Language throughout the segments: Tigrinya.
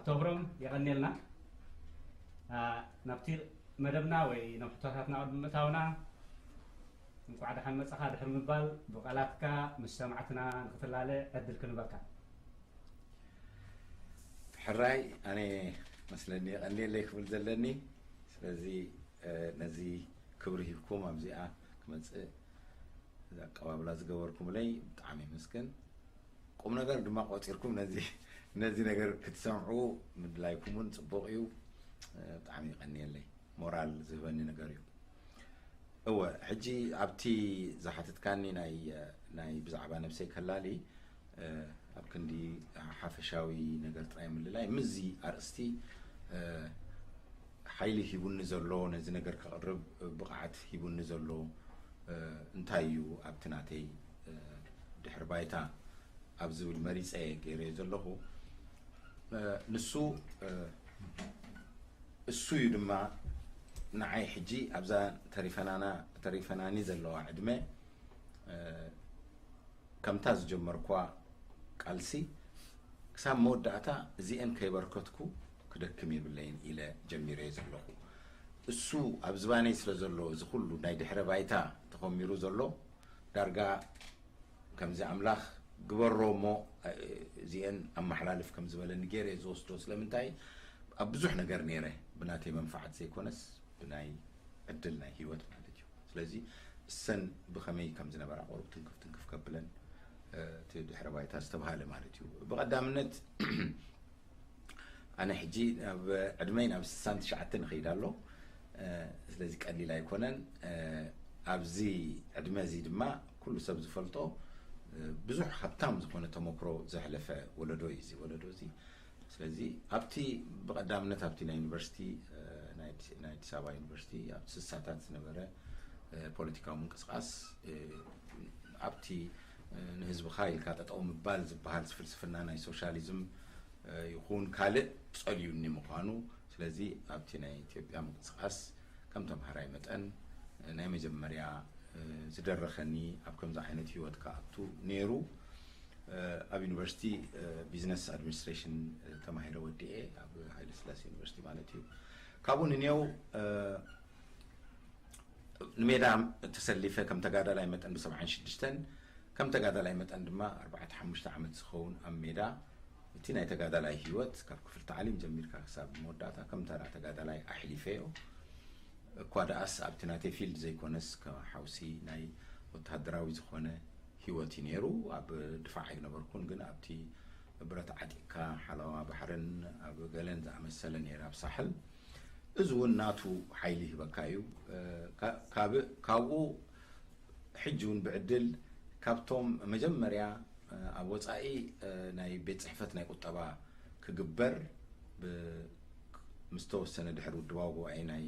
ክብሮም፣ የቐንየልና። ናብቲ መደብና ወይ ናብ ሕቶታትና ቅድሚ ምእታውና፣ እንኳዕ ደሓን መጻኻ ድሕሪ ምባል፣ ብቓላትካ ምስ ሰማዕትና ንክትላለ ዕድል ክንበካ። ሕራይ፣ ኣነ መስለኒ የቐንየለይ ክብል ዘለኒ። ስለዚ ነዚ ክብሪ ሂብኩም ኣብዚኣ ክመፅእ ኣቀባብላ ዝገበርኩምለይ ብጣዕሚ ይመስገን። ቁም ነገር ድማ ቆፂርኩም ነዚ ነዚ ነገር ክትሰምዑ ምድላይኩም እውን ፅቡቕ እዩ። ብጣዕሚ ይቐንየለይ፣ ሞራል ዝህበኒ ነገር እዩ። እወ፣ ሕጂ ኣብቲ ዝሓትትካኒ ናይ ናይ ብዛዕባ ነብሰይ ከላሊ ኣብ ክንዲ ሓፈሻዊ ነገር ጥራይ ምልላይ፣ ምስዚ ኣርእስቲ ሓይሊ ሂቡኒ ዘሎ፣ ነዚ ነገር ከቕርብ ብቕዓት ሂቡኒ ዘሎ እንታይ እዩ ኣብቲ ናተይ ድሕሪ ባይታ ኣብ ዝብል መሪፀ ገይረዮ ዘለኹ። ንሱ እሱ እዩ ድማ ንዓይ ሕጂ ኣብዛ ተሪፈናና ተሪፈናኒ ዘለዋ ዕድመ ከምታ ዝጀመርኳ ቃልሲ ክሳብ መወዳእታ እዚአን ከይበርከትኩ ክደክም የብለይን ኢለ ጀሚረዮ ዘለኹ። እሱ ኣብ ዝባነይ ስለ ዘሎ፣ እዚ ኩሉ ናይ ድሕረ ባይታ ተኾሚሩ ዘሎ ዳርጋ ከምዚ ኣምላኽ ግበሮ እሞ እዚአን ኣመሓላልፍ ከም ዝበለኒ ገይረ ዝወስዶ። ስለምንታይ? ኣብ ብዙሕ ነገር ነይረ፣ ብናተይ መንፋዓት ዘይኮነስ ብናይ ዕድል ናይ ህይወት ማለት እዩ። ስለዚ እሰን ብኸመይ ከም ዝነበራ ቁሩብ ትንክፍ ትንክፍ ከብለን እቲ ድሕረ ባይታ ዝተባሃለ ማለት እዩ። ብቐዳምነት ኣነ ሕጂ ኣብ ዕድመይ ናብ ስሳን ትሽዓተን ይኸይድ ኣሎ። ስለዚ ቀሊል ኣይኮነን። ኣብዚ ዕድመ እዚ ድማ ኩሉ ሰብ ዝፈልጦ ብዙሕ ሃብታም ዝኾነ ተመክሮ ዘሕለፈ ወለዶ እዩ እዚ ወለዶ እዚ። ስለዚ ኣብቲ ብቐዳምነት ኣብቲ ናይ ዩኒቨርሲቲ ናይ ኣዲስ ኣበባ ዩኒቨርሲቲ ኣብቲ ስሳታት ዝነበረ ፖለቲካዊ ምንቅስቃስ ኣብቲ ንህዝብኻ ኢልካ ጠጠው ምባል ዝበሃል ፍልስፍና ናይ ሶሻሊዝም ይኹን ካልእ ጸልዩኒ ምዃኑ። ስለዚ ኣብቲ ናይ ኢትዮጵያ ምንቅስቃስ ከም ተምሃራይ መጠን ናይ መጀመርያ ዝደረኸኒ ኣብ ከምዚ ዓይነት ህይወት ክኣቱ ነይሩ። ኣብ ዩኒቨርሲቲ ቢዝነስ ኣድሚኒስትሬሽን ተማሂረ ወዲኤ ኣብ ሃይለ ስላሴ ዩኒቨርሲቲ ማለት እዩ። ካብኡ ንኔው ንሜዳ ተሰሊፈ ከም ተጋዳላይ መጠን ብሰብዓን ሽዱሽተን ከም ተጋዳላይ መጠን ድማ ኣርባዕተ ሓሙሽተ ዓመት ዝኸውን ኣብ ሜዳ እቲ ናይ ተጋዳላይ ህይወት ካብ ክፍል ታዕሊም ጀሚርካ ክሳብ መወዳእታ ከም ተራ ተጋዳላይ ኣሕሊፈዮ። እኳ ደኣስ ኣብቲ ናተይ ፊልድ ዘይኮነስ ከም ሓውሲ ናይ ወተሃደራዊ ዝኾነ ህይወት እዩ ነይሩ። ኣብ ድፋዕ ኣይነበርኩን፣ ግን ኣብቲ ብረት ዓጢቕካ ሓለዋ ባሕርን ኣብ ገለን ዝኣመሰለ ነይረ ኣብ ሳሕል። እዚ እውን ናቱ ሓይሊ ይህበካ እዩ። ካብኡ ሕጂ እውን ብዕድል ካብቶም መጀመርያ ኣብ ወፃኢ ናይ ቤት ፅሕፈት ናይ ቁጠባ ክግበር ምስ ተወሰነ ድሕሪ ውድባዊ ጉባኤ ናይ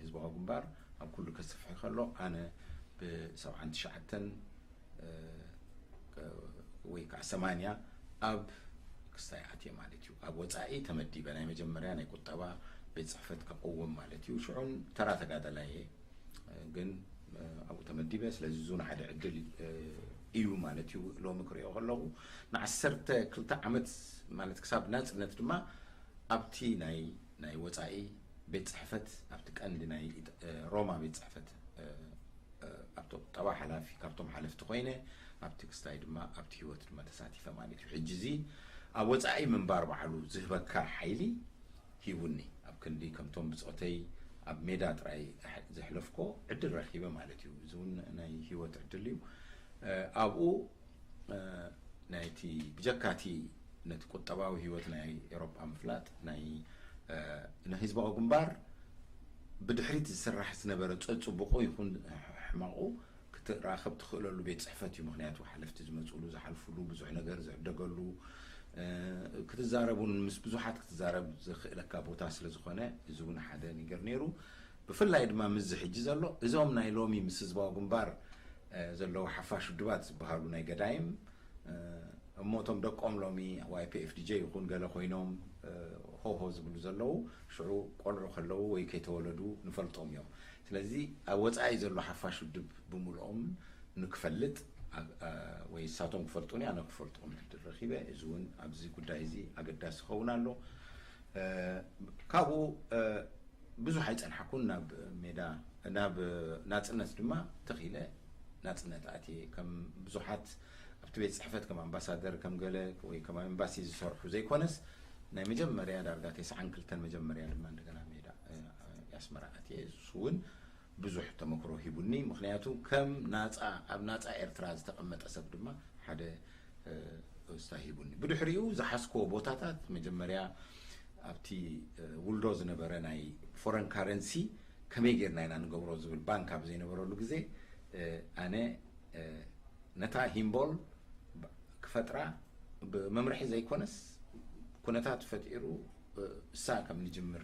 ህዝባዊ ግንባር ኣብ ኩሉ ከስፍሕ ከሎ ኣነ ብሰብዓን ትሽዓተን ወይ ከዓ ሰማንያ ኣብ ክስታይ ኣትየ ማለት እዩ። ኣብ ወፃኢ ተመዲበ ናይ መጀመርያ ናይ ቁጠባ ቤት ፅሕፈት ከቅውም ማለት እዩ። ሽዑን ተራ ተጋዳላይ እየ፣ ግን ኣብኡ ተመዲበ። ስለዚ እዙ ንሓደ ዕድል እዩ ማለት እዩ። ሎሚ ክሪኦ ከለኹ ንዓሰርተ ክልተ ዓመት ማለት ክሳብ ናፅነት ድማ ኣብቲ ናይ ናይ ወፃኢ ቤት ፅሕፈት ኣብቲ ቀንዲ ናይ ሮማ ቤት ፅሕፈት ኣብቲ ቁጠባ ሓላፊ ካብቶም ሓለፍቲ ኮይነ ኣብቲ ክስታይ ድማ ኣብቲ ህይወት ድማ ተሳቲፈ ማለት እዩ። ሕጂ እዚ ኣብ ወፃኢ ምንባር ባዕሉ ዝህበካ ሓይሊ ሂቡኒ። ኣብ ክንዲ ከምቶም ብፆተይ ኣብ ሜዳ ጥራይ ዘሕለፍኮ ዕድል ረኪበ ማለት እዩ። እዚ እውን ናይ ህይወት ዕድል እዩ። ኣብኡ ናይቲ ብጀካቲ ነቲ ቁጠባዊ ህይወት ናይ ኤሮጳ ምፍላጥ ናይ ንህዝባዊ ግንባር ብድሕሪት ዝስራሕ ዝነበረ ጸጽቡቑ ይኹን ሕማቑ ክትራኸብ ትኽእለሉ ቤት ጽሕፈት እዩ። ምኽንያቱ ሓለፍቲ ዝመጽሉ ዝሓልፍሉ ብዙሕ ነገር ዝዕደገሉ ክትዛረቡን ምስ ብዙሓት ክትዛረብ ዘኽእለካ ቦታ ስለ ዝኾነ እዚ እውን ሓደ ነገር ነይሩ። ብፍላይ ድማ ምስዚ ሕጂ ዘሎ እዞም ናይ ሎሚ ምስ ህዝባዊ ግንባር ዘለዉ ሓፋሽ ውድባት ዝበሃሉ ናይ ገዳይም እሞ እቶም ደቆም ሎሚ ዋይፒኤፍዲጄ ይኹን ገለ ኮይኖም ሆሆ ዝብሉ ዘለዉ ሽዑ ቆልዑ ከለዉ ወይ ከይተወለዱ ንፈልጦም እዮም። ስለዚ ኣብ ወፃኢ ዘሎ ሓፋሽ ውድብ ብምልኦም ንክፈልጥ ኣ- ኣ- ወይ እሳቶም ክፈልጡኒ ኣነ ክፈልጦም ዕድል ረኺበ። እዚ እውን ኣብዚ ጉዳይ እዚ ኣገዳሲ ክኸውን ኣሎ። እ፣ ካብኡ እ፣ ብዙሕ ኣይጸንሓኩን ናብ ሜዳ ናብ ናጽነት ድማ ተኺለ ናጽነት ኣትየ። ከም ብዙሓት ኣብቲ ቤት ጽሕፈት ከም ኣምባሳደር ከም ገለ ወይ ከም ኤምባሲ ዝሰርሑ ዘይኮነስ ናይ መጀመርያ ዳርጋ ተስዓን ክልተን መጀመርያ ድማ እንደገና ሜዳ እ፣ ኣስመራ ኣትየ። እሱ እውን ብዙሕ ተመክሮ ሂቡኒ። ምክንያቱ ከም ናጻ ኣብ ናጻ ኤርትራ ዝተቐመጠ ሰብ ድማ ሓደ እ፣ እስታ ሂቡኒ። ብድሕሪኡ ዝሓዝኮ ቦታታት መጀመርያ ኣብቲ እ፣ ውልዶ ዝነበረ ናይ ፎረን ካረንሲ ከመይ ጌርና ኢና ንገብሮ ዝብል ባንክ ኣብ ዘይነበረሉ ግዜ እ፣ ኣነ እ፣ ነታ ሂምቦል ብ- ክፈጥራ ብመምርሒ ዘይኮነስ ኩነታት ፈጢሩ እ፣ እሳ ከም ንጅምር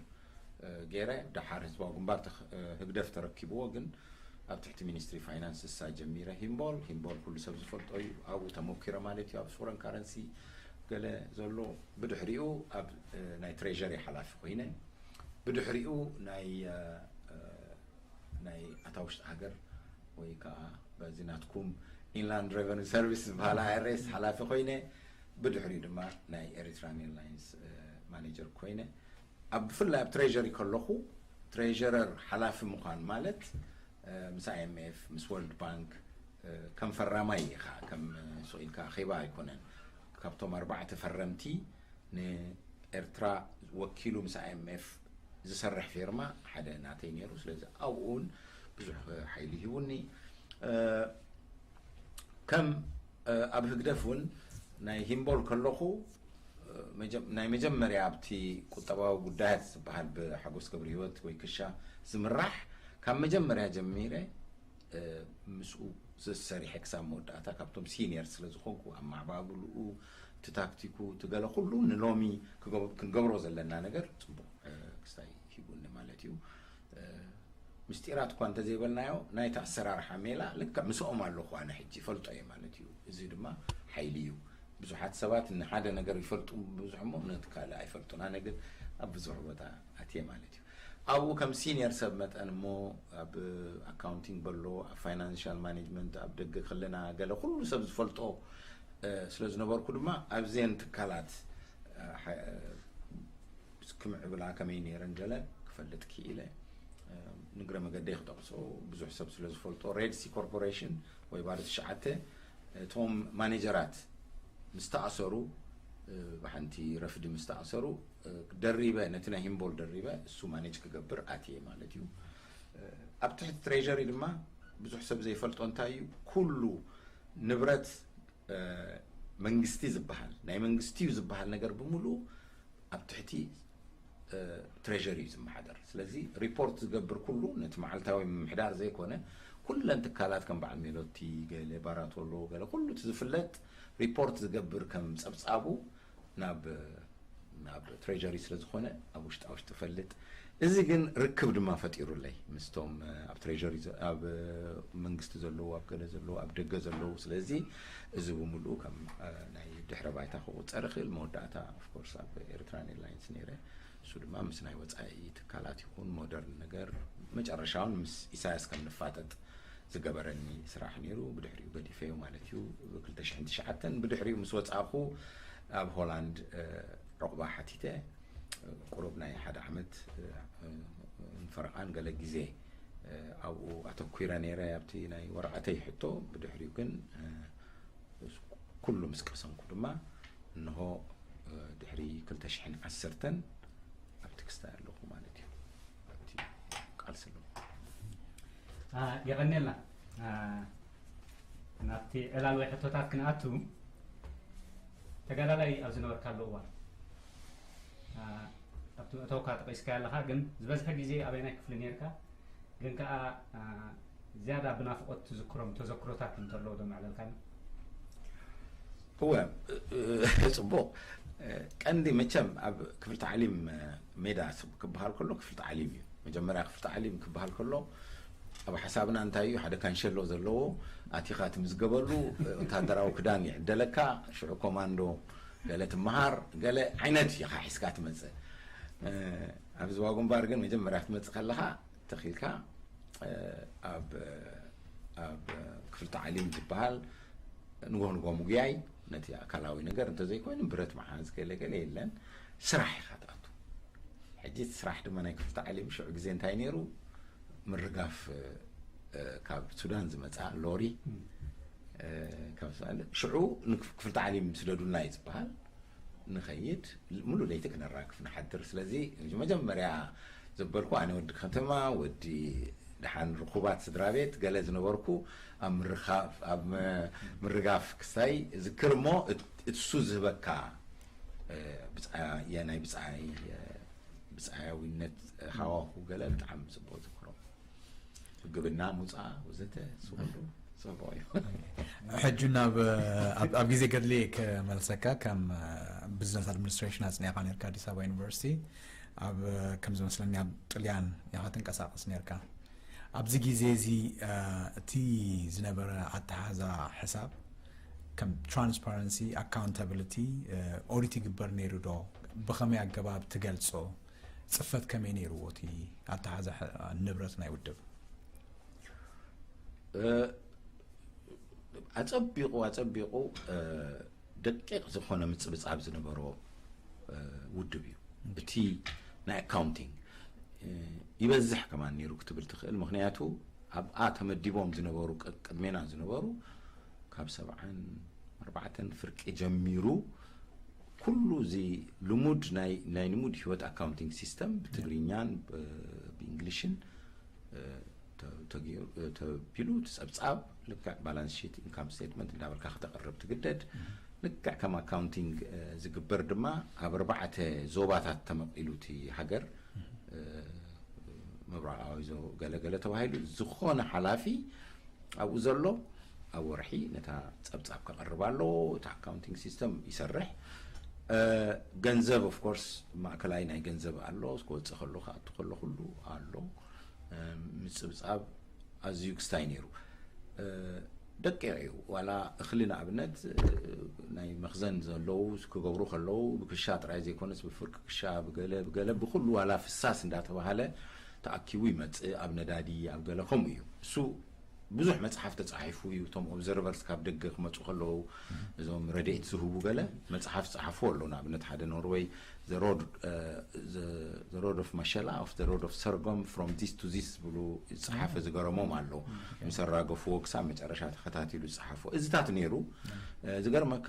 እ፣ ገይረ። ደሓር ህዝባዊ ግንባር ተኽ- እ፣ ህግደፍ ተረኪብዎ፣ ግን ኣብ ትሕቲ ሚኒስትሪ ፋይናንስ እሳ ጀሚረ። ሂምቦል ሂምቦል ኩሉ ሰብ ዝፈልጦ እዩ። ኣብኡ ተመኪረ ማለት እዩ። ኣብ ፎረን ካረንሲ ገለ ዘሎ። ብድሕሪኡ ኣብ እ፣ ናይ ትሬዠሪ ሓላፊ ኮይነ። ብድሕሪኡ ናይ እ፣ እ፣ ናይ ኣታ ውሽጢ ሃገር ወይ ከዓ በዚ ናትኩም ኢንላንድ ሬቨኒ ሰርቪስ ዝበሃል ኣይኣርኤስ ሓላፊ ኮይነ። ብድሕሪኡ ድማ ናይ ኤሪትራን ኤርላይንስ እ፣ ማኔጀር ኮይነ። ኣብ ብፍላይ ኣብ ትሬዠሪ ከለኹ ትሬዠረር ሓላፊ ምዃን ማለት እ፣ ምስ ኣይኤምኤፍ ምስ ወርልድ ባንክ እ፣ ከም ፈራማይ ኢኻ ከም እ፣ ስቕ ኢልካ ኣኼባ ኣይኮነን። ካብቶም ኣርባዕተ ፈረምቲ ንኤርትራ ወኪሉ ምስ ኣይኤምኤፍ ዝሰርሕ ፌርማ ሓደ ናተይ ነይሩ። ስለዚ ኣብኡ እውን ብዙሕ ሓይሊ ሂቡኒ። እ፣ ከም እ፣ ኣብ ህግደፍ እውን ናይ ሂምቦል ከለኹ እ፣ መጀ- ናይ መጀመርያ ኣብቲ ቁጠባዊ ጉዳያት ዝበሃል ብሓጎስ ገብረ ህይወት ወይ ክሻ ዝምራሕ ካብ መጀመርያ ጀሚረ እ፣ ምስኡ ሰሪሐ ክሳብ መወዳእታ ካብቶም ሲኒየር ስለ ዝኾንኩ ኣማዕባብልኡ እቲ ታክቲኩ እቲ ገለ ኩሉ ንሎሚ ክገብ- ክንገብሮ ዘለና ነገር ጽቡቕ እ፣ ክስታይ ሂቡኒ ማለት እዩ። እ፣ ምስጢራት እኳ እንተዘይበልናዮ ናይቲ ኣሰራርሓ ሜላ ልክዕ ምስኦም ኣለኹ ኣነ ሕጂ ይፈልጦ እየ ማለት እዩ። እዚ ድማ ሓይሊ እዩ። ብዙሓት ሰባት ንሓደ ነገር ይፈልጡ ብዙሕ እሞ ነቲ ካልእ ኣይፈልጡን። ኣነ ግን ኣብ ብዙሕ ቦታ ኣትየ ማለት እዩ። ኣብኡ ከም ሲኒየር ሰብ መጠን እሞ ኣብ ኣካውንቲንግ በሎ ኣብ ፋይናንሻል ማኔጅመንት ኣብ ደገ ከለና ገለ ኩሉ ሰብ ዝፈልጦ እ፣ ስለ ዝነበርኩ ድማ ኣብዘን ትካላት እ፣ ሓ- እ፣ ክምዕብላ ከመይ ነይረን ገለ ክፈልጥ ክኢለ። እ፣ ንግረ መገደይ ክጠቕሶ ብዙሕ ሰብ ስለ ዝፈልጦ ሬድ ሲ ኮርፖሬሽን ወይ ባዶ ትሽዓተ እቶም ማኔጀራት ምስ ተኣሰሩ እ፣ ብሓንቲ ረፍዲ ምስ ተኣሰሩ እ፣ ደሪበ ነቲ ናይ ሂምቦል ደሪበ እሱ ማኔጅ ክገብር ኣትየ ማለት እዩ። እ፣ ኣብ ትሕቲ ትሬዠሪ ድማ ብዙሕ ሰብ ዘይፈልጦ እንታይ እዩ ኩሉ ንብረት እ፣ መንግስቲ ዝበሃል ናይ መንግስቲ እዩ ዝበሃል ነገር ብምሉኡ ኣብ ትሕቲ እ፣ ትሬዠሪ እዩ ዝመሓደር። ስለዚ ሪፖርት ዝገብር ኩሉ ነቲ መዓልታዊ ምምሕዳር ዘይኮነ ኩለን ትካላት ከም በዓል ሜሎቲ ገለ ባራቶሎ ገለ ኩሉ እቲ ዝፍለጥ ሪፖርት ዝገብር ከም ጸብጻቡ ናብ ናብ ትሬጀሪ ስለ ዝኾነ ኣብ ውሽጣ ውሽጢ ፈልጥ። እዚ ግን ርክብ ድማ ፈጢሩለይ ምስቶም ኣብ ትሬጀሪ ኣብ መንግስቲ ዘለዉ ኣብ ገለ ዘለዉ ኣብ ደገ ዘለዉ ስለዚ እዚ ብምሉኡ ከም ናይ ድሕረ ባይታ ክቁጸር ይኽእል። መወዳእታ ኦፍኮርስ ኣብ ኤርትራን ኤርላይንስ ነይረ። እሱ ድማ ምስ ናይ ወፃኢ ትካላት ይኹን ሞደርን ነገር መጨረሻውን ምስ ኢሳያስ ከም ንፋጠጥ ዝገበረኒ ስራሕ ነይሩ። ብድሕሪኡ ገዲፈዮ ማለት እዩ። ብ ክልተ ሽሕን ትሽዓተን ብድሕሪኡ ምስ ወፃእኹ ኣብ ሆላንድ ዕቑባ ሓቲተ። ቁሩብ ናይ ሓደ ዓመት ንፈረቓን ገለ ግዜ ኣብኡ ኣተኲረ ነይረ ኣብቲ ናይ ወረቐተይ ሕቶ። ብድሕሪኡ ግን ኩሉ ምስ ቀሰምኩ ድማ እንሆ ድሕሪ ክልተ ሽሕን ዓሰርተን ኣብቲ ክስታይ ኣለኹ ማለት እዩ። ኣብቲ ቃልሲ ኣለኹ። የቐንየልና። ናብቲ ዕላል ወይ ሕቶታት ክንኣቱ ተጋዳላይ ኣብ ዝነበርካሉ እዋን ኣብቲ መእተውካ ጠቒስካዮ ኣለኻ፣ ግን ዝበዝሐ ግዜ ኣበየናይ ክፍሊ ነይርካ? ግን ከኣ ዝያዳ ብናፍቖት ትዝክሮም ተዘክሮታት እንተለዉ ዶ መዕለልካኒ? እወ፣ ጽቡቕ። ቀንዲ መቸም ኣብ ክፍሊ ታዕሊም ሜዳ ክበሃል ከሎ ክፍሊ ታዕሊም እዩ። መጀመርያ ክፍሊ ታዕሊም ክበሃል ከሎ ኣብ ሓሳብና እንታይ እዩ፣ ሓደ ካንሸሎ ዘለዎ ኣቲኻ ትምዝገበሉ፣ ወታደራዊ ክዳን ይዕደለካ፣ ሽዑ ኮማንዶ ገለ ትመሃር፣ ገለ ዓይነት ኢኻ ሒዝካ ትመጽእ። ኣብ ዝዋ ግንባር ግን መጀመርያ ክትመጽእ ከለኻ ተኺልካ ኣብ ኣብ ክፍሊ ታዕሊም ዝበሃል ንጎ ንጎ ምጉያይ፣ ነቲ ኣካላዊ ነገር እንተዘይኮይኑ ብረት መሓዝ ገለ ገለ የለን። ስራሕ ኢኻ ትኣቱ። ሕጂ እቲ ስራሕ ድማ ናይ ክፍሊ ታዕሊም ሽዑ ግዜ እንታይ ነይሩ? ምርጋፍ ካብ ሱዳን ዝመፃ ሎሪ፣ ካብ ሱዳን ሽዑ ንክፍሊ ታዕሊም ስደዱልና እዩ ዝበሃል። ንኸይድ ሙሉ ለይቲ ክነራግፍ ንሓድር። ስለዚ መጀመርያ ዘበልኩ ኣነ ወዲ ከተማ፣ ወዲ ደሓን ርኩባት ስድራ ቤት ገለ ዝነበርኩ፣ ኣብ ምርኻፍ ኣብ ምርጋፍ ክሳይ ዝክር እሞ፣ እሱ ዝህበካ ናይ ብፃይ ብፃያዊነት ሃዋሁ ገለ ብጣዕሚ ፅቡቅ ዝክሮ። ግብና ሙፃ ወዘተ ስወሉ ፅቡቅ እዩ። ሕጂ ናብ ኣብ ግዜ ገድሊ ክመልሰካ፣ ከም ቢዝነስ ኣድሚኒስትሬሽን ኣፅኒዕካ ነርካ ኣዲስ ኣበባ ዩኒቨርሲቲ። ኣብ ከም ዝመስለኒ ኣብ ጥልያን ኢኻ ትንቀሳቀስ ነርካ። ኣብዚ ግዜ እዚ እቲ ዝነበረ ኣተሓዛ ሕሳብ ከም ትራንስፓረንሲ፣ ኣካውንታብሊቲ፣ ኦዲት ይግበር ነይሩ ዶ? ብኸመይ ኣገባብ ትገልጾ? ፅፈት ከመይ ነይርዎ እቲ ኣተሓዛ ንብረት ናይ ውድብ? ኣፀቢቑ ኣፀቢቑ ደቂቕ ዝኾነ ምፅብፃብ ዝነበሮ ውድብ እዩ። እቲ ናይ ኣካውንቲንግ ይበዝሕ ከማን ነይሩ ክትብል ትኽእል። ምክንያቱ ኣብኣ ተመዲቦም ዝነበሩ ቅድሜና ዝነበሩ ካብ ሰብዓን ኣርባዕተን ፍርቂ ጀሚሩ ኩሉ እዚ ልሙድ ናይ ልሙድ ህይወት ኣካውንቲንግ ሲስተም ብትግርኛን ብእንግሊሽን ተቢሉ እቲ ፀብፃብ ልክዕ ባላንስ ሺት፣ ኢንካም ስቴትመንት እንዳበልካ ክተቅርብ ትግደድ። ልክዕ ከም ኣካውንቲንግ ዝግበር ድማ ኣብ ኣርባዕተ ዞባታት ተመቂሉ እቲ ሃገር፣ ምብራቃዊ ገለገለ ተባሂሉ ዝኾነ ሓላፊ ኣብኡ ዘሎ ኣብ ወርሒ ነታ ፀብፃብ ከቐርብ ኣለዎ። እቲ ኣካውንቲንግ ሲስተም ይሰርሕ። ገንዘብ ኦፍኮርስ ማእከላይ ናይ ገንዘብ ኣሎ፣ ክወፅእ ከሎ ክኣቱ ከሎ ኩሉ ኣሎ። ምፅብፃብ ኣዝዩ ክስታይ ነይሩ። ደቂቕ እዩ። ዋላ እኽሊ ንኣብነት ናይ መኽዘን ዘለዉ ክገብሩ ከለዉ ብክሻ ጥራይ ዘይኮነስ ብፍርቂ ክሻ ብገለ ብገለ ብኩሉ ዋላ ፍሳስ እንዳተባሃለ ተኣኪቡ ይመፅእ። ኣብ ነዳዲ ኣብ ገለ ከምኡ እዩ። እሱ ብዙሕ መፅሓፍ ተፃሒፉ እዩ። እቶም ኦብዘርቨርስ ካብ ደገ ክመፁ ከለዉ እዞም ረድኤት ዝህቡ ገለ መፅሓፍ ፀሓፉ ኣሎ። ንኣብነት ሓደ ኖርወይ the road of መሸላ of the road of Sorghum from this to this ዝብሉ ዝፀሓፈ ዝገረሞም ኣሎ። ምስ ኣራገፍዎ ክሳብ መጨረሻ ተኸታቲሉ ዝፀሓፎ እዚታት ነይሩ። ዝገርመካ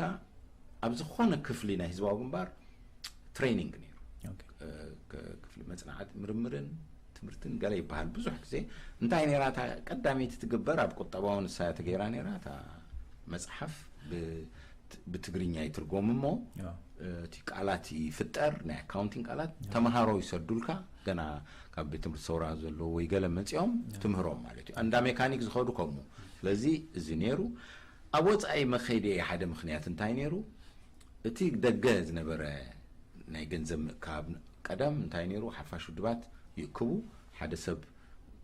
ኣብ ዝኾነ ክፍሊ ናይ ህዝባዊ ግንባር ትሬኒንግ ነይሩ። ክፍሊ መፅናዕቲ ምርምርን ትምህርትን ገለ ይበሃል። ብዙሕ ግዜ እንታይ ነይራ እታ ቀዳመይቲ ትግበር ኣብ ቁጠባዊ ንሳ እያ ተገይራ ነይራ እታ መፅሓፍ ብትግርኛ ይትርጎም እሞ እቲ ቃላት ይፍጠር ናይ ኣካውንቲንግ ቃላት ተምሃሮ ይሰዱልካ ገና ካብ ቤት ትምህርቲ ሰውራ ዘለዉ ወይ ገለ መፂኦም ትምህሮም ማለት እዩ። እንዳ ሜካኒክ ዝኸዱ ከምኡ። ስለዚ እዚ ነይሩ። ኣብ ወፃኢ መኸይደ ሓደ ምክንያት እንታይ ነይሩ? እቲ ደገ ዝነበረ ናይ ገንዘብ ምእካብ ቀደም እንታይ ነይሩ? ሓፋሽ ውድባት ይእክቡ። ሓደ ሰብ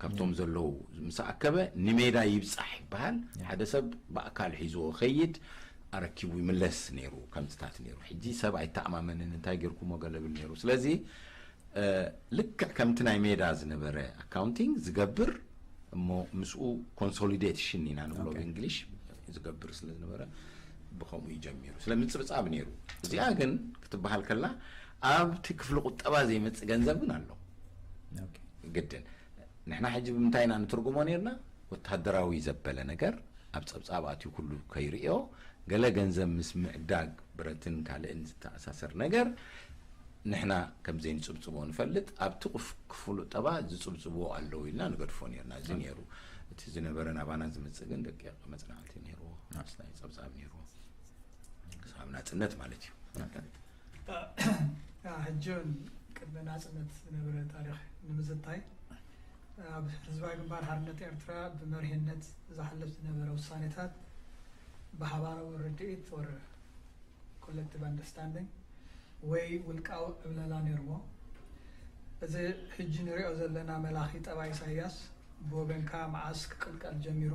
ካብቶም ዘለዉ ምስ ኣከበ ንሜዳ ይብፃሕ ይበሃል። ሓደ ሰብ ብኣካል ሒዝዎ ኸይድ ኣረኪቡ ይምለስ ነይሩ። ከምዚታት ነይሩ። ሕጂ ሰብ ኣይተኣማመንን እንታይ ጌርኩሞ ገለ ብል ነይሩ። ስለዚ ልክዕ ከምቲ ናይ ሜዳ ዝነበረ ኣካውንቲንግ ዝገብር እሞ ምስኡ ኮንሶሊዴሽን ኢና ንብሎ ብእንግሊሽ ዝገብር ስለ ዝነበረ ብኸምኡ ይጀሚሩ ስለ ምፅብፃብ ነይሩ። እዚኣ ግን ክትበሃል ከላ ኣብቲ ክፍሊ ቁጠባ ዘይመፅእ ገንዘብ ግን ኣሎ ግድን። ንሕና ሕጂ ብምንታይ ኢና ንትርጉሞ ነርና? ወታደራዊ ዘበለ ነገር ኣብ ፀብፃብ ኣትዩ ኩሉ ከይርእዮ ገለ ገንዘብ ምስ ምዕዳግ ብረትን ካልእን ዝተኣሳሰር ነገር ንሕና ከም ዘይንፅብፅቦ ንፈልጥ። ኣብቲ ክፍሉ ጠባ ዝፅብፅብዎ ኣለዉ ኢልና ንገድፎ ነርና። እዚ ነይሩ። እቲ ዝነበረ ናባና ዝመፅእ ግን ደቂቕ መፅናዕቲ ነይርዎ፣ ናይ ፀብፃብ ነይርዎ። ክሳብ ናፅነት ማለት እዩ። ሕጂ እውን ቅድሚ ናፅነት ዝነበረ ታሪክ ንምዝታይ ኣብ ህዝባዊ ግንባር ሓርነት ኤርትራ ብመሪሕነት ዝሓልፍ ዝነበረ ውሳኔታት ብሓባራዊ ርድኢት ወረ ኮሌክቲቭ ኣንደርስታንዲንግ ወይ ውልቃዊ ዕብለላ ነይርዎ። እዚ ሕጂ ንሪኦ ዘለና መላኺ ጠባይ ኢሳያስ ብወገንካ መዓስ ክቅልቀል ጀሚሩ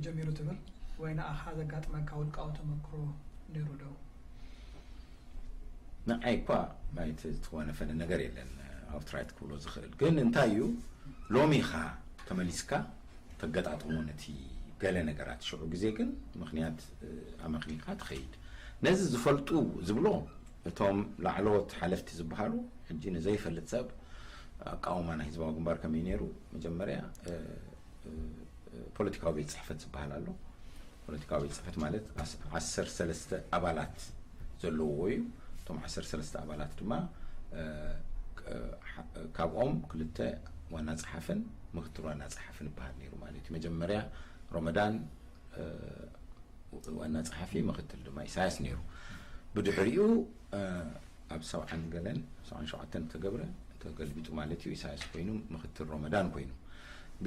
ጀሚሩ ትብል ወይ ንኣኻ ዘጋጥመካ ውልቃዊ ተመክሮ ነይሩ ዶ? ንዓይ እኳ ናይቲ ዝተወነፈነ ነገር የለን ኣውትራይት ክብሎ ዝኽእል። ግን እንታይ እዩ ሎሚ ኢኻ ተመሊስካ ተገጣጥሞ ነቲ ገለ ነገራት። ሽዑ ግዜ ግን ምኽንያት ኣመኽኒኻ ትኸይድ። ነዚ ዝፈልጡ ዝብሎ እቶም ላዕለዎት ሓለፍቲ ዝበሃሉ፣ ሕጂ ንዘይፈልጥ ሰብ ኣቃውማ ናይ ህዝባዊ ግንባር ከመይ ነይሩ? መጀመርያ ፖለቲካዊ ቤት ጽሕፈት ዝበሃል ኣሎ። ፖለቲካዊ ቤት ጽሕፈት ማለት ዓሰርተ ሰለስተ ኣባላት ዘለዎ እዩ። እቶም ዓሰርተ ሰለስተ ኣባላት ድማ ካብኦም ክልተ ዋና ጸሓፍን ምክትል ዋና ጸሓፍን ይበሃል ነይሩ ማለት እዩ። መጀመርያ ሮመዳን ዋና ጸሓፊ፣ ምክትል ድማ ኢሳያስ ነይሩ። ብድሕሪኡ ኣብ ሰብዓን ገለን ሰብዓን ሸውዓተን ተገብረ፣ ተገልቢጡ ማለት እዩ። ኢሳያስ ኮይኑ ምክትል ሮመዳን ኮይኑ።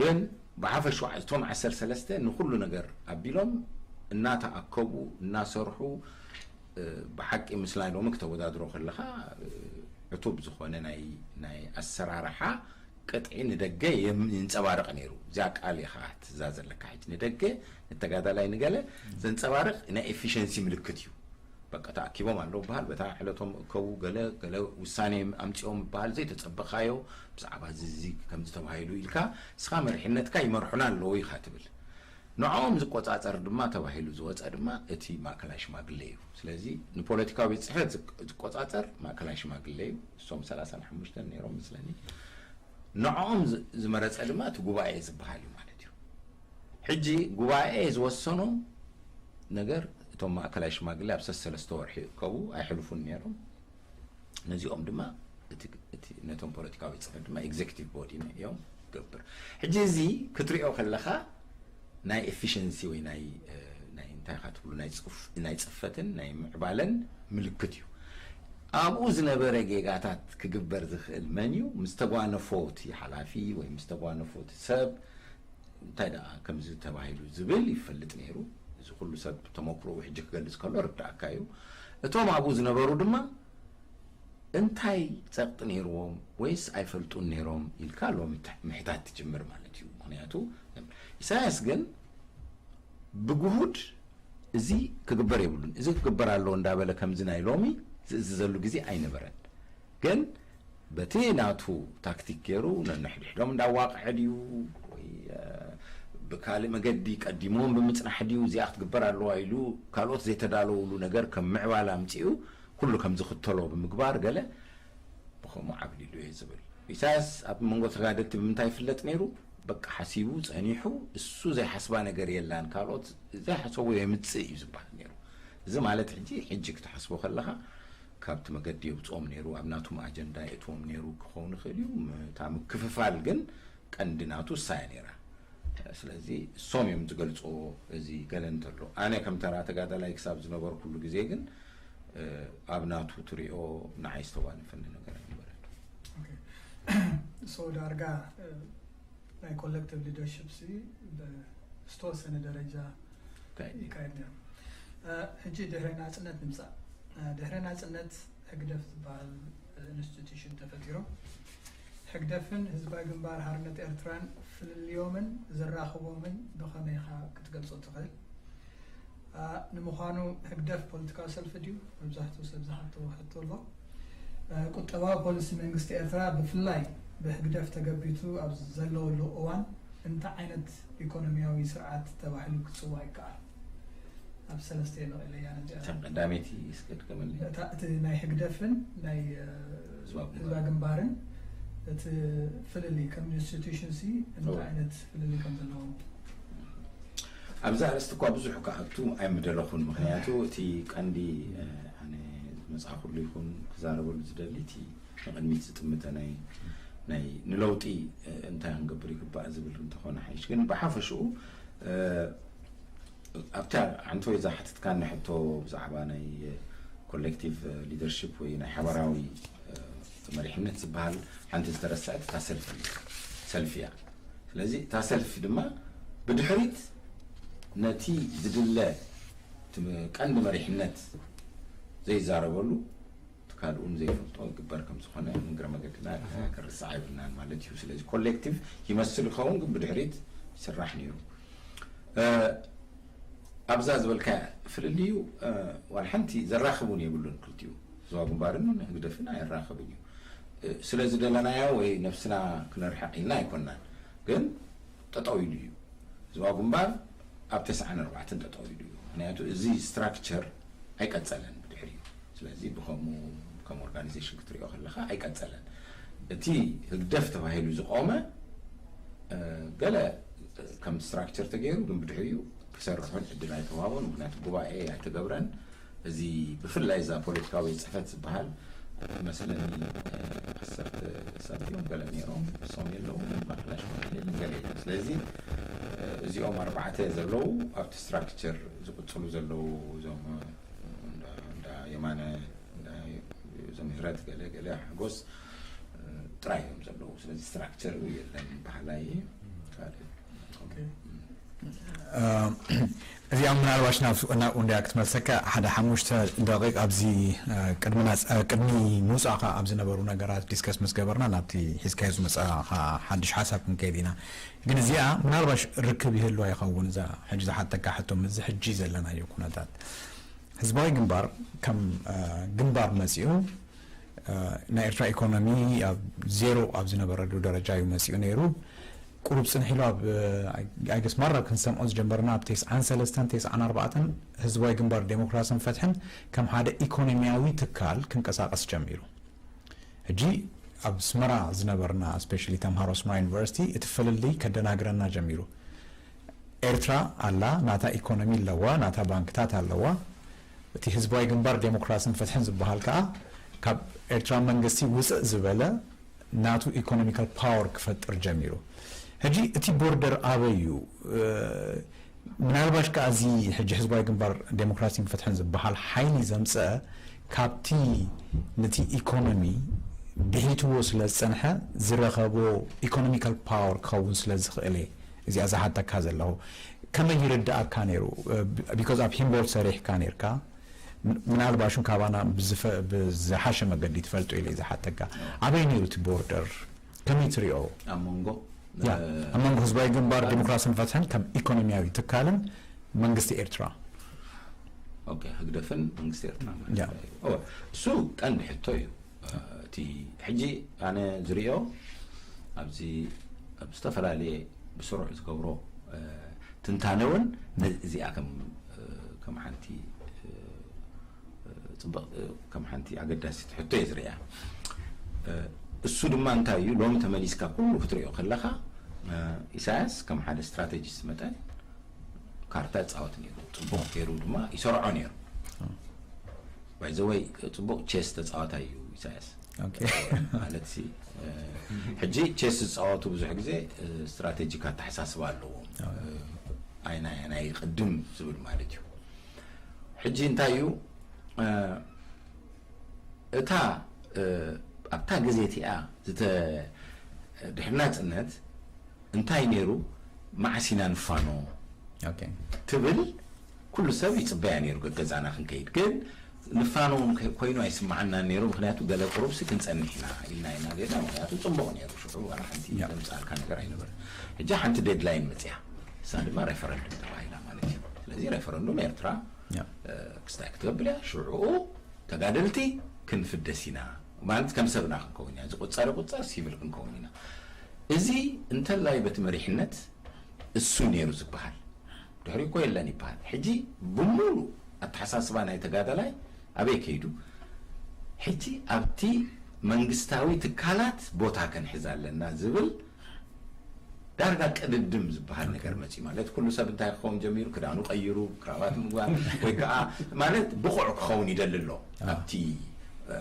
ግን ብሓፈሽዋ እቶም ዓሰርተ ሰለስተ ንኹሉ ነገር ኣቢሎም እናተኣከቡ እናሰርሑ፣ ብሓቂ ምስ ናይ ሎሚ ክተወዳድሮ ከለኻ ዕቱብ ዝኾነ ናይ ኣሰራርሓ ቅጥዒ ንደገ የንጸባርቕ ነይሩ። እዚኣ ቃል ኢኻ ትዛ ዘለካ ሕጂ፣ ንደገ ንተጋዳላይ ንገለ ዘንጸባርቕ ናይ ኤፊሸንሲ ምልክት እዩ። በቃ ተኣኪቦም ኣለዉ በሃል፣ በታ ዕለቶም እከቡ፣ ገለ ገለ ውሳኔ ኣምጺኦም በሃል፣ ዘይተጸበኻዮ ብዛዕባ ዝዚ ከምዚ ተባሂሉ ኢልካ እስኻ መሪሕነትካ ይመርሑና ኣለዉ ኢኻ ትብል። ንዕኦም ዝቆጻጸር ድማ ተባሂሉ ዝወጸ ድማ እቲ ማእከላይ ሽማግሌ እዩ። ስለዚ ንፖለቲካዊ ቤት ጽሕፈት ዝቆጻጸር ማእከላይ ሽማግሌ እዩ። እሶም ሰላሳን ሓሙሽተን ነይሮም ምስለኒ። ንዕኦም ዝመረጸ ድማ እቲ ጉባኤ ዝበሃል እዩ ማለት እዩ። ሕጂ ጉባኤ ዝወሰኖ ነገር እቶም ማእከላይ ሽማግሌ ኣብ ሰለስተ ወርሒ ይእከቡ ኣይሕልፉን ነይሮም። ነዚኦም ድማ ነቶም ፖለቲካዊ ጽሕፈት ድማ ኤግዜክቲቭ ቦዲ እዮም ገብር። ሕጂ እዚ ክትሪኦ ከለኻ ናይ ኤፊሽንሲ ወይ ናይ እንታይ ኢኻ ትብሉ ናይ ጽፈትን ናይ ምዕባለን ምልክት እዩ። ኣብኡ ዝነበረ ጌጋታት ክግበር ዝኽእል መን እዩ? ምስ ተጓነፎ እቲ ሓላፊ ወይ ምስ ተጓነፎ እቲ ሰብ እንታይ ደኣ ከምዚ ተባሂሉ ዝብል ይፈልጥ ነይሩ። እዚ ኩሉ ሰብ ተመክሮኡ ሕጂ ክገልጽ ከሎ ርዳእካ እዩ። እቶም ኣብኡ ዝነበሩ ድማ እንታይ ጸቕጢ ነይርዎም ወይስ ኣይፈልጡን ነይሮም ኢልካ ሎሚ ምሕታት ትጅምር ማለት እዩ። ምኽንያቱ ኢሳያስ ግን ብግሁድ እዚ ክግበር የብሉን፣ እዚ ክግበር ኣለዎ እንዳበለ ከምዚ ናይ ሎሚ ዝእዝዘሉ ግዜ ኣይነበረን። ግን በቲ ናቱ ታክቲክ ገይሩ ነንሕድሕዶም እንዳዋቕዐ ድዩ ወይ ብካልእ መገዲ ቀዲሞም ብምጽናሕ ድዩ እዚኣ ክትግበር ኣለዋ ኢሉ ካልኦት ዘይተዳለውሉ ነገር ከም ምዕባል ኣምጺኡ ኩሉ ከም ዝኽተሎ ብምግባር ገለ ብኸምኡ ዓብሊሉ እየ ዝብል። ኢሳያስ ኣብ መንጎ ተጋደልቲ ብምንታይ ይፍለጥ ነይሩ? በቃ ሓሲቡ ጸኒሑ፣ እሱ ዘይሓስባ ነገር የላን፣ ካልኦት ዘይሓሰቦ የምጽእ እዩ ዝበሃል ነይሩ። እዚ ማለት ሕጂ ሕጂ ክትሓስቦ ከለኻ ካብቲ መገዲ የውጽኦም ነይሩ፣ ኣብ ናቱም ኣጀንዳ የእትዎም ነይሩ ክኸውን ይኽእል እዩ። እታ ምክፍፋል ግን ቀንዲ ናቱ እሳ እያ ነይራ። ስለዚ እሶም እዮም ዝገልጽዎ። እዚ ገለ እንተሎ ኣነ ከም ተራ ተጋዳላይ ክሳብ ዝነበርኩሉ ግዜ ግን ኣብ ናቱ ትሪኦ ንዓይ ዝተዋነፈኒ ነገር ኣይነበረን። ሶ ዳርጋ ናይ ኮሌክቲቭ ሊደርሽፕ ሲ ዝተወሰነ ደረጃ ይካየድ ነይሩ። ሕጂ ድሕሪ ናፅነት ንምፃእ፣ ድሕሪ ናፅነት ህግደፍ ዝበሃል ኢንስቲቱሽን ተፈጢሩ። ህግደፍን ህዝባዊ ግንባር ሓርነት ኤርትራን ፍልልዮምን ዘራኽቦምን ብኸመይ ኢኻ ክትገልጾ ትኽእል? ንምዃኑ ህግደፍ ፖለቲካዊ ሰልፊ ድዩ? መብዛሕትኡ ሰብ ዝሓቶ ሕቶ ኣሎ። ቁጠባዊ ፖሊሲ መንግስቲ ኤርትራ ብፍላይ ብህግደፍ ተገቢቱ ኣብ ዘለወሉ እዋን እንታይ ዓይነት ኢኮኖሚያዊ ስርዓት ተባሂሉ ክጽዋዕ ይከኣል? ኣብ ሰለስተ የመቒለያ ነዚኣ። እታ ቀዳመይቲ እስከ ድገመለይ። እታ እቲ ናይ ህግደፍን ናይ ህዝባዊ ግንባር። ህዝባዊ ግንባርን እቲ ፍልልይ ከም ኢንስቲቱሽን ሲ እንታይ እወ። ዓይነት ፍልልይ ከም ዘለዎ። ኣብዚ ኣርእስቲ እኳ ብዙሕ ክኣቱ ኣይምደለኹን፣ ምኽንያቱ እቲ ቀንዲ ኣነ ዝመፅኣኩሉ ይኹን ክዛረበሉ ዝደሊ እቲ ንቕድሚት ዝጥምተ ናይ ናይ ንለውጢ እንታይ ክንገብር ይግባእ ዝብል እንተኾነ ሓይሽ ግን ብሓፈሽኡ ኣብታ ሓንቲ ወይ ዝሓተትካኒ ሕቶ ብዛዕባ ናይ ኮሌክቲቭ ሊደርሽፕ ወይ ናይ ሓበራዊ መሪሕነት ዝበሃል ሓንቲ ዝተረሰዐት እታ ሰልፊ ሰልፊ እያ። ስለዚ እታ ሰልፊ ድማ ብድሕሪት ነቲ ዝድለ ቀንዲ መሪሕነት ዘይዛረበሉ ትካልኡን ዘይፈልጦ ይግበር ከም ዝኾነ እግረ መገድና ክርሳዕ የብልናን ማለት እዩ። ስለዚ ኮሌክቲቭ ይመስል ይኸውን ግን ብድሕሪት ይስራሕ ነይሩ። ኣብዛ ዝበልካ ፍልልዩ ዋላ ሓንቲ ዘራኽቡን የብሉን። ክልቲኡ ህዝባዊ ግንባርን ህግደፍን ኣየራኽብን እዩ። ስለ ዝደለናዮ ወይ ነብስና ክነርሕቕ ኢልና ኣይኮናን፣ ግን ጠጠው ኢሉ እዩ። ህዝባዊ ግንባር ኣብ ተስዓን ኣርባዕተን ጠጠው ኢሉ እዩ። ምክንያቱ እዚ ስትራክቸር ኣይቀጸለን ብድሕሪኡ። ስለዚ ብኸምኡ ከም ኦርጋናይዜሽን ክትሪኦ ከለኻ ኣይቀጸለን። እቲ ህግደፍ ተባሂሉ ዝቆመ ገለ ከም ስትራክቸር ተገይሩ ግን ብድሕሪኡ ክሰርሑን ዕድል ኣይተዋህቦን። ምክንያቱ ጉባኤ ኣይተገብረን። እዚ ብፍላይ እዛ ፖለቲካዊ ጽሕፈት ዝበሃል መሰለኒ ዓሰርተ ሳንቲም ገለ ነይሮም፣ እሶም የለዉ፣ ባክላሽ ገለ የለን። ስለዚ እዚኦም ኣርባዕተ ዘለዉ ኣብቲ ስትራክቸር ዝቕጽሉ ዘለዉ እዞም እንዳ የማነ፣ እንዳ ምህረት፣ ገለ ገለ ሓጎስ ጥራይ እዮም ዘለዉ። ስለዚ ስትራክቸር የለን ባህላይ ካልእ እዚኣ ምናልባሽ ናብ ናብኡ እንድያ ክትመልሰካ ሓደ ሓሙሽተ ደቂቅ ኣብዚ ቅድሚ ምውፃእካ ኣብ ዝነበሩ ነገራት ዲስከስ ምስ ገበርና ናብቲ ሒዝካዮ ዝመፃኻ ሓድሽ ሓሳብ ክንከይድ ኢና። ግን እዚኣ ምናልባሽ ርክብ ይህልዋ ይኸውን እዛ ሕጂ ዝሓተካ ሕቶ ምስዚ ሕጂ ዘለናዮ ኩነታት ህዝባዊ ግንባር ከም ግንባር መፂኡ ናይ ኤርትራ ኢኮኖሚ ኣብ ዜሮ ኣብ ዝነበረሉ ደረጃ እዩ መፂኡ ነይሩ። ቁሩብ ፅንሕ ኢሉ ኣብ ኣይገስ ማራ ክንሰምዖ ዝጀመርና ኣብ ተስዓን ሰለስተን ተስዓን ኣርባዕተን ህዝባዊ ግንባር ዴሞክራስን ፍትሕን ከም ሓደ ኢኮኖሚያዊ ትካል ክንቀሳቀስ ጀሚሩ። ሕጂ ኣብ ኣስመራ ዝነበርና ስፔሻሊ ተምሃሮ ኣስመራ ዩኒቨርሲቲ እቲ ፍልልይ ከደናግረና ጀሚሩ። ኤርትራ ኣላ፣ ናታ ኢኮኖሚ ኣለዋ፣ ናታ ባንክታት ኣለዋ። እቲ ህዝባዊ ግንባር ዴሞክራስን ፍትሕን ዝበሃል ከዓ ካብ ኤርትራ መንግስቲ ውፅእ ዝበለ ናቱ ኢኮኖሚካል ፓወር ክፈጥር ጀሚሩ። ሕጂ እቲ ቦርደር ኣበይ እዩ? ምናልባሽ ከዓ እዚ ሕጂ ህዝባዊ ግንባር ዴሞክራሲን ፍትሕን ዝበሃል ሓይሊ ዘምፀአ ካብቲ ነቲ ኢኮኖሚ ብሂትዎ ስለ ዝፀንሐ ዝረኸቦ ኢኮኖሚካል ፓወር ክኸውን ስለ ዝኽእል እየ እዚኣ ዝሓተካ ዘለኹ። ከመይ ይርድኣካ ነይሩ? ቢኮዝ ኣብ ሂምቦልት ሰሪሕካ ነይርካ፣ ምናልባሽ እውን ካባና ብዝሓሸ መገዲ ትፈልጦ ኢለ ዝሓተካ። ኣበይ ነይሩ እቲ ቦርደር? ከመይ ትሪኦ? ኣብ መንጎ ኣብ መንጎ ህዝባዊ ግንባር ዲሞክራስን ፍትሕን ከም ኢኮኖሚያዊ ትካልን መንግስቲ ኤርትራ ህግደፍን መንግስቲ ኤርትራ ማለት እዩ። እሱ ቀንዲ ሕቶ እዩ። እቲ ሕጂ ኣነ ዝሪኦ ኣብዚ ኣብ ዝተፈላለየ ብስሩዕ ዝገብሮ ትንታነ እውን እዚኣ ከም ሓንቲ ፅብቕ ከም ሓንቲ ኣገዳሲት ሕቶ እየ ዝሪኣ። እሱ ድማ እንታይ እዩ ሎሚ ተመሊስካ ኩሉ ክትሪኦ ከለኻ ኢሳያስ ከም ሓደ ስትራቴጂስት መጠን ካርታ ይፃወት ነይሩ፣ ፅቡቕ ገይሩ ድማ ይሰርዖ ነይሩ። ባይዘወይ ፅቡቕ ቼስ ተፃዋታይ እዩ ኢሳያስ። ማለት ሕጂ ቼስ ዝፃወቱ ብዙሕ ግዜ ስትራቴጂክ ኣተሓሳስባ ኣለዎም። ኣይናይ ቅድም ዝብል ማለት እዩ። ሕጂ እንታይ እዩ እታ ኣብታ ግዜ እቲኣ ድሕሪ ናፅነት እንታይ ነይሩ፣ መዓስ ኢና ንፋኖ ትብል ኩሉ ሰብ ይፅበያ ነይሩ። ገዛና ክንከይድ ግን ንፋኖ ኮይኑ ኣይስማዓናን ነይሩ። ምክንያቱ ገለ ቁሩብሲ ክንፀንሕ ኢና ኢልና ኢና ጌርና። ምክንያቱ ፅቡቕ ነይሩ። ሽዑ ዋላ ሓንቲ ዘምፃልካ ነገር ኣይነበረ። ሕጂ ሓንቲ ዴድላይን መፅያ፣ እሳ ድማ ሬፈረንዱም ተባሂላ ማለት እዩ። ስለዚ ሬፈረንዱም ኤርትራ ክስታይ ክትገብር እያ። ሽዑ ተጋደልቲ ክንፍደስ ኢና ማለት ከም ሰብና ክንከውን ኢና። ዝቁፀር ቁፀር ሲቪል ክንከውን ኢና። እዚ እንተላይ በቲ መሪሕነት እሱ ነይሩ ዝበሃል ድሕሪ እኮ የለን ይበሃል። ሕጂ ብሙሉ ኣተሓሳስባ ናይ ተጋዳላይ ኣበይ ከይዱ? ሕጂ ኣብቲ መንግስታዊ ትካላት ቦታ ከንሕዝ ኣለና ዝብል ዳርጋ ቅድድም ዝበሃል ነገር መፅዩ። ማለት ኩሉ ሰብ እንታይ ክኸውን ጀሚሩ፣ ክዳኑ ቀይሩ፣ ክራባት ምግባር ወይ ከዓ ማለት ብቑዕ ክኸውን ይደሊ ኣሎ። ኣብቲ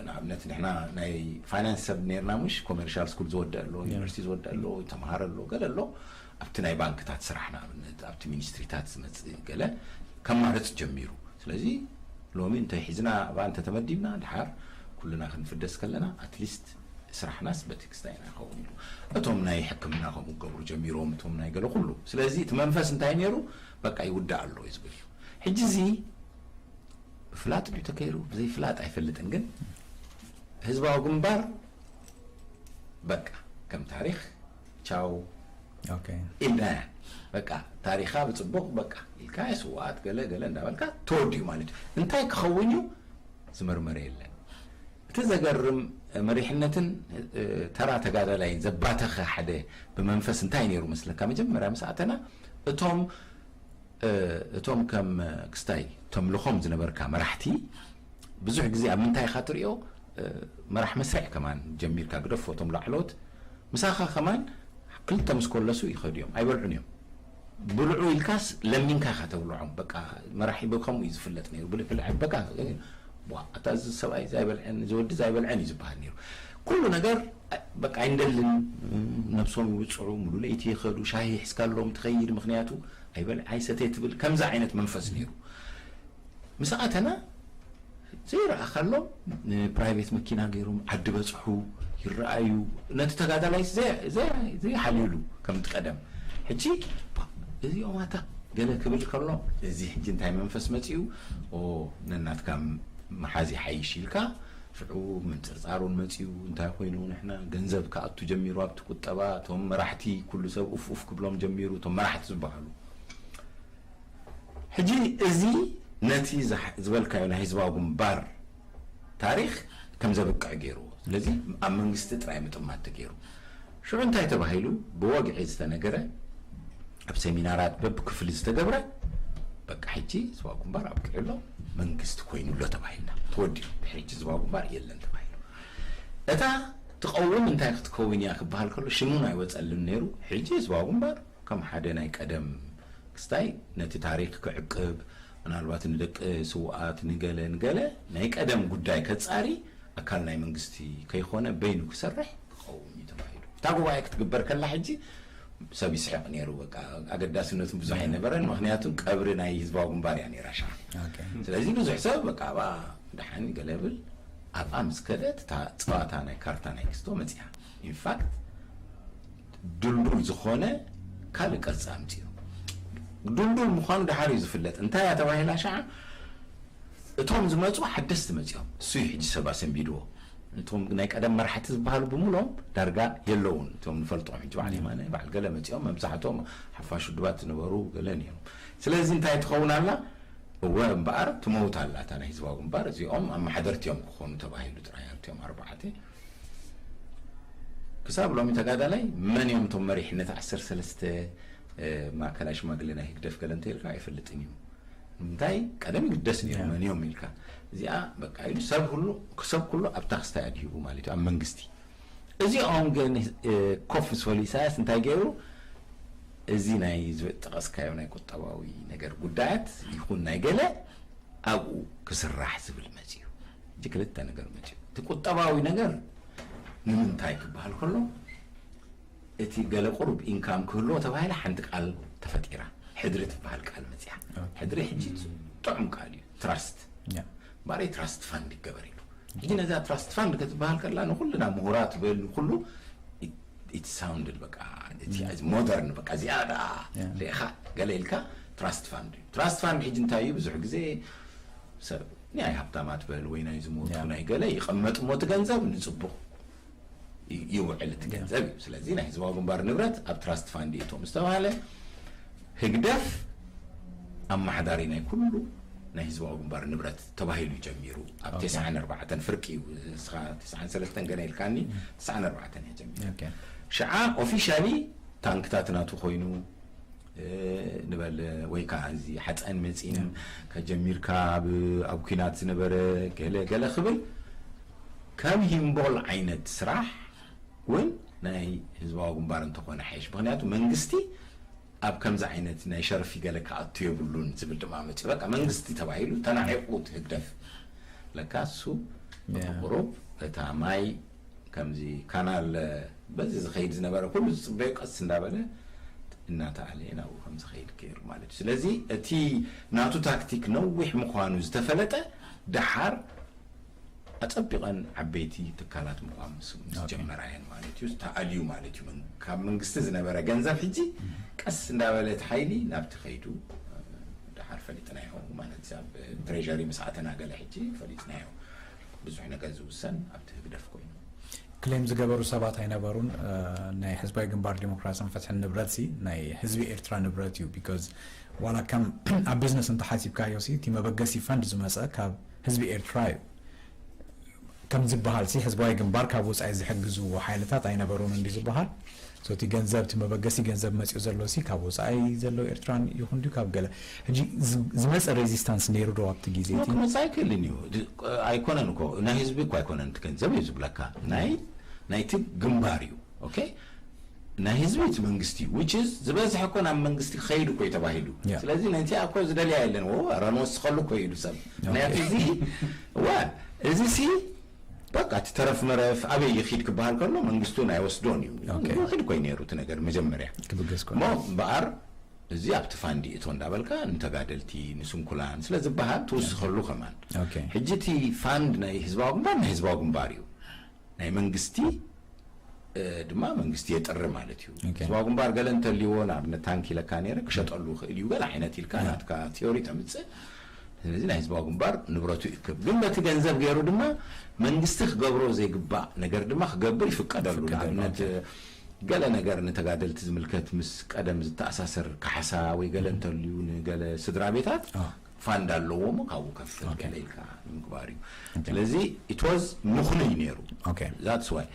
ንኣብነት ንሕና ናይ ፋይናንስ ሰብ ነርና፣ ሙሽ ኮመርሻል ስኩል ዝወደ ኣሎ፣ ዩኒቨርሲቲ ዝወደ ኣሎ፣ ተምሃረ ኣሎ፣ ገለ ኣሎ። ኣብቲ ናይ ባንክታት ስራሕ ንኣብነት ኣብቲ ሚኒስትሪታት ዝመፅእ ገለ ከማርፅ ጀሚሩ። ስለዚ ሎሚ እንተይ ሒዝና ኣብኣ እንተተመዲብና ድሓር ኩልና ክንፍደስ ከለና ኣትሊስት ስራሕናስ በቲ ክስታይ ኢና ክኸውን ኢሉ። እቶም ናይ ሕክምና ከምኡ ክገብሩ ጀሚሮም፣ እቶም ናይ ገለ ኩሉ። ስለዚ እቲ መንፈስ እንታይ ነይሩ? በቃ ይውዳእ ኣሎ እዩ ዝብል እዩ። ሕጂ እዚ ብፍላጥ ድዩ ተከይሩ ብዘይፍላጥ ኣይፈልጥን፣ ግን ህዝባዊ ግንባር በቃ ከም ታሪክ ቻው ኢልና በቃ ታሪካ ብፅቡቅ በቃ ኢልካ ስዋኣት ገለ ገለ እንዳበልካ ተወዲኡ ማለት እዩ። እንታይ ክኸውን እዩ ዝመርመረ የለን። እቲ ዘገርም መሪሕነትን ተራ ተጋዳላይን ዘባተኸ ሓደ ብመንፈስ እንታይ ነይሩ መስለካ? መጀመርያ ምስ ኣተና እቶም እቶም ከም ክስታይ ተምልኾም ዝነበርካ መራሕቲ ብዙሕ ግዜ ኣብ ምንታይ ኢኻ ትሪኦ? መራሕ መስርዕ ከማን ጀሚርካ ግደፎ፣ እቶም ላዕሎት ምሳኻ ከማን ክልተ ምስ ኮለሱ ይኸዱ እዮም፣ ኣይበልዑን እዮም። ብልዑ ኢልካስ ለሚንካ ኢኻ ተብልዖም። በቃ መራሒ ብከምኡ እዩ ዝፍለጥ ነይሩ። ብልዕ ብልዕ በቃ፣ ዋ፣ ኣታ እዚ ሰብኣይ እዚ ኣይበልዐን፣ እዚ ወዲ እዚ ኣይበልዐን እዩ ዝበሃል ነይሩ። ኩሉ ነገር በቃ ኣይንደልን። ነብሶም ይውፅዑ፣ ሙሉ ለይቲ ይኸዱ፣ ሻሂ ሒዝካሎም ትኸይድ። ምክንያቱ ኣይበል ኣይሰተ ትብል፣ ከምዚ ዓይነት መንፈስ ነይሩ። ምስ ኣተና ዘይረኣኻሎም ንፕራይቬት መኪና ገይሮም ዓዲ በፅሑ ይረኣዩ። ነቲ ተጋዳላይ ዘ- ዘ- ዘይሓልዩሉ ከምቲ ቀደም። ሕጂ እዚኦም ኣታ ገለ ክብል ከሎ፣ እዚ ሕጂ እንታይ መንፈስ መፂኡ? ኦ፣ ነናትካ መሓዝ ይሓይሽ ኢልካ ሽዑ ምንፅርፃሩን መፂኡ። እንታይ ኮይኑ ንሕና ገንዘብ ክኣቱ ጀሚሩ ኣብቲ ቁጠባ። እቶም መራሕቲ ኩሉ ሰብ ኡፍ ኡፍ ክብሎም ጀሚሩ፣ እቶም መራሕቲ ዝበሃሉ። ሕጂ እዚ ነቲ ዝሓ- ዝበልካዮ ናይ ህዝባዊ ግንባር ታሪክ ከም ዘብቅዕ ገይርዎ። ስለዚ ኣብ መንግስቲ ጥራይ ምጥማት ተገይሩ። ሽዑ እንታይ ተባሂሉ? ብወግዒ ዝተነገረ፣ ኣብ ሴሚናራት በብክፍሊ ዝተገብረ፣ በቃ ሕጂ ህዝባዊ ግንባር ኣብቂዑ ኣሎ፣ መንግስቲ ኮይኑ ኣሎ ተባሂልና። ተወዲኡ። ድሕሪ ሕጂ ህዝባዊ ግንባር የለን ተባሂሉ። እታ ትቐውም እንታይ ክትከውን እያ ክበሃል ከሎ ሽሙን ኣይወፀልን ነይሩ። ሕጂ ህዝባዊ ግንባር ከም ሓደ ናይ ቀደም ክስታይ ነቲ ታሪክ ክዕቅብ፣ ምናልባት ንደቂ ስውኣት ንገለ ንገለ ናይ ቀደም ጉዳይ ከጻሪ ኣካል ናይ መንግስቲ ከይኮነ በይኑ ክሰርሕ ክኸውን እዩ ተባሂሉ። እታ ጉባኤ ክትግበር ከላ ሕጂ ሰብ ይስሕቕ ነይሩ። በቃ ኣገዳስነቱ ብዙሕ ኣይነበረን። ምክንያቱ ቀብሪ ናይ ህዝባዊ ግንባር እያ ነይራ ሽዓ። ስለዚ ብዙሕ ሰብ በቃ ባ ደሓን ገለ ብል። ኣብኣ ምስ ከደት እታ ፀዋታ ናይ ካርታ ናይ ክስቶ መፅያ። ኢንፋክት ድልዱል ዝኾነ ካልእ ቅርፂ ኣምፅኡ። ድልዱል ምዃኑ ደሓር እዩ ዝፍለጥ። እንታይ እያ ተባሂላ ሽዓ? እቶም ዝመፁ ሓደስቲ መፂኦም። እሱ እዩ ሕጂ ሰብ ኣሰንቢድዎ። እቶም ናይ ቀደም መራሕቲ ዝበሃሉ ብምሎም ዳርጋ የለውን። እቶም ንፈልጦም ሕጂ በዓል የማነ በዓል ገለ መፂኦም፣ መብዛሕትኦም ሓፋሽ ውድባት ዝነበሩ ገለ ነይሮም። ስለዚ እንታይ ትኸውን ኣላ? እወ እምበኣር ትመውት ኣላ እታ ናይ ህዝባዊ ግንባር። እዚኦም ኣመሓደርቲ እዮም ክኾኑ ተባሂሉ ጥራይ ኣብቲኦም ኣርባዕተ። ክሳብ ሎሚ ተጋዳላይ መን እዮም እቶም መሪሕነት ዓሰርተ ሰለስተ ማእከላይ ሽማግሌ ናይ ህግደፍ ገለ እንተኢልካ ኣይፈልጥን እዩ። እንታይ ቀደም ይግደስ ነይሩ መን እዮም ኢልካ። እዚኣ በቃ ኢሉ ሰብ ሁሉ፣ ሰብ ኩሉ ኣብታ ክስታይ ኣድሂቡ ማለት እዩ ኣብ መንግስቲ። እዚኦም ግን ኮፍ ምስ በሉ ኢሳያስ እንታይ ገይሩ? እዚ ናይ ዝጠቐስካዮ ናይ ቁጠባዊ ነገር ጉዳያት ይኹን ናይ ገለ ኣብኡ ክስራሕ ዝብል መፅዩ። እቲ ክልተ ነገር መፅዩ። እቲ ቁጠባዊ ነገር ንምንታይ ክበሃል ከሎ እቲ ገለ ቁሩብ ኢንካም ክህልዎ ተባሂላ ሓንቲ ቃል ተፈጢራ። ሕድሪ ትበሃል ቃል መፅያ። ሕድሪ ሕጂ ጥዑም ቃል እዩ። ትራስት ባረይ ትራስት ፋንድ ይገበር ኢሉ። ሕጂ ነዛ ትራስት ፋንድ ክትበሃል ከላ ንኩልና ምሁራት በል ንኩሉ ኢት ሳውንድድ በቃ እቲ ሞደርን በቃ እዚኣ ደኣ ርኢኻ ገለ ኢልካ ትራስት ፋንድ እዩ። ትራስት ፋንድ ሕጂ እንታይ እዩ? ብዙሕ ግዜ ሰብ ናይ ሃብታማት በል ወይ ናይ ዝሞቱ ናይ ገለ ይቐመጥ እሞ እቲ ገንዘብ ንፅቡቕ ይውዕል እቲ ገንዘብ እዩ። ስለዚ ናይ ህዝባዊ ግንባር ንብረት ኣብ ትራስት ፋንድ ይእቶ ምስ ተባሃለ ህግደፍ ኣመሓዳሪ ናይ ኩሉ ናይ ህዝባዊ ግንባር ንብረት ተባሂሉ ጀሚሩ ኣብ ተስዓን ኣርባዕተን ፍርቂ እዩ። ንስኻ ተስዓን ሰለስተን ገና ኢልካኒ፣ ተስዓን ኣርባዕተን እያ ጀሚሩ። ሽዓ ኦፊሻሊ ታንክታት ናቱ ኮይኑ ንበል ወይ ከዓ እዚ ሓፀን መፂን ከጀሚርካ ኣብ ኩናት ዝነበረ ገለ ገለ ክብል ከም ሂምቦል ዓይነት ስራሕ እውን ናይ ህዝባዊ ግንባር እንተኾነ ሓይሽ። ምክንያቱ መንግስቲ ኣብ ከምዚ ዓይነት ናይ ሸርፊ ገለ ክኣቱ የብሉን ዝብል ድማ መፅኡ። በቃ መንግስቲ ተባሂሉ ተናዒቑ እቲ ህግደፍ። ለካ እሱ ብቁሩብ እታ ማይ ከምዚ ካናል በዚ ዝኸይድ ዝነበረ ኩሉ ዝፅበዮ ቀስ እንዳበለ እናተኣለየ ናብኡ ከም ዝኸይድ ገይሩ ማለት እዩ። ስለዚ እቲ ናቱ ታክቲክ ነዊሕ ምዃኑ ዝተፈለጠ ደሓር ኣጸቢቐን ዓበይቲ ትካላት ምቋም ምስ ምስ ጀመራ እየን ማለት እዩ። ተኣልዩ ማለት እዩ። መን- ካብ መንግስቲ ዝነበረ ገንዘብ ሕጂ ቀስ እንዳበለ እቲ ሓይሊ ናብቲ ከይዱ ደሓር ፈሊጥናዮ ማለት ኣብ ትሬሪ ምስ ኣተና ገለ ሕጂ ፈሊጥናዮ ብዙሕ ነገር ዝውሰን ኣብቲ ህግደፍ ኮይኑ። ክሌም ዝገበሩ ሰባት ኣይነበሩን። ናይ ህዝባዊ ግንባር ዲሞክራሲን ፍትሕን ንብረት ሲ ናይ ህዝቢ ኤርትራ ንብረት እዩ። ቢካዝ ዋላ ከም ኣብ ቢዝነስ እንተሓሲብካዮ ሲ እቲ መበገሲ ፈንድ ዝመፀ ካብ ህዝቢ ኤርትራ እዩ። ከም ዝበሃል ሲ ህዝባዊ ግንባር ካብ ወፃኢ ዝሕግዝዎ ሓይልታት ኣይነበሩን እንዲ ዝበሃል። So እቲ ገንዘብ፣ እቲ መበገሲ ገንዘብ መፂኡ ዘሎ ሲ ካብ ወፃኢ ዘሎ ኤርትራን ይኹን ድዩ ካብ ገለ? ሕጂ ዝ- ዝመፀ ሬዚስታንስ ነይሩ ዶ ኣብቲ ግዜ እቲ? ክመፃ ኣይክእልን እዩ። ድ- ኣይኮነን እኮ፣ ናይ ህዝቢ እኮ ኣይኮነን እቲ ገንዘብ እዩ ዝብለካ፣ ናይ ናይቲ ግንባር እዩ። ኦኬ፣ ናይ ህዝቢ እቲ መንግስቲ እዩ። Which is ዝበዝሐ እኮ ናብ መንግስቲ ክኸይድ እኮ እዩ ተባሂሉ። Yeah. ስለዚ ነቲ እኮ ዝደልያ የለን። ወ ኧረ ንወስኸሉ እኮ ኢሉ ሰብ። ምክንያቱ እዚ ዋ እዚ ሲ በቃ እቲ ተረፍ መረፍ ኣበይ ይኺድ ክበሃል ከሎ መንግስቱ ናይ ወስዶን እዩ። Okay. ይኺድ እኮ እዩ ነይሩ እቲ ነገር መጀመርያ። ክብገስ እኮ። እሞ እምበኣር እዚ ኣብቲ ፋንድ ይእቶ እንዳበልካ ንተጋደልቲ ንስንኩላን ስለ ዝበሃል ትውስኸሉ ከማን። Okay. ሕጂ እቲ ፋንድ ናይ ህዝባዊ ግንባር ናይ ህዝባዊ ግንባር እዩ። ናይ መንግስቲ እ፣ ድማ መንግስቲ የጥሪ ማለት እዩ። Okay. ህዝባዊ ግንባር ገለ እንተልይዎ ንኣብነት ታንክ ኢለካ ነይረ ክሸጠሉ ይኽእል እዩ ገለ ዓይነት ኢልካ Yeah. ናትካ ቲዮሪ ተምፅእ። ስለዚ ናይ ህዝባዊ ግንባር ንብረቱ ይእክብ፣ ግን በቲ ገንዘብ ገይሩ ድማ መንግስቲ ክገብሮ ዘይግባእ ነገር ድማ ክገብር ይፍቀደሉ። ይፍቀደሉ፣ ንኣብነት okay. ገለ ነገር ንተጋደልቲ ዝምልከት ምስ ቀደም ዝተኣሳሰር ካሕሳ ወይ ገለ እንተልዩ ንገለ ስድራ ቤታት Ah. ፋንድ ኣለዎ እሞ ካብኡ ከፍል Okay. ገለ ኢልካ ንምግባር እዩ። ስለዚ it was ምኽኑይ ነይሩ። Okay. That's why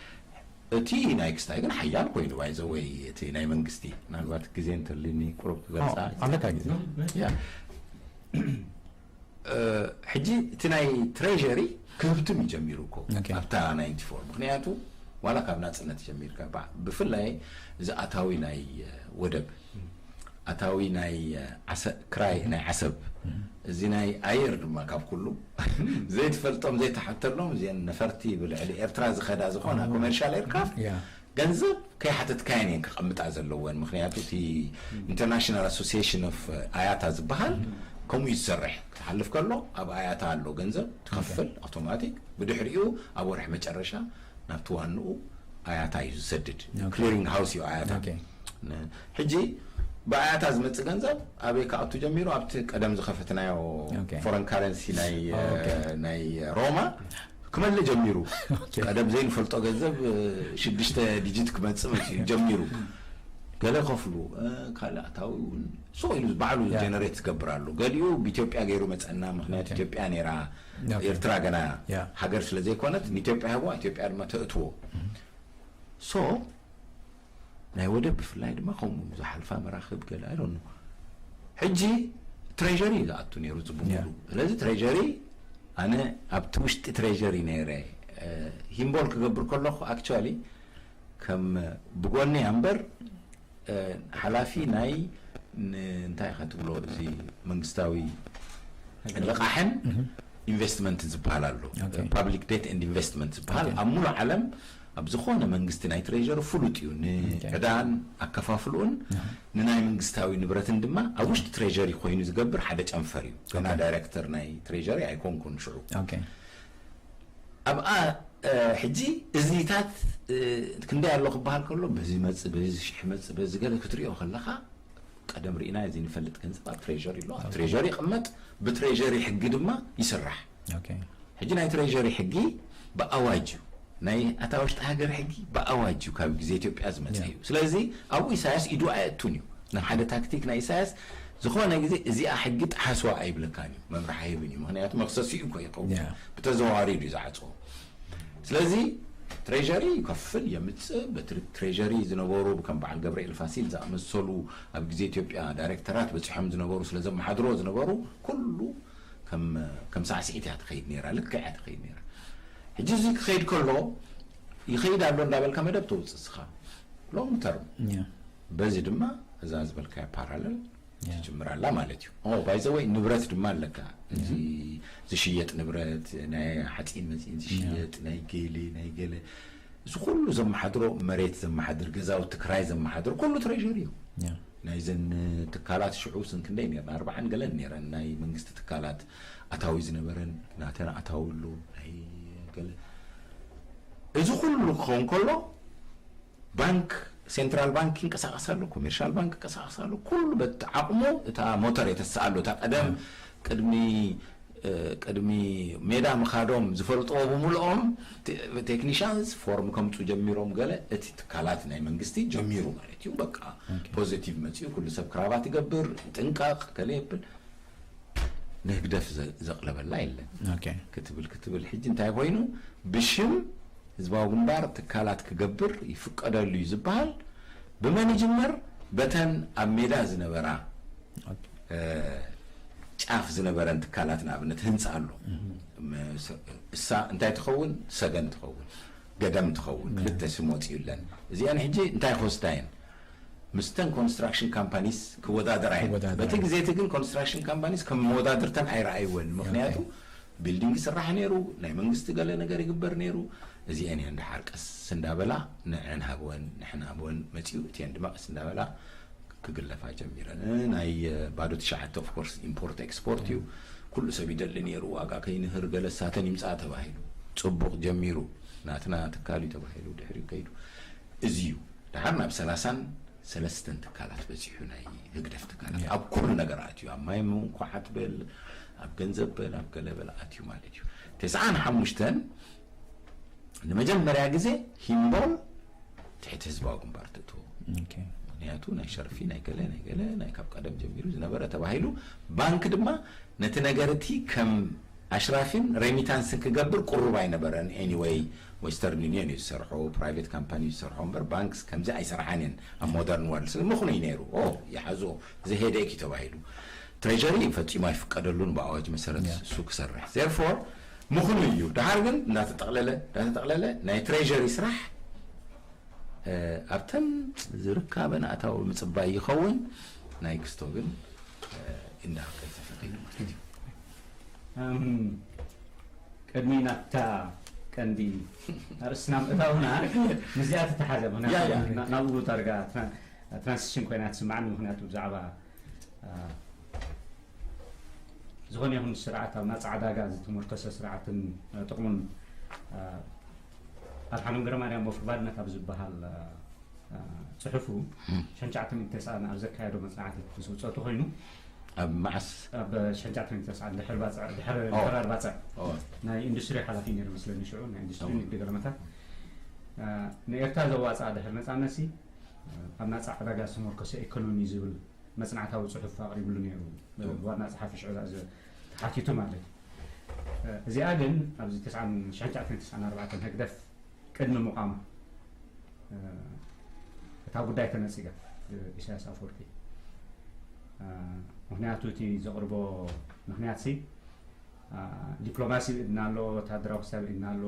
እቲ ናይ ክስታይ ግን ሓያል ኮይኑ ባይዘ ወይ እቲ ናይ መንግስቲ ምናልባት ግዜ እንተልኒ ቁሩብ ክገልፃ Oh, ኣለካ ግዜ። ያ እ፣ ሕጂ እቲ ናይ ትሬሪ ክህብትም እዩ ጀሚሩ እኮ Okay. ኣብታ ናይንቲ ፎር ምክንያቱ ዋላ ካብ ናፅነት ጀሚርካ ባ- ብፍላይ እዚ ኣታዊ ናይ እ፣ ወደብ ኣታዊ ናይ እ፣ ዓሰ- ክራይ ናይ ዓሰብ እዚ ናይ ኣየር ድማ ካብ ኩሉ ዘይትፈልጦም ዘይተሓተሎም እዚአን ነፈርቲ ብልዕሊ ኤርትራ ዝኸዳ ዝኾና ኮመርሻል ኤርክራፍት Yeah. ገንዘብ ከይሓተትካየን እየን ክቐምጣ ዘለወን። ምክንያቱ እቲ ኢንተርናሽናል ኣሶሲሽን ኦፍ ኣያታ ዝበሃል ከምኡ እዩ ዝሰርሕ። ክትሓልፍ ከሎ ኣብ ኣያታ ኣሎ ገንዘብ ትኸፍል ኣውቶማቲክ፣ ብድሕሪኡ ኣብ ወርሒ መጨረሻ ናብቲ ዋንኡ ኣያታ እዩ ዝሰድድ። Okay. ክሊሪንግ ሃውስ እዩ ኣያታ። Okay. ን- ሕጂ ብኣያታ ዝመፅእ ገንዘብ ኣበይ ክኣቱ ጀሚሩ? ኣብቲ ቀደም ዝኸፈትናዮ Okay. ፎረን ካረንሲ ናይ Okay. ናይ ሮማ ክመልእ ጀሚሩ። Okay. ቀደም ዘይንፈልጦ ገንዘብ እ፣ ሽዱሽተ ዲጂት ክመፅእ መፂኡ ጀሚሩ። ገለ ከፍሉ እ፣ ካልእ ኣታዊ እውን ሱቕ ኢሉ ባዕሉ Yeah. ጀነሬት ዝገብር ኣሎ። ገሊኡ ብኢትዮጵያ ገይሩ መፀና፣ ምክንያቱ Okay. ኢትዮጵያ ነይራ Okay. ኤርትራ ገና Yeah. ሃገር ስለ ዘይኮነት ንኢትዮጵያ ህቦ ኢትዮጵያ ድማ ተእትዎ። ሶ ናይ ወደብ ብፍላይ ድማ ከምኡ ዝሓልፋ መራኽብ ገለ ኣይዶኑ። ሕጂ ትሬሪ እዩ ዝኣቱ ነይሩ እዚ ብምሉ። Yeah. ስለዚ ትሬሪ ኣነ ኣብቲ ውሽጢ ትሬሪ ነይረ እ፣ ሂምቦል ክገብር ከለኹ ኣክቹዋሊ ከም ብጎኒ ኣምበር እ፣ ሓላፊ ናይ ን- እንታይ ኢኻ ትብሎ እዚ መንግስታዊ ልቓሕን ኢንቨስትመንት ዝበሃል ኣሎ። Okay. ፓብሊክ ዴት ኤንድ ኢንቨስትመንት ዝበሃል Okay. ኣብ ሙሉእ ዓለም ኣብ ዝኾነ መንግስቲ ናይ ትሬሪ ፍሉጥ እዩ። ንዕዳን ኣከፋፍልኡን ንናይ መንግስታዊ ንብረትን ድማ ኣብ ውሽጢ ትሬሪ ኮይኑ ዝገብር ሓደ ጨንፈር እዩ። ገና Okay. ዳይሬክተር ናይ ትሬሪ ኣይኮንኩን ሽዑ። Okay. ኣብኣ እ፣ ሕጂ እዚታት እ፣ ክንደይ ኣሎ ክበሃል ከሎ በዚ መፅ በዚ ሽሕ መፅ በዚ ገለ ክትሪኦ ከለካ ቀደም ርኢና እዚ ንፈልጥ ገንዘብ ኣብ ትሬሪ ኣሎ፣ ኣብ ትሬሪ ይቕመጥ፣ ብትሬሪ ሕጊ ድማ ይስራሕ። Okay. ሕጂ ናይ ትሬሪ ሕጊ ብኣዋጅ እዩ፣ ናይ ኣታ ውሽጢ ሃገር ሕጊ ብኣዋጅ እዩ ካብ ግዜ ኢትዮጵያ ዝመፀ Yeah. እዩ። ስለዚ ኣብኡ ኢሳያስ ኢዱ ኣየእቱን እዩ። ንሓደ ታክቲክ ናይ ኢሳያስ ዝኾነ ግዜ እዚኣ ሕጊ ጥሓስዋ ኣይብለካን እዩ፣ መምርሒ ኣይህብን እዩ። ምክንያቱ መክሰሲኡ እኮ ይኸውን Yeah. ብተዘዋዋሪ እዩ ዝዓፅዎ። ስለዚ ትሬሪ ይከፍል የምፅእ። በትሪ- ትሬሪ ዝነበሩ ከም በዓል ገብርኤል ፋሲል ዝኣመሰሉ ኣብ ግዜ ኢትዮጵያ ዳይሬክተራት በፂሖም ዝነበሩ ስለ ዘመሓድሮ ዝነበሩ ኩሉ ከም ከም ሳዕስዒት እያ ትኸይድ ነይራ፣ ልክዕ እያ ትኸይድ ነይራ። ሕጂ እዚ ክኸይድ ከሎ ይኸይድ ኣሎ እንዳበልካ መደብ ተውፅእ እስኻ ሎንግ ተርም Yeah. በዚ ድማ እዛ ዝበልካያ ፓራለል Yeah. ትጅምር ኣላ ማለት እዩ። ኦ ባይ ዘ ወይ ንብረት ድማ ኣለካ፣ እዚ ዝሽየጥ ንብረት ናይ ሓፂን መፂን ዝሽየጥ ናይ ገለ ናይ ገለ እዚ ኩሉ ዘመሓድሮ መሬት ዘመሓድር ገዛውቲ ክራይ ዘመሓድር ኩሉ ትሬሪ እዩ። Yeah. ናይዘን ትካላት ሽዑ ስን ክንደይ ነርና ኣርባዓን ገለን ነረን ናይ መንግስቲ ትካላት ኣታዊ ዝነበረን ናተን ኣታዊ ኣሎ ናይ ገለ እዚ ኩሉ ክኸውን ከሎ ባንክ ሴንትራል ባንክ ይንቀሳቀስ ኣሎ፣ ኮሜርሻል ባንክ ይንቀሳቀስ ኣሎ። ኩሉ በቲ ዓቕሙ እታ ሞተር የተስኣሉ እታ ቀደም ቅድሚ እ፣ ቅድሚ ሜዳ ምኻዶም ዝፈልጥዎ ብምልኦም ቴ- ቴክኒሻንስ ፎርም ከምፁ ጀሚሮም ገለ እቲ ትካላት ናይ መንግስቲ ጀሚሩ ማለት እዩ። በቃ ፖዚቲቭ መፅኡ ኩሉ ሰብ ክራባት ይገብር ይጥንቀቕ ከለ የብል ንህግደፍ ዘ- ዘቕለበላ የለን ኦኬ ክትብል ክትብል ሕጂ እንታይ ኮይኑ ብሽም ህዝባዊ ግንባር ትካላት ክገብር ይፍቀደሉ እዩ ዝበሃል ብመን ይጅመር? በተን ኣብ ሜዳ ዝነበራ እ፣ ጫፍ ዝነበረን ትካላት ንኣብነት ህንፃ ኣሎ። መ- እሳ እንታይ ትኸውን? ሰገን ትኸውን፣ ገደም ትኸውን። ክልተ ስም ወፂኡለን። እዚአን ሕጂ እንታይ ክወስዳ እየን? ምስተን ኮንስትራክሽን ካምፓኒስ ክወዳደራ እየን። ክወዳደራ በቲ እየን። ግዜ እቲ ግን ኮንስትራክሽን ካምፓኒስ ከም መወዳድርተን ኣይረኣይወን። ምክንያቱ ቢልዲንግ ይስራሕ ነይሩ፣ ናይ መንግስቲ ገለ ነገር ይግበር ነይሩ። እዚአን እየን ደሓር ቀስ እንዳበላ ንዐን ሃብወን ንሕን ሃብወን መፂኡ እቲአን ድማ ቀስ እንዳበላ ክግለፋ ጀሚረን። ናይ ባዶ ትሽዓተ ኦፍኮርስ ኢምፖርት ኤክስፖርት እዩ። ኩሉ ሰብ ይደሊ ነይሩ ዋጋ ከይንህር ገለ ሳተን ይምፃ ተባሂሉ ፅቡቕ ጀሚሩ ናትና ትካል እዩ ተባሂሉ ድሕሪኡ ከይዱ እዚ እዩ። ደሓር ናብ ሰላሳን ሰለስተን ትካላት በፂሑ ናይ ህግደፍ ትካላት ኣብ ኩሉ ነገራት እዩ። ኣብ ማይ ምንኳዓት በል ኣብ ገንዘብ በል ኣብ ገለ በል ኣትዩ ማለት እዩ። ተስዓን ሓሙሽተን ንመጀመርያ ግዜ ሂምቦል ትሕቲ ህዝባዊ ግንባር ትእትዎ። ኦኬ ምክንያቱ ናይ ሸርፊ ናይ ገለ ናይ ገለ ናይ ካብ ቀደም ጀሚሩ ዝነበረ ተባሂሉ ባንክ ድማ ነቲ ነገር እቲ ከም ኣሽራፊን ሬሚታንስን ክገብር ቁሩብ ኣይነበረን። ኤኒወይ ዌስተርን ዩኒየን እዩ ዝሰርሖ ፕራይቬት ካምፓኒ እዩ ዝሰርሖ እምበር ባንክስ ከምዚ ኣይሰርሓን እየን ኣብ ሞደርን ወርልድ ስለ ምኽኑ እዩ ነይሩ። ኦ ይሓዞ ዝሄደክ እዩ ተባሂሉ። ትሬጀሪ ፈጺሙ ኣይፍቀደሉን ብኣዋጅ መሰረት እሱ ክሰርሕ ዜርፎር ምኽኑ እዩ። ደሓር ግን እንዳተጠቕለለ እንዳተጠቕለለ ናይ ትሬጀሪ ስራሕ ኣብተን ዝርካበን ኣታዊ ምፅባይ ይኸውን። ናይ ክስቶ ግን እንዳሃብከ ተፈቒዱ ማለት እዩ። ቅድሚ ናብታ ቀንዲ ኣርእስትና ምእታውና ምስዚኣ ተተሓዘ ያ፣ ያ። ናብኡ ዳርጋ ትራንስሽን ኮይና ትስማዕኒ። ምክንያቱ ብዛዕባ ዝኾነ ይኹን ስርዓት ኣብ ናፃ ዕዳጋ ዝተመርኮሰ ስርዓትን ጥቕሙን ኣድሓኖም ገረማርያም ወፍሪ ባርነት ኣብ ዝበሃል ፅሑፉ ሸንቻዕተ ሚእቲ ተስዓን ኣብ ዘካየዶ መፅናዕቲ ዝውፀቱ ኮይኑ ኣብ መዓስ ኣብ ሸንቻዕተ ሚእቲ ተስዓን ድሕሪ ባፅዕ ድሕሪ ድሕሪ ኣርባፅዕ ናይ ኢንዱስትሪ ሓላፊ ነይሩ መስለኒ ሽዑ ናይ ኢንዱስትሪ ንግዲ ገለመታት ንኤርትራ ዘዋፅኣ ድሕሪ ነፃነት ሲ ኣብ ናፃ ዕዳጋ ዝተመርኮሰ ኢኮኖሚ ዝብል መፅናዕታዊ ፅሑፍ ኣቕሪብሉ ነይሩ። ዋና ፀሓፊ ሽዑ ተሓቲቱ ማለት እዩ። እዚኣ ግን ኣብዚ ተስዓን ሸንቻዕተ ሚእቲ ተስዓን ኣርባዕተን ህግደፍ ቅድሚ ምቋማ እታ ጉዳይ ተነፂጋ ኢሳያስ ኣፈወርቂ ምክንያቱ እቲ ዘቕርቦ ምክንያት ሲ ዲፕሎማሲ ብኢድና ኣሎ፣ ወታደራዊ ክሳብ ኢድና ኣሎ፣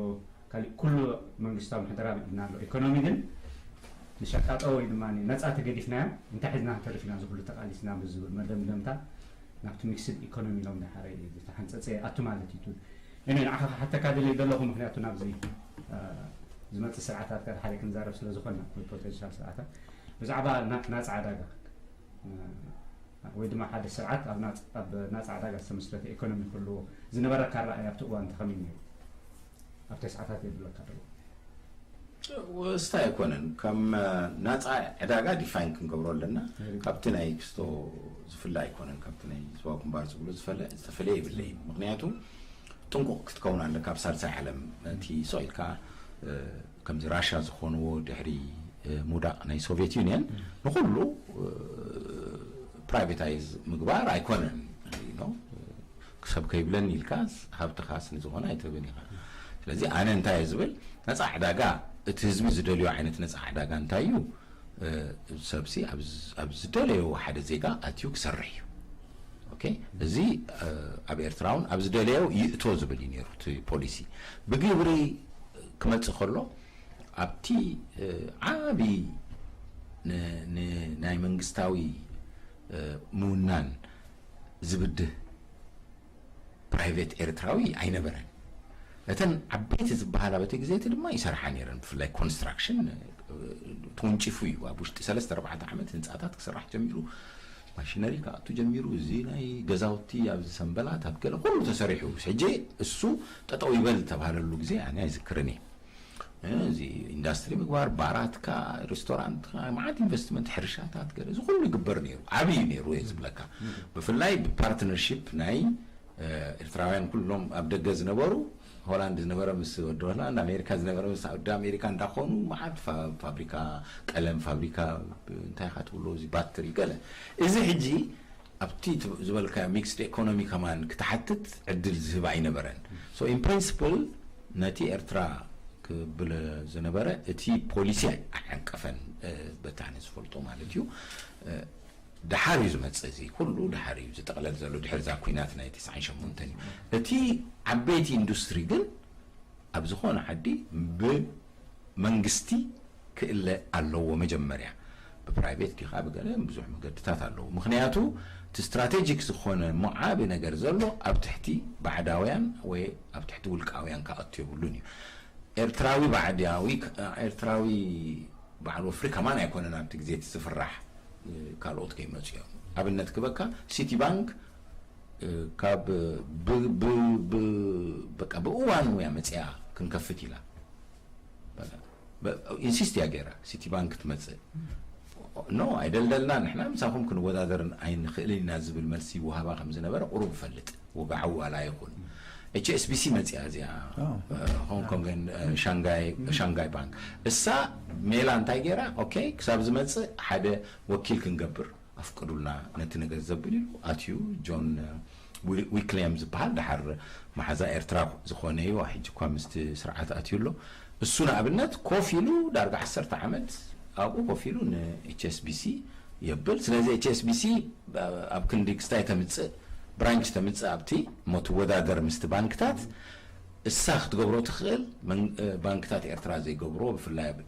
ካሊእ ኩሉ መንግስታዊ ምሕደራ ብኢድና ኣሎ። ኢኮኖሚ ግን ንሸቃጦ ወይ ድማ ነፃ ተገዲፍናዮ እንታይ ሒዝና ክንተርፍ ኢና ዝኩሉ ተቃሊስና ብዝብል መደምደምታ ናብቲ ሚክስድ ኢኮኖሚ ኢሎም ድሓረ ዝተሓንፀፀ ኣቱ ማለት እዩ። እኔ ንዓኻ ክሓተካ ደልየ ዘለኹ ምክንያቱ ናብዚ ዝመፅእ ስርዓታት ሓደ ክንዛረብ ስለ ዝኾንና ወይ ፖቴንሻል ስርዓታት ብዛዕባ ናፃ ዕዳጋ ወይ ድማ ሓደ ስርዓት ኣብ ናፃ ዕዳጋ ዝተመስረተ ኢኮኖሚ ክህልዎ ዝነበረካ ራእይ ኣብቲ እዋን ተኸሚል ነይሩ ኣብ ተስዓታት የብለካ ደሎ ወስታ ኣይኮነን ከም ናፃ ዕዳጋ ዲፋይን ክንገብሮ ኣለና። ካብቲ ናይ ክስቶ ዝፍለ ኣይኮነን። ካብቲ ናይ ህዝባዊ ግንባር ዝብሎ ዝተፈለየ ይብለ እዩ። ምክንያቱ ጥንቁቕ ክትከውን ኣለካ። ኣብ ሳልሳይ ዓለም እቲ ስቕ ኢልካ ከምዚ ራሻ ዝኾንዎ ድሕሪ ምውዳቕ ናይ ሶቪየት ዩኒየን ንኩሉ ፕራይቬታይዝ ምግባር ኣይኮነን። ሰብ ከይብለኒ ኢልካ ሃብትኻስ ንዝኾነ ኣይትህብን ኢኻ። ስለዚ ኣነ እንታይ እየ ዝብል ነፃ ዕዳጋ እቲ ህዝቢ ዝደልዮ ዓይነት ነፃ ዕዳጋ እንታይ እዩ? ሰብሲ ኣብ ዝደለዮ ሓደ ዜጋ ኣትዩ ክሰርሕ እዩ። ኦኬ እዚ ኣብ ኤርትራ እውን ኣብ ዝደለዮ ይእቶ ዝብል እዩ ነይሩ እቲ ፖሊሲ። ብግብሪ ክመፅእ ከሎ ኣብቲ ዓብዪ ናይ መንግስታዊ ምውናን ዝብድህ ፕራይቬት ኤርትራዊ ኣይነበረን። እተን ዓበይቲ ዝበሃላ በቲ ግዜ እቲ ድማ ይሰርሓ ነይረን። ብፍላይ ኮንስትራክሽን ተወንጪፉ እዩ። ኣብ ውሽጢ ሰለስተ ኣርባዕተ ዓመት ህንፃታት ክስራሕ ጀሚሩ፣ ማሽነሪ ክኣቱ ጀሚሩ። እዚ ናይ ገዛውቲ ኣብዚ ሰንበላት ኣብ ገለ ኩሉ ተሰሪሑ። ሕጂ እሱ ጠጠው ይበል ተባሃለሉ ግዜ ኣነ ኣይዝክርን እየ። እዚ ኢንዳስትሪ ምግባር፣ ባራትካ፣ ሬስቶራንትካ፣ መዓት ኢንቨስትመንት፣ ሕርሻታት ገለ እዚ ኩሉ ይግበር ነይሩ። ዓብዪ ነይሩ እየ ዝብለካ። ብፍላይ ብፓርትነርሺፕ ናይ ኤርትራውያን ኩሎም ኣብ ደገ ዝነበሩ ሆላንድ ዝነበረ ምስ ወዲ ሆላንድ፣ ኣሜሪካ ዝነበረ ምስ ወዲ ኣሜሪካ እንዳኾኑ መዓት ፋብሪካ ቀለም፣ ፋብሪካ እንታይ ኢኻ ትብሎ እዚ ባትሪ ገለ እዚ ሕጂ ኣብቲ ዝበልካዮ ሚክስድ ኢኮኖሚ ከማን ክትሓትት ዕድል ዝህብ ኣይነበረን። So in principle ነቲ ኤርትራ ክብል ዝነበረ እቲ ፖሊሲ ኣይዓንቀፈን። በታነ ዝፈልጦ ማለት እዩ። ድሓር እዩ ዝመጽእ፣ እዚ ኩሉ ድሓር እዩ ዝጠቕለል ዘሎ፣ ድሕር እዛ ኩናት ናይ ትስዓን ሸሞንተን እዩ። እቲ ዓበይቲ ኢንዱስትሪ ግን ኣብ ዝኾነ ዓዲ ብመንግስቲ ክእለ ኣለዎ። መጀመርያ ብፕራይቬት ዲኻ ብገለ ብዙሕ መገድታት ኣለዉ። ምክንያቱ እቲ ስትራቴጂክ ዝኾነ ሙዓቢ ነገር ዘሎ ኣብ ትሕቲ ባዕዳውያን ወይ ኣብ ትሕቲ ውልቃውያን ክኣቱ የብሉን እዩ። ኤርትራዊ ባዕዳዊ ኤርትራዊ በዓል ወፍሪ ከማን ኣይኮነን ኣብቲ ግዜ እቲ ዝፍራሕ ካልኦት ከይመፁ እዮም። ኣብነት ክበካ ሲቲ ባንክ ካብ ብእዋኑ እያ መፅያ ክንከፍት ኢላ ኢንሲስት እያ ገይራ ሲቲ ባንክ ትመፅእ። ኖ ኣይደልደልና ንሕና ምሳኹም ክንወዳደር ኣይንኽእልን ኢና ዝብል መልሲ ይወሃባ ከም ዝነበረ ቁሩብ እፈልጥ። ወግዓዊ ዋላ ይኹን ኤች ኤስ ቢ ሲ መፅያ እዚኣ ሆንግ ኮንግን ሻንጋይ ባንክ እሳ ሜላ እንታይ ገይራ ኦኬ ክሳብ ዝመፅእ ሓደ ወኪል ክንገብር ኣፍቅዱልና ነቲ ነገር ዘብል ኢሉ ኣትዩ። ጆን ዊክሊያም ዝበሃል ድሓር መሓዛ ኤርትራ ዝኾነ እዩ። ሕጂ እኳ ምስቲ ስርዓት ኣትዩ ኣሎ። እሱ ንኣብነት ኮፍ ኢሉ ዳርጋ ዓሰርተ ዓመት ኣብኡ ኮፍ ኢሉ ን ኤች ኤስ ቢ ሲ የብል። ስለዚ ኤች ኤስ ቢ ሲ ኣብ ክንዲ ክስታይ ተምፅእ ብራንች ተምፅእ ኣብቲ እሞ ትወዳደር ምስቲ ባንክታት እሳ ክትገብሮ ትኽእል ባንክታት ኤርትራ ዘይገብርዎ ብፍላይ ኣብ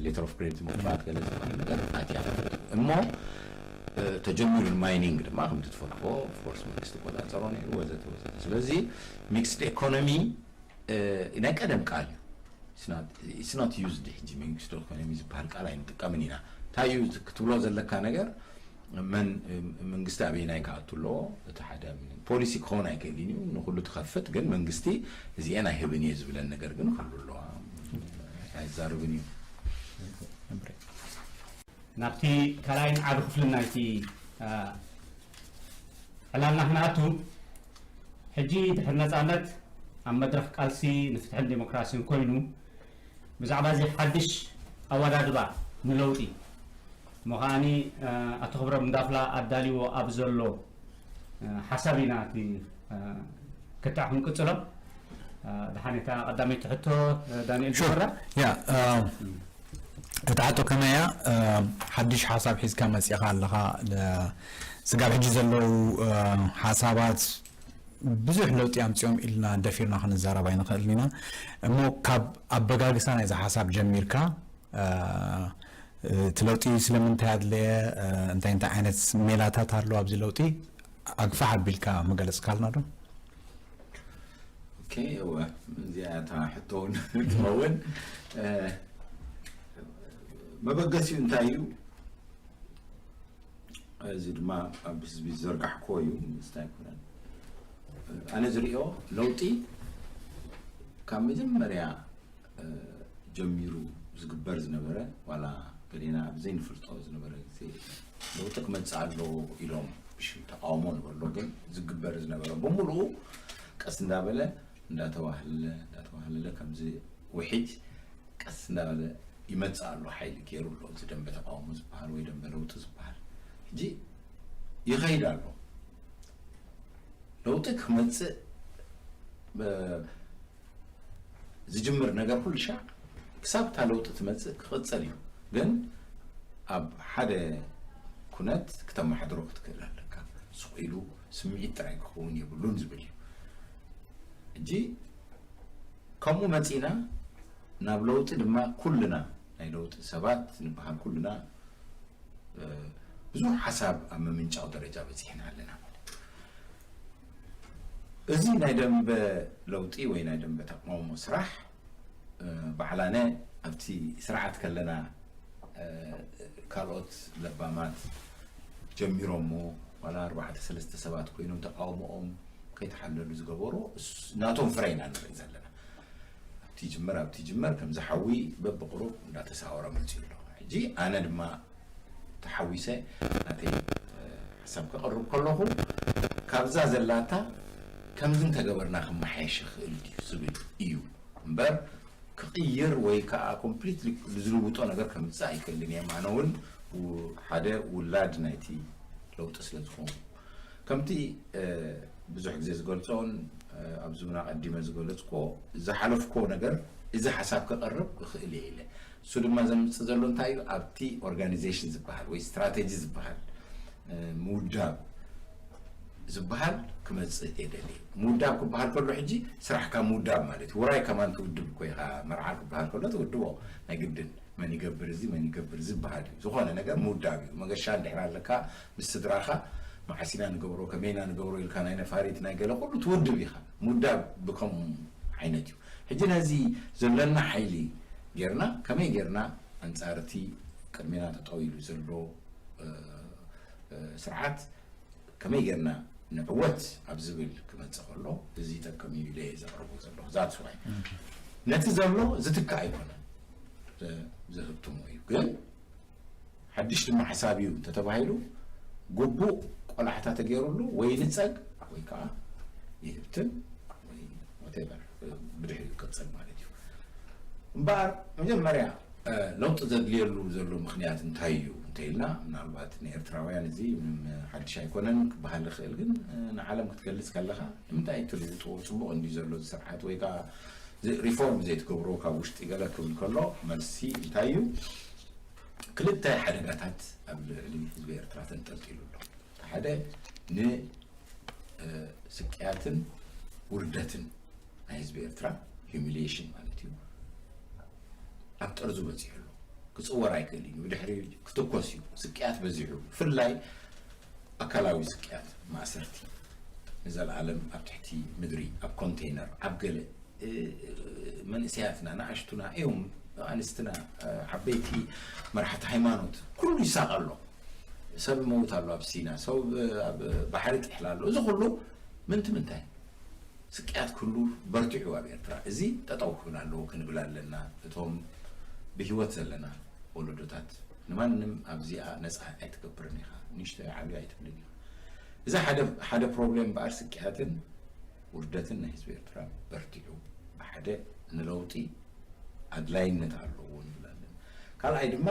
ሌተር ኦፍ ክሬዲት ምክፋት ገለ ዝበሃል ነገር ኣትያ እሞ ተጀሚሩ ማይኒንግ ድማ ከምቲ ትፈልጥዎ ኦፍኮርስ መንግስቲ ቆፃፀሮ ነይሩ ወዘተ ወዘተ። ስለዚ ሚክስድ ኢኮኖሚ ናይ ቀደም ቃል እዩ። It's not used። ሕጂ ሚክስድ ኢኮኖሚ ዝበሃል ቃል ኣይንጥቀምን ኢና። እንታይ እዩ ክትብሎ ዘለካ ነገር መን መንግስቲ ኣበይናይ ክኣቱ ኣለዎ? እቲ ሓደ ፖሊሲ ክኸውን ኣይክእልን እዩ። ንኩሉ ትኸፍት ግን መንግስቲ እዚኤን ኣይህብን እየ ዝብለን ነገር ግን ክህሉ ኣለዋ። ኣይዛርብን እዩ። ናብቲ ካልኣይን ዓቢ ክፍልን ናይቲ ዕላልና ክንኣቱ ሕጂ ድሕሪ ነፃነት ኣብ መድረኽ ቃልሲ ንፍትሕን ዴሞክራሲን ኮይኑ ብዛዕባ እዚ ሓድሽ ኣወዳድባ ንለውጢ እሞ ከዓኒ ኣቶ ክብሮም እንዳፍላ ኣዳልዎ ኣብ ዘሎ ሓሳብ ኢና እቲ ክትዕ ክንቅፅሎ። ድሓን እታ ቀዳመይቲ ሕቶ ዳንኤል ሹር። ዝመራ። ያ እታ ሕቶ ከመያ ሓድሽ ሓሳብ ሒዝካ መፂእኻ ኣለኻ። ስጋብ ሕጂ ዘለዉ ሓሳባት ብዙሕ ለውጢ ኣምፂኦም ኢልና ደፊርና ክንዛረብ ኣይንኽእልን ኢና። እሞ ካብ ኣበጋግሳ ናይዚ ሓሳብ ጀሚርካ እቲ ለውጢ ስለምንታይ ኣድለየ፣ እንታይ እንታይ ዓይነት ሜላታት ኣሎ ኣብዚ ለውጢ ኣግፋሕ ኣቢልካ ምገለፅካልና ዶ? ኦኬ እወ እዚኣ እታ ሕቶ እውን ትኸውን። መበገሲኡ እንታይ እዩ? እዚ ድማ ኣብ ህዝቢ ዝዘርጋሕክዎ እዩ ምስታ ኣይኮነን። ኣነ ዝሪኦ ለውጢ ካብ መጀመርያ ጀሚሩ ዝግበር ዝነበረ ዋላ ገሌና ኣብ ዘይንፈልጦ ዝነበረ ግዜ ለውጢ ክመፅእ ኣለዎ ኢሎም ብሽም ተቃውሞ ንበሎ ግን ዝግበር ዝነበረ ብምሉኡ ቀስ እንዳበለ እንዳተዋህለለ እንዳተዋህለለ ከምዚ ውሒጅ ቀስ እንዳበለ ይመፅእ ኣሎ ሓይሊ ገይሩ ኣሎ እዚ ደንበ ተቃውሞ ዝበሃል ወይ ደንበ ለውጢ ዝበሃል ሕጂ ይኸይድ ኣሎ። ለውጢ ክመፅእ ዝጅምር ነገር ኩሉ ሻዕ ክሳብ እታ ለውጢ ትመፅእ ክቕፅል እዩ። ግን ኣብ ሓደ ኩነት ክተመሓድሮ ክትክእል ኣለካ። ስቕ ኢሉ ስምዒት ጥራይ ክኸውን የብሉን ዝብል እዩ። ሕጂ ከምኡ መፂና ናብ ለውጢ ድማ ኩልና ናይ ለውጢ ሰባት ንበሃል ኩልና ብዙሕ ሓሳብ ኣብ ምምንጫው ደረጃ በፂሕና ኣለና ማለት እዩ። እዚ ናይ ደንበ ለውጢ ወይ ናይ ደንበ ተቃውሞ ስራሕ ባዕላነ ኣብቲ ስርዓት ከለና ካልኦት ለባማት ጀሚሮሞ ዋላ ኣርባዕተ ሰለስተ ሰባት ኮይኖም ተቃውሞኦም ከይተሓለሉ ዝገበሩ ናቶም ፍረ ኢና ንርኢ ዘለና። ኣብቲ ጅመር ኣብቲ ጅመር ከምዚ ሓዊ በብቁሩብ እንዳተሳወረ መፅኡ ኣሎ። ሕጂ ኣነ ድማ ተሓዊሰ ናተይ ሓሳብ ከቕርብ ከለኹ ካብዛ ዘላታ ከምዚ እንተገበርና ክመሓየሽ ይኽእል ድዩ ዝብል እዩ እምበር ክቕይር ወይ ከዓ ኮምፕሊትሊ ዝልውጦ ነገር ከምፅእ ኣይክእልን እየ። ኣነ እውን ሓደ ውላድ ናይቲ ለውጢ ስለ ዝኾንኩ ከምቲ ብዙሕ ግዜ ዝገልጾን ኣብዚ እውን ኣቐዲመ ዝገለጽኮ ዝሓለፍኮ ነገር እዚ ሓሳብ ክቐርብ እኽእል እየ ኢለ። እሱ ድማ ዘምጽእ ዘሎ እንታይ እዩ? ኣብቲ ኦርጋኒዜሽን ዝበሃል ወይ ስትራቴጂ ዝበሃል ምውዳብ ዝበሃል ክመጽእ እየ ደልየ። ምውዳብ ክበሃል ከሎ ሕጂ ስራሕካ ምውዳብ ማለት እዩ። ውራይ ከማን ትውድብ እኮ ኢኻ። መርዓ ክበሃል ከሎ ትውድቦ ናይ ግድን መን ይገብር እዚ መን ይገብር እዚ ዝበሃል እዩ። ዝኾነ ነገር ምውዳብ እዩ። መገሻ እንድሕር ኣለካ ምስ ስድራኻ መዓሲና ንገብሮ ከመይና ንገብሮ ኢልካ ናይ ነፋሪት ናይ ገለ ኩሉ ትውድብ ኢኻ። ምውዳብ ብከምኡ ዓይነት እዩ። ሕጂ ነዚ ዘለና ሓይሊ ጌርና ከመይ ጌርና ኣንጻር እቲ ቅድሜና ተጠው ኢሉ ዘሎ ስርዓት ከመይ ጌርና ንዕወት ኣብ ዝብል ክመጽእ ከሎ እዚ ይጠቅም እዩ ኢለ እየ ዘቕርቦ ዘለኹ። That's why ነቲ ዘሎ ዝትካእ ኣይኮነን፣ ዘህብትሞ እዩ። ግን ሓድሽ ድማ ሓሳብ እዩ እንተተባሂሉ ግቡእ ቆላሕታ ተገይሩሉ ወይ ንጸግ ወይ ከዓ ይህብትን ወይ whatever ብድሕሪኡ ይቀጽል ማለት እዩ። እምበኣር መጀመርያ ለውጢ ዘድልየሉ ዘሎ ምኽንያት እንታይ እዩ እንተኢልና፣ ምናልባት ንኤርትራውያን እዚ ምንም ሓድሽ ኣይኮነን ክበሃል ይኽእል፣ ግን ንዓለም ክትገልጽ ከለኻ ንምንታይ ትልውጥዎ? ጽቡቕ እንዲ ዘሎ እዚ ስርዓት ወይ ከዓ ሪፎርም ዘይትገብሮ ካብ ውሽጢ ገለ ክብል ከሎ መልሲ እንታይ እዩ? ክልተ ሓደጋታት ኣብ ልዕሊ ህዝቢ ኤርትራ ተንጠልጢሉ ኣሎ። ሓደ ንስቅያትን ውርደትን ናይ ህዝቢ ኤርትራ humiliation ማለት እዩ ኣብ ጠርዙ በፂሑ ኣሎ። ክፅወር ኣይክእል እዩ። ብድሕሪ ክትኮስ እዩ። ስቅያት በዚሑ፣ ብፍላይ ኣካላዊ ስቅያት፣ ማእሰርቲ፣ ንዘለኣለም ኣብ ትሕቲ ምድሪ ኣብ ኮንቴይነር ኣብ ገለ መንእሰያትና ንኣሽቱና እዮም ኣንስትና ዓበይቲ መራሕቲ ሃይማኖት ኩሉ ይሳቐ ኣሎ። ሰብ ይመውት ኣሎ ኣብ ሲና፣ ሰብ ኣብ ባሕሪ ጥሕላ ኣሎ። እዚ ኩሉ ምንቲ ምንታይ ስቅያት ክህሉ በርቲዑ ኣብ ኤርትራ። እዚ ጠጠው ክብል ኣለዎ ክንብል ኣለና። እቶም ብህይወት ዘለና ወለዶታት ንማንም ኣብዚኣ ነፃ ኣይትገብርን ኢኻ፣ ንእሽቶ ዓብዩ ኣይትብልን ኢኻ። እዚ ሓደ ሓደ ፕሮብሌም እምበኣር ስቅያትን ውርደትን ናይ ህዝቢ ኤርትራ በርቲዑ ብሓደ ንለውጢ ኣድላይነት ኣለዎ ንብል ኣለና። ካልኣይ ድማ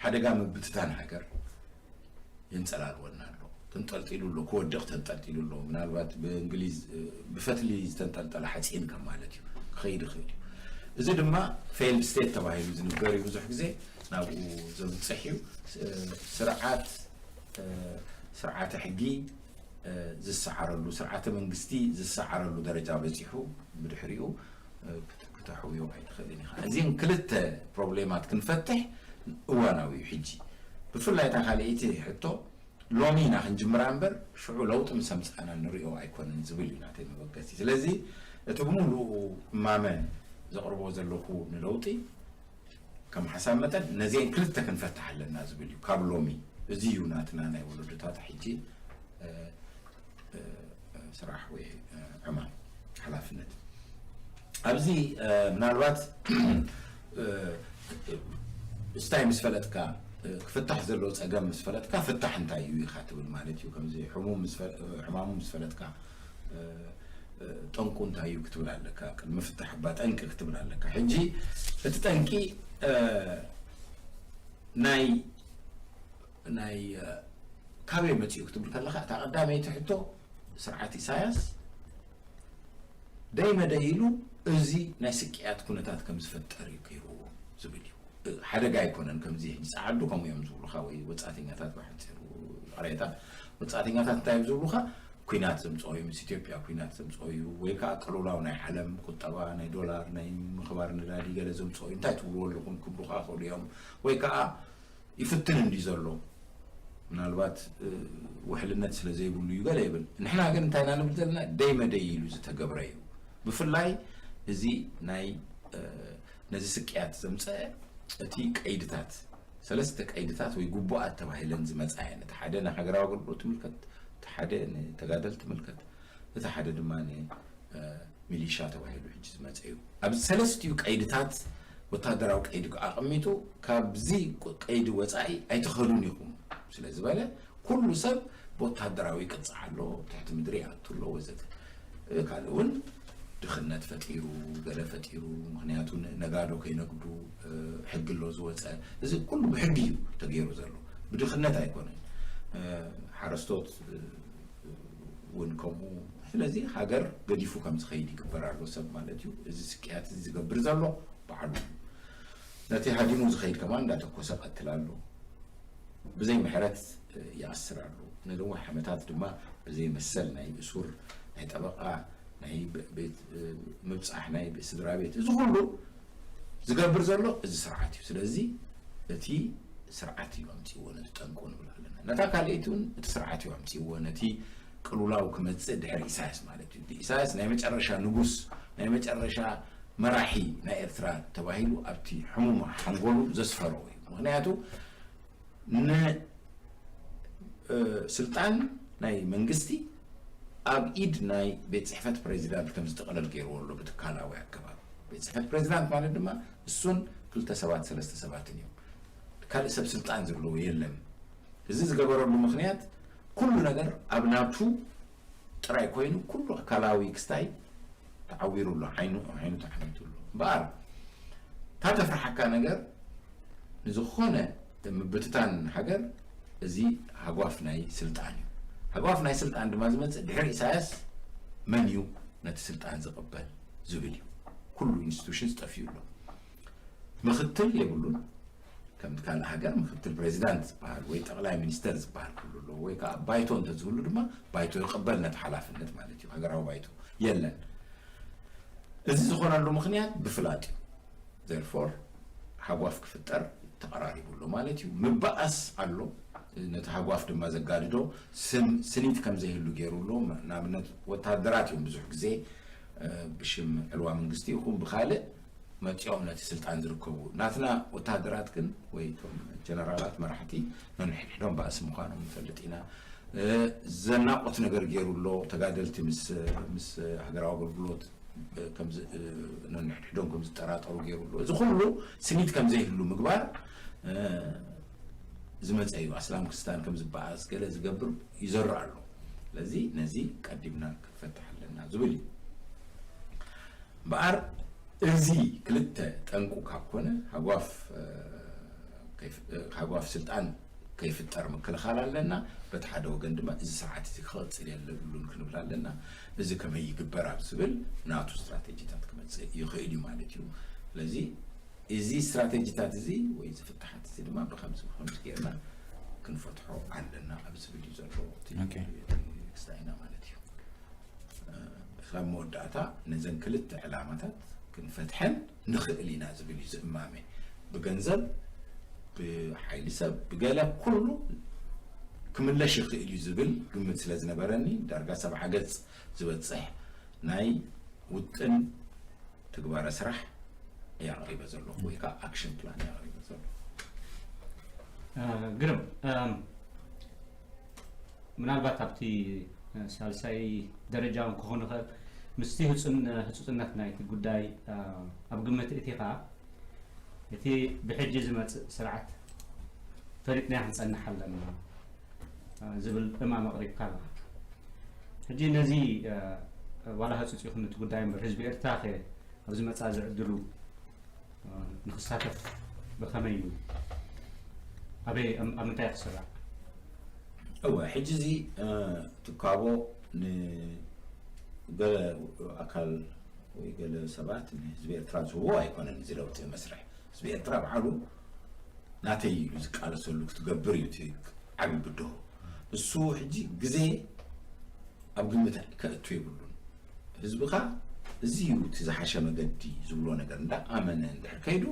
ሓደጋ ምብትታን ሃገር የንጸላልወና ኣሎ። ተንጠልጢሉ ኣሎ፣ ክወድቕ ተንጠልጢሉ ኣሎ። ምናልባት ብእንግሊዝ ብፈትሊ ዝተንጠልጠለ ሓፂን ከም ማለት እዩ፣ ክኸይድ ይኽእል እዩ። እዚ ድማ ፌይልድ ስቴት ተባሂሉ ዝንገር እዩ። ብዙሕ ግዜ ናብኡ ዘብፅሕ እዩ። ስርዓት ስርዓተ ሕጊ ዝሰዓረሉ፣ ስርዓተ መንግስቲ ዝሰዓረሉ ደረጃ በፂሑ ብድሕሪኡ ክተሕውዮ ኣይትኽእልን ኢኻ። እዚን ክልተ ፕሮብሌማት ክንፈትሕ እዋናዊ እዩ ሕጂ። ብፍላይ እታ ካልኣይቲ ሕቶ ሎሚ ኢና ክንጅምራ እምበር ሽዑ ለውጢ ምስ ኣምፃእና ንሪኦ ኣይኮነን ዝብል እዩ ናተይ መበገሲ። ስለዚ እቲ ብምሉኡ እማመ ዘቕርቦ ዘለኹ ንለውጢ ከም ሓሳብ መጠን ነዚአን ክልተ ክንፈትሕ ኣለና ዝብል እዩ። ካብ ሎሚ እዚ እዩ ናትና ናይ ወለዶታት ሕጂ ስራሕ ወይ ዕማም ሓላፍነት። ኣብዚ ምናልባት እስታይ ምስ ፈለጥካ ክፍታሕ ዘለዎ ፀገም ምስ ፈለጥካ ፍታሕ እንታይ እዩ ኢኻ ትብል ማለት እዩ። ከምዚ ሕሙም ምስ ፈለ- ሕማሙ ምስ ፈለጥካ ጠንቁ እንታይ እዩ ክትብል ኣለካ። ቅድሚ ፍታሕ እባ ጠንቂ ክትብል ኣለካ። ሕጂ እቲ ጠንቂ ናይ ናይ ካበይ መፂኡ ክትብል ከለካ እታ ቀዳመይቲ ሕቶ ስርዓት ኢሳያስ ደይ መደይ ኢሉ እዚ ናይ ስቅያት ኩነታት ከም ዝፈጠር እዩ ገይርዎ ዝብል እዩ። ሓደጋ ኣይኮነን። ከምዚ ሕጂ ፃዓዱ ከምኡ እዮም ዝብሉካ ወይ ወፃእተኛታት ብሓፂሩ ቃሬታ ወፃእተኛታት እንታይ እዮም ዝብሉካ? ኩናት ዘምፅኦ እዩ፣ ምስ ኢትዮጵያ ኩናት ዘምፅኦ እዩ፣ ወይ ከዓ ቅልውላው ናይ ዓለም ቁጠባ ናይ ዶላር ናይ ምኽባር ነዳዲ ገለ ዘምፅኦ እዩ። እንታይ ትብልዎ ኣለኹም ክብሉካ ይኽእሉ እዮም። ወይ ከዓ ይፍትን እንዲ ዘሎ ምናልባት ውሕልነት ስለ ዘይብሉ እዩ ገለ ይብል። ንሕና ግን እንታይ ኢና ንብል ዘለና? ደይ መደይ ኢሉ ዝተገብረ እዩ። ብፍላይ እዚ ናይ ነዚ ስቅያት ዘምፀአ እቲ ቀይድታት ሰለስተ ቀይድታት ወይ ግቡኣት ተባሂለን ዝመፃ እየን። እቲ ሓደ ንሃገራዊ ኣገልግሎት ትምልከት፣ እቲ ሓደ ንተጋደል ትምልከት፣ እቲ ሓደ ድማ ንሚሊሻ ተባሂሉ ሕጂ ዝመፀ እዩ። ኣብዚ ሰለስቲኡ ቀይድታት ወታደራዊ ቀይዲ ኣቐሚጡ ካብዚ ቀይዲ ወፃኢ ኣይትኸዱን ኢኹም ስለ ዝበለ ኩሉ ሰብ ብወታደራዊ ቅፅዓ ኣሎ፣ ትሕቲ ምድሪ ይኣቱ ኣሎ ወዘተ። ካልእ እውን ድኽነት ፈጢሩ ገለ ፈጢሩ፣ ምክንያቱ ነጋዶ ከይነግዱ ሕጊ ኣሎ ዝወፀ። እዚ ኩሉ ብሕጊ እዩ ተገይሩ ዘሎ፣ ብድኽነት ኣይኮነን። ሓረስቶት እውን ከምኡ። ስለዚ ሃገር ገዲፉ ከም ዝኸይድ ይግበር ኣሎ ሰብ ማለት እዩ። እዚ ስቅያት እዚ ዝገብር ዘሎ ባዕሉ እዩ። ነቲ ሃዲሙ ዝኸይድ ከማን እንዳተኮሰ ቀትል ኣሎ። ብዘይ ምሕረት ይኣስር ኣሎ። ንነዊሕ ዓመታት ድማ ብዘይ መሰል ናይ እሱር፣ ናይ ጠበቓ፣ ናይ ቤት ምብጻሕ፣ ናይ ስድራ ቤት፣ እዚ ኩሉ ዝገብር ዘሎ እዚ ስርዓት እዩ። ስለዚ እቲ ስርዓት እዩ ኣምፅዎ ነቲ ጠንቁ ንብል ኣለና። ነታ ካልኣይቲ እውን እቲ ስርዓት እዩ ኣምፅዎ ነቲ ቅልውላው ክመፅእ ድሕሪ ኢሳያስ ማለት እዩ። ኢሳያስ ናይ መጨረሻ ንጉስ፣ ናይ መጨረሻ መራሒ ናይ ኤርትራ ተባሂሉ ኣብቲ ሕሙም ሓንጎሉ ዘስፈሮ እዩ። ምክንያቱ ን ስልጣን ናይ መንግስቲ ኣብ ኢድ ናይ ቤት ፅሕፈት ፕሬዚዳንት ከም ዝጥቕለል ገይርዎ ኣሎ ብትካላዊ ኣገባብ። ቤት ፅሕፈት ፕሬዚዳንት ማለት ድማ እሱን ክልተ ሰባት ሰለስተ ሰባትን እዮም። ካልእ ሰብ ስልጣን ዘለዎ የለን። እዚ ዝገበረሉ ምክንያት ኩሉ ነገር ኣብ ናቱ ጥራይ ኮይኑ ኩሉ ኣካላዊ ክስታይ ተዓዊሩ ኣሎ። ዓይኑ ዓይኑ ተዓሚቱ ኣሎ። እምበኣር እታ ተፍርሓካ ነገር ንዝኾነ ምብትታን ሃገር እዚ ሃጓፍ ናይ ስልጣን እዩ። ሃጓፍ ናይ ስልጣን ድማ ዝመፅእ ድሕሪ ኢሳያስ መን እዩ ነቲ ስልጣን ዝቕበል ዝብል እዩ። ኩሉ ኢንስቲቱሽንስ ጠፊኡ ኣሎ። ምክትል የብሉን። ከም ካልእ ሃገር ምክትል ፕሬዚዳንት ዝበሃል ወይ ጠቕላይ ሚኒስተር ዝበሃል ክህሉ ኣለዎ፣ ወይ ከዓ ባይቶ እንተዝህሉ ድማ ባይቶ ይቕበል ነቲ ሓላፍነት ማለት እዩ። ሃገራዊ ባይቶ የለን። እዚ ዝኾነሉ ምክንያት ብፍላጥ እዩ። ዘርፎር ሃጓፍ ክፍጠር ተቐራሪቡ ኣሎ ማለት እዩ። ምባኣስ ኣሎ። ነቲ ሃጓፍ ድማ ዘጋድዶ ስኒት ከም ዘይህሉ ገይሩ ኣሎ። ንኣብነት ወታደራት እዮም ብዙሕ ግዜ ብሽም ዕልዋ መንግስቲ ይኹን ብካልእ መፂኦም ነቲ ስልጣን ዝርከቡ። ናትና ወታደራት ግን ወይ እቶም ጀነራላት መራሕቲ ነንሕድሕዶም ባእሲ ምዃኖም ንፈልጥ ኢና። ዘናቆት ነገር ገይሩ ኣሎ። ተጋደልቲ ምስ ምስ ሃገራዊ ኣገልግሎት ነንሕድሕዶም ከም ዝጠራጠሩ ገይሩ ኣሎ። እዚ ኩሉ ስኒት ከም ዘይህሉ ምግባር ዝመፀ እዩ። ኣስላም ክስታን ከም ዝበኣስ ገለ ዝገብር ይዘርእ ኣሎ። ስለዚ ነዚ ቀዲምና ክንፈትሕ ኣለና ዝብል እዩ። እምበኣር እዚ ክልተ ጠንቁ ካብ ኮነ ሃጓፍ ሃጓፍ ስልጣን ከይፍጠር ምክልኻል ኣለና። በቲ ሓደ ወገን ድማ እዚ ስርዓት እዚ ክቕፅል የለብሉን ክንብል ኣለና። እዚ ከመይ ይግበር ኣብ ዝብል ናቱ ስትራቴጂታት ክመፅእ ይኽእል እዩ ማለት እዩ። ስለዚ እዚ ስትራቴጂታት እዚ ወይ እዚ ፍትሓት እዚ ድማ ብከምዚ ብከምዚ ጌርና ክንፈትሖ ኣለና ኣብ ዝብል እዩ ዘሎ ክስታይና ማለት እዩ። ካብ መወዳእታ ነዘን ክልተ ዕላማታት ክንፈትሐን ንኽእል ኢና ዝብል እዩ ዝእማመ። ብገንዘብ፣ ብሓይሊ ሰብ፣ ብገለ ኩሉ ክምለሽ ይኽእል እዩ ዝብል ግምት ስለ ዝነበረኒ ዳርጋ ሰብዓ ገፅ ዝበፅሕ ናይ ውጥን ትግባረ ስራሕ እየ ኣቕሪበ ዘለኹ ወይ ከዓ ኣክሽን ፕላን እየ ኣቕሪበ ዘለኹ። ግርም ምናልባት ኣብቲ ሳልሳይ ደረጃ እውን ክኾን ይኽእል ምስቲ ህፁፅነት ናይቲ ጉዳይ ኣብ ግምት እቲ ከዓ እቲ ብሕጂ ዝመፅእ ስርዓት ፈሊጥናዮ ክንፀንሕ ኣለና ዝብል እማም ኣቕሪብካ ኣለኻ። ሕጂ ነዚ ዋላ ህፁፅ ይኹን እቲ ጉዳይ እምበር ህዝቢ ኤርትራ ከ ኣብዚ መፃኢ ዝዕድሉ ንክሳተፍ ብኸመይ እዩ? ኣበይ ኣብ ምንታይ ክስራዕ? እወ ሕጂ እዚ ትካቦ ንገለ ኣካል ወይ ገለ ሰባት ንህዝቢ ኤርትራ ዝህቦ ኣይኮነን። እዚ ለውጢ መስርሕ ህዝቢ ኤርትራ ባዕሉ ናተይ ኢሉ ዝቃለሰሉ ክትገብር እዩ እቲ ዓብዪ ብድሆ። እሱ ሕጂ ግዜ ኣብ ግምት ከእቱ የብሉን። ህዝብኻ እዚ እዩ እቲ ዝሓሸ መገዲ ዝብሎ ነገር እንዳ ኣመነ እንድሕር ከይዱ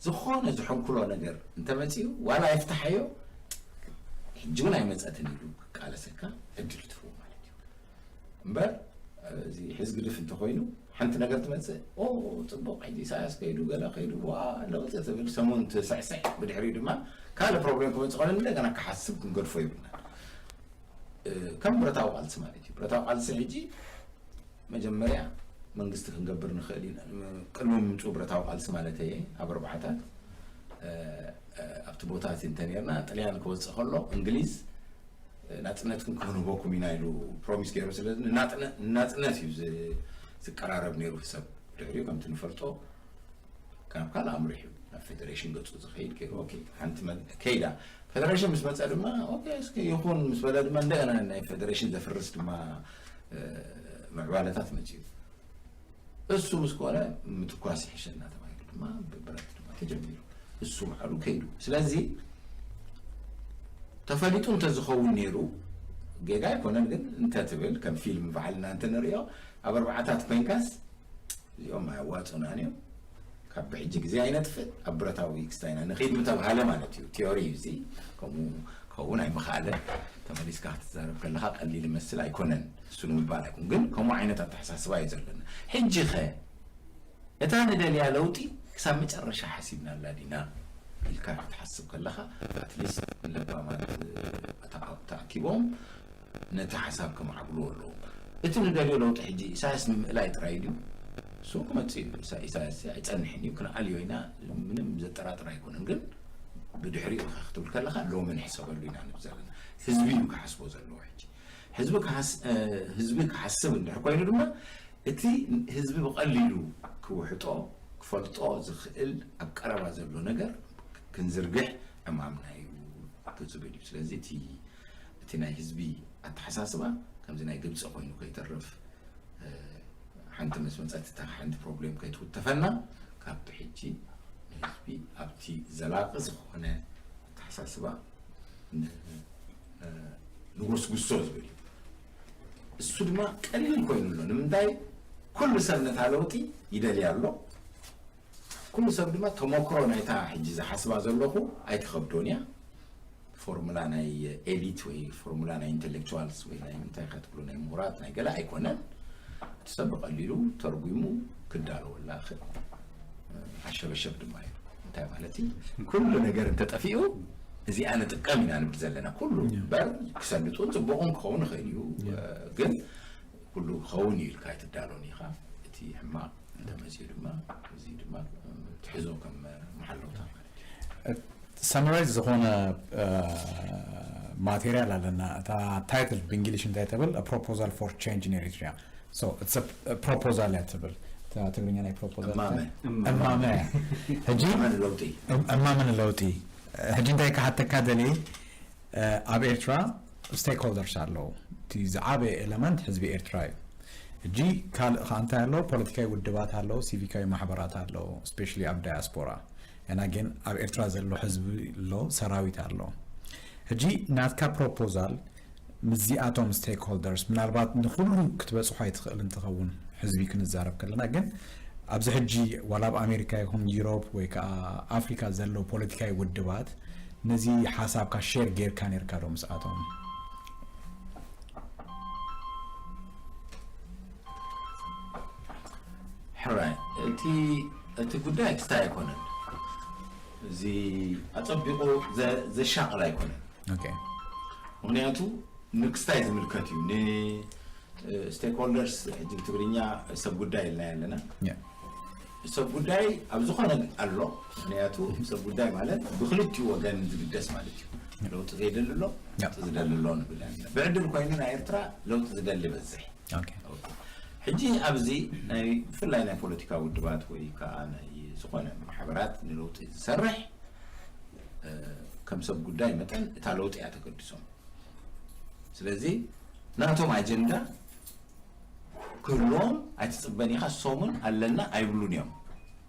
ዝኾነ ዝሕንኩሎ ነገር እንተመፂኡ ዋላ ይፍታሓዮ ሕጂ እውን ኣይመፀትን ኢሉ ክቃለሰካ ዕድል ትህቦ ማለት እዩ። እምበር እዚ ሕዝግድፍ እንተኮይኑ ሓንቲ ነገር ትመፅእ ኦ ፅቡቅ ሕጂ ኢሳያስ ከይዱ ገለ ከይዱ ዋ ለውጢ ትብል ሰሙን ትስዕስዕ ብድሕሪኡ ድማ ካልእ ፕሮብሌም ክመፅእ ከሎ እንደገና ክሓስብ ክንገድፎ ይብልናል። ከም ብረታዊ ቃልሲ ማለት እዩ። ብረታዊ ቃልሲ ሕጂ መጀመርያ መንግስቲ ክንገብር ንኽእል ኢና። ቅድሚ ምምፅኡ ብረታዊ ቃልሲ ማለት እየ ኣብ ኣርባዓታት ኣብቲ ቦታ እቲ እንተነርና ጥልያን ክወፅእ ከሎ እንግሊዝ ናፅነትኩም ክንህበኩም ኢና ኢሉ ፕሮሚስ ገይሩ ስለ ናፅነት እዩ ዝቀራረብ ነይሩ ሰብ ድሕሪኡ ከምቲ ንፈልጦ ካብ ካልእ ኣምሪሑ ናብ ፌደሬሽን ገጹ ዝኸይድ ገይሩ። ኦኬ፣ ሓንቲ መ- ከይዳ። ፌደሬሽን ምስ መጸ ድማ ኦኬ፣ እስኪ ይኹን ምስ በለ ድማ እንደገና ናይ ፌደሬሽን ዘፍርስ ድማ እ፣ ምዕባለታት መጺኡ። እሱ ምስ ኮነ ምትኳስ ይሕሸና ተባሂሉ ድማ ብብረት ድማ ተጀሚሩ። እሱ ባዕሉ ከይዱ። ስለዚ ተፈሊጡ እንተዝኸውን ነይሩ ጌጋ ኣይኮነን፣ ግን እንተትብል ከም ፊልም ባዕልና እንተንሪኦ ኣብ ኣርባዓታት ኮይንካስ እዚኦም ኣያዋፅኡናን እዮም። ካብ ብሕጂ ግዜ ኣይነጥፍእ፣ ኣብ ብረታዊ ክስታይና ንኺድ ምተብሃለ ማለት እዩ። ቲዮሪ እዩ እዚ። ከምኡ ክኸውን ኣይምኽኣለ። ተመሊስካ ክትዛረብ ከለኻ ቀሊል ይመስል ኣይኮነን፣ እሱ ንምባል ኣይኮን። ግን ከምኡ ዓይነት ኣተሓሳስባ እዩ ዘለና። ሕጂ ኸ እታ ንደልያ ለውጢ ክሳብ መጨረሻ ሓሲብናላ ዲና ኢልካ ክትሓስብ ከለኻ ኣትሊስት ለባማት ተኣኪቦም ነቲ ሓሳብ ከማዕብልዎ ኣለዎም። እቲ ንደልዮ ለውጢ ሕጂ ኢሳያስ ንምእላይ ጥራይ ድዩ? እሱ ክመጽእ እዩ። ኢሳ- ኢሳያስ ኣይጸንሕን እዩ፣ ክንኣልዮ ኢና፣ ምንም ዘጠራጥር ኣይኮነን። ግን ብድሕሪኡ ኢኻ ክትብል ከለኻ ሎሚ ንሕሰበሉ ኢና ንብል ዘለና። ህዝቢ እዩ ክሓስቦ ዘለዎ ሕጂ። ህዝቢ ክሓስ- እ፣ ህዝቢ ክሓስብ እንድሕር ኮይኑ ድማ እቲ ህዝቢ ብቐሊሉ ክውሕጦ ክፈልጦ ዝኽእል ኣብ ቀረባ ዘሎ ነገር ክንዝርግሕ ዕማምና እዩ ዝብል እዩ። ስለዚ እቲ እቲ ናይ ህዝቢ ኣተሓሳስባ ከምዚ ናይ ግብፂ ኮይኑ ከይተርፍ፣ እ፣ ሓንቲ ምስ መፀት እታ ሓንቲ ፕሮብሌም ከይትውተፈና ካብ ብሕጂ ንህዝቢ ኣብቲ ዘላቒ ዝኾነ ኣተሓሳስባ ን- እ፣ ንጎስጉሶ ዝብል እዩ። እሱ ድማ ቀሊል ኮይኑ ኣሎ። ንምንታይ? ኩሉ ሰብ ነታ ለውጢ ይደልያ ኣሎ። ኩሉ ሰብ ድማ ተመክሮ ናይታ ሕጂ ዝሓስባ ዘለኹ ኣይትኸብዶን እያ። ፎርሙላ ናይ ኤሊት ወይ ፎርሙላ ናይ ኢንቴሌክቹዋልስ ወይ ናይ እንታይ ኢኻ ትብሎ ናይ ምሁራት ናይ ገለ ኣይኮነን። እቲ ሰብ ብቐሊሉ ተርጒሙ ክዳለወላ ይኽእል። ኣሸበሸብ ድማ እዩ። እንታይ ማለት እዩ? ኩሉ ነገር እንተጠፊኡ እዚኣ ንጥቀም ኢና ንብል ዘለና። ኩሉ እምበር ክሰልጡን ጽቡቕን ክኸውን ይኽእል እዩ። ግን ኩሉ ክኸውን እዩ ኢልካ ኣይትዳሎን ኢኻ። እቲ ሕማቕ እንተመፅኡ ድማ እዚ ድማ ትሕዞ ከም መሓለውታ ማለት እዩ። ሰመራይዝ ዝኾነ ማቴሪያል ኣለና። እታ ታይትል ብእንግሊሽ እንታይ ተብል? ፕሮፖዛል ፎር ቼንጅ ኢን ኤሪትሪያ። ፕሮፖዛል እያ ትብል። እታ ትግርኛ ናይ ፕሮፖዛል እማመ። እማመ። ሕጂ እማመ ንለውጢ። እማመ ንለውጢ። ሕጂ እንታይ ክሓተካ ደልየ፣ ኣብ ኤርትራ ስቴክሆልደርስ ኣለዉ። እቲ ዝዓበየ ኤለመንት ህዝቢ ኤርትራ እዩ። ሕጂ ካልእ ከዓ እንታይ ኣለዉ? ፖለቲካዊ ውድባት ኣለዉ፣ ሲቪካዊ ማሕበራት ኣለዉ፣ ስፔሻሊ ኣብ ዳያስፖራ። እና ግን ኣብ ኤርትራ ዘሎ ህዝቢ ኣሎ፣ ሰራዊት ኣሎ። ሕጂ ናትካ ፕሮፖዛል ምስዚኣቶም ስቴክሆልደርስ ምናልባት ንኩሉ ክትበፅሖ ኣይትኽእል እንትኸውን፣ ህዝቢ ክንዛረብ ከለና ግን ኣብዚ ሕጂ ዋላ ኣብ ኣሜሪካ ይኹን ዩሮፕ ወይ ከዓ ኣፍሪካ ዘለዉ ፖለቲካዊ ውድባት ነዚ ሓሳብካ ሼር ጌርካ ነርካ ዶ ምስኣቶም? ሕራይ እቲ እቲ ጉዳይ ክስታይ ኣይኮነን። እዚ ኣጸቢቑ ዘ- ዘሻቕል ኣይኮነን። ኦኬ። ምክንያቱ ንክስታይ ዝምልከት እዩ። ንስቴክሆልደርስ ሕጂ ብትግርኛ ሰብ ጉዳይ ኢልና ኣለና። ያ። ሰብ ጉዳይ ኣብ ዝኾነ ኣሎ። ምክንያቱ ሰብ ጉዳይ ማለት ብክልቲኡ ወገን ዝግደስ ማለት እዩ። ለውጢ ዘይደሊ ኣሎ፣ ያ። ለውጢ ዝደሊ ኣሎ ንብል ኣለና። ብዕድል ኮይኑ ናይ ኤርትራ ለውጢ ዝደሊ በዝሕ። ኦኬ። ሕጂ ኣብዚ ናይ ብፍላይ ናይ ፖለቲካ ውድባት ወይ ከዓ ናይ ዝኾነ ማሕበራት ንለውጢ ዝሰርሕ እ፣ ከም ሰብ ጉዳይ መጠን እታ ለውጢ እያ ተገድሶም። ስለዚ ናቶም ኣጀንዳ ክህልዎም ኣይትፅበን ኢኻ። እሶምን ኣለና ኣይብሉን እዮም።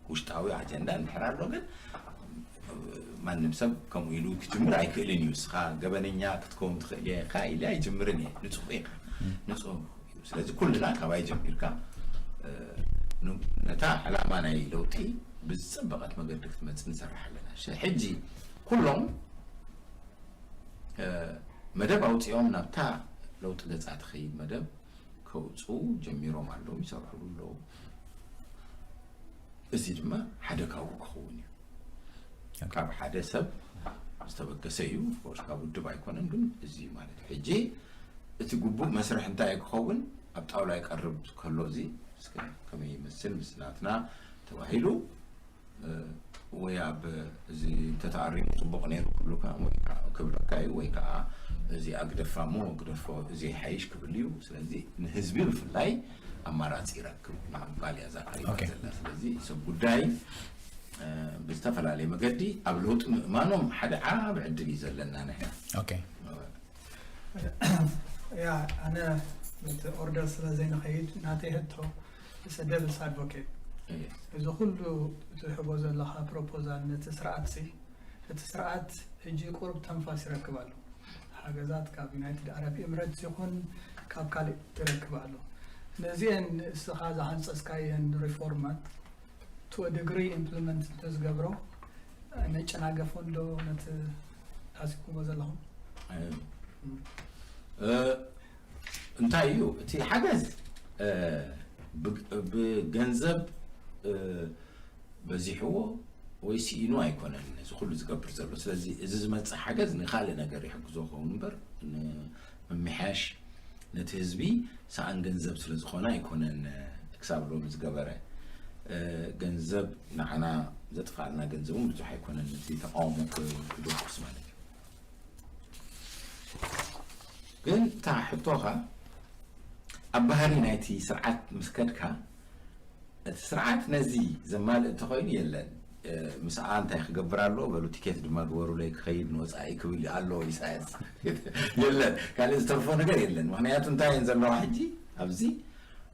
ውሽጣዊ ኣጀንዳ እንድሕር ኣሎ ግን ማንም ሰብ ከምኡ ኢሉ ክጅምር ኣይክእልን እዩ። እስኻ ገበነኛ ክትከውን ትኽእል እየ ኢኻ ኢለ ኣይጅምርን እየ። ንፁህ ኢኻ። ንፁህ እዩ። ስለዚ ኩልና ካባይ ጀሚርካ እ፣ ኑ- ነታ ዕላማ ናይ ለውጢ ብዝፀበቐት መገዲ ክትመፅእ ንሰርሕ ኣለና። ሸ- ሕጂ ኩሎም እ፣ መደብ ኣውፂኦም ናብታ ለውጢ ገፃ ትኸይድ መደብ ከውፅኡ ጀሚሮም ኣለዉ፣ ይሰርሕሉ ኣለዉ። እዚ ድማ ሓደ ካብኡ ክኸውን እዩ። ካብ ሓደ ሰብ ዝተበገሰ እዩ። ኦፍኮርስ ካብ ውድብ ኣይኮነን፣ ግን እዚ ማለት እዩ። ሕጂ እቲ ግቡእ መስርሕ እንታይ ክኸውን ኣብ ጣውላ ይቀርብ ከሎ እዚ እስከ ከመይ ይመስል ምስ ናትና ተባሂሉ እ፣ ወይ ኣብ እዚ እንተተኣሪሙ ጽቡቕ ነይሩ ክብሉካ ወይ ከዓ ክብለካ እዩ፣ ወይ ከዓ እዚ ኣግደፋ እሞ ግደፎ እዚ ይሓይሽ ክብል እዩ። ስለዚ ንህዝቢ ብፍላይ ኣማራጺ ይረክብ ንምባል እያ እዛ ቀሪባ ኦኬ። ዘላ። ስለዚ ሰብ ጉዳይ ብዝተፈላለየ መገዲ ኣብ ለውጢ ምእማኖም ሓደ ዓቢ ዕድል እዩ ዘለና ንሕና። Okay. ያ ኣነ ነቲ ኦርደር ስለ ዘይንኸይድ ናተይ ሕቶ ምስ ደብልስ ኣድቮኬት እየ። እዚ ኩሉ እትሕቦ ዘለኻ ፕሮፖዛል ነቲ ስርዓት ሲ እቲ ስርዓት ሕጂ ቁሩብ ተንፋስ ይረክብ ኣሎ። ሓገዛት ካብ ዩናይትድ ኣረብ ኤምሬትስ ይኹን ካብ ካልእ ይረክብ ኣሎ። ነዚአን እስኻ ዝሃንጸስካየን ሪፎርማት to a degree implement እንተዝገብሮ ኣይመጨናገፎን ዶ ነቲ ሓሲብኩሞ ዘለኹም? እ፣ እንታይ እዩ እቲ ሓገዝ? እ፣ ብ-፣ ብገንዘብ፣ እ፣ በዚሕዎ ወይ ስኢኑ ኣይኮነን እዚ ኩሉ ዝገብር ዘሎ። ስለዚ እዚ ዝመጽእ ሓገዝ ንኻልእ ነገር ይሕግዞ ክኸውን እምበር፣ ንምምሕያሽ ነቲ ህዝቢ ሰኣን ገንዘብ ስለ ዝኾነ ኣይኮነን፣ እ፣ ክሳብ ሎሚ ዝገበረ። እ፣ ገንዘብ ንዓና ዘጥፋልና ገንዘብ እውን ብዙሕ ኣይኮነን፣ ነቲ ተቃውሞ ክ-፣ ክደቁስ ማለት እዩ። ግን እታ ሕቶኻ ኣብ ባህሪ ናይቲ ስርዓት ምስ ከድካ፣ እቲ ስርዓት ነዚ ዘማልእ እንተኾይኑ የለን። እ፣ ምስኣ እንታይ ክገብር ኣለዎ? በሉ ቲኬት ድማ ግበሩለይ ክኸይድ ንወፃኢ ክብል ኣሎ ኢሳያስ። የለን፣ ካልእ ዝተርፎ ነገር የለን። ምኽንያቱ እንታይ እየን ዘለዋ ሕጂ ኣብዚ?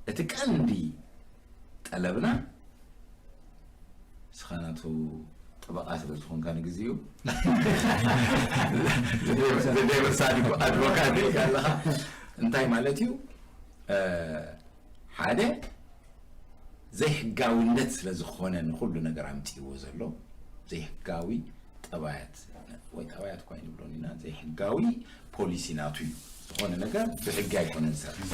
እቲ ቀንዲ ጠለብና ንስኻ ናቱ ጠበቓ ስለ ዝኾንካ ንግዜኡ ዘደይበሳ ኣድቮካት ኢልካ ኣለኻ። እንታይ ማለት እዩ? እ፣ ሓደ ዘይሕጋዊነት ስለ ዝኾነ ንኹሉ ነገር ኣምፅእዎ ዘሎ ዘይሕጋዊ ጠባያት ወይ ጠባያት እኳ ኣይንብሎን ኢና፣ ዘይሕጋዊ ፖሊሲ ናቱ እዩ። ዝኾነ ነገር ብሕጊ ኣይኮነን ዝሰርሕ።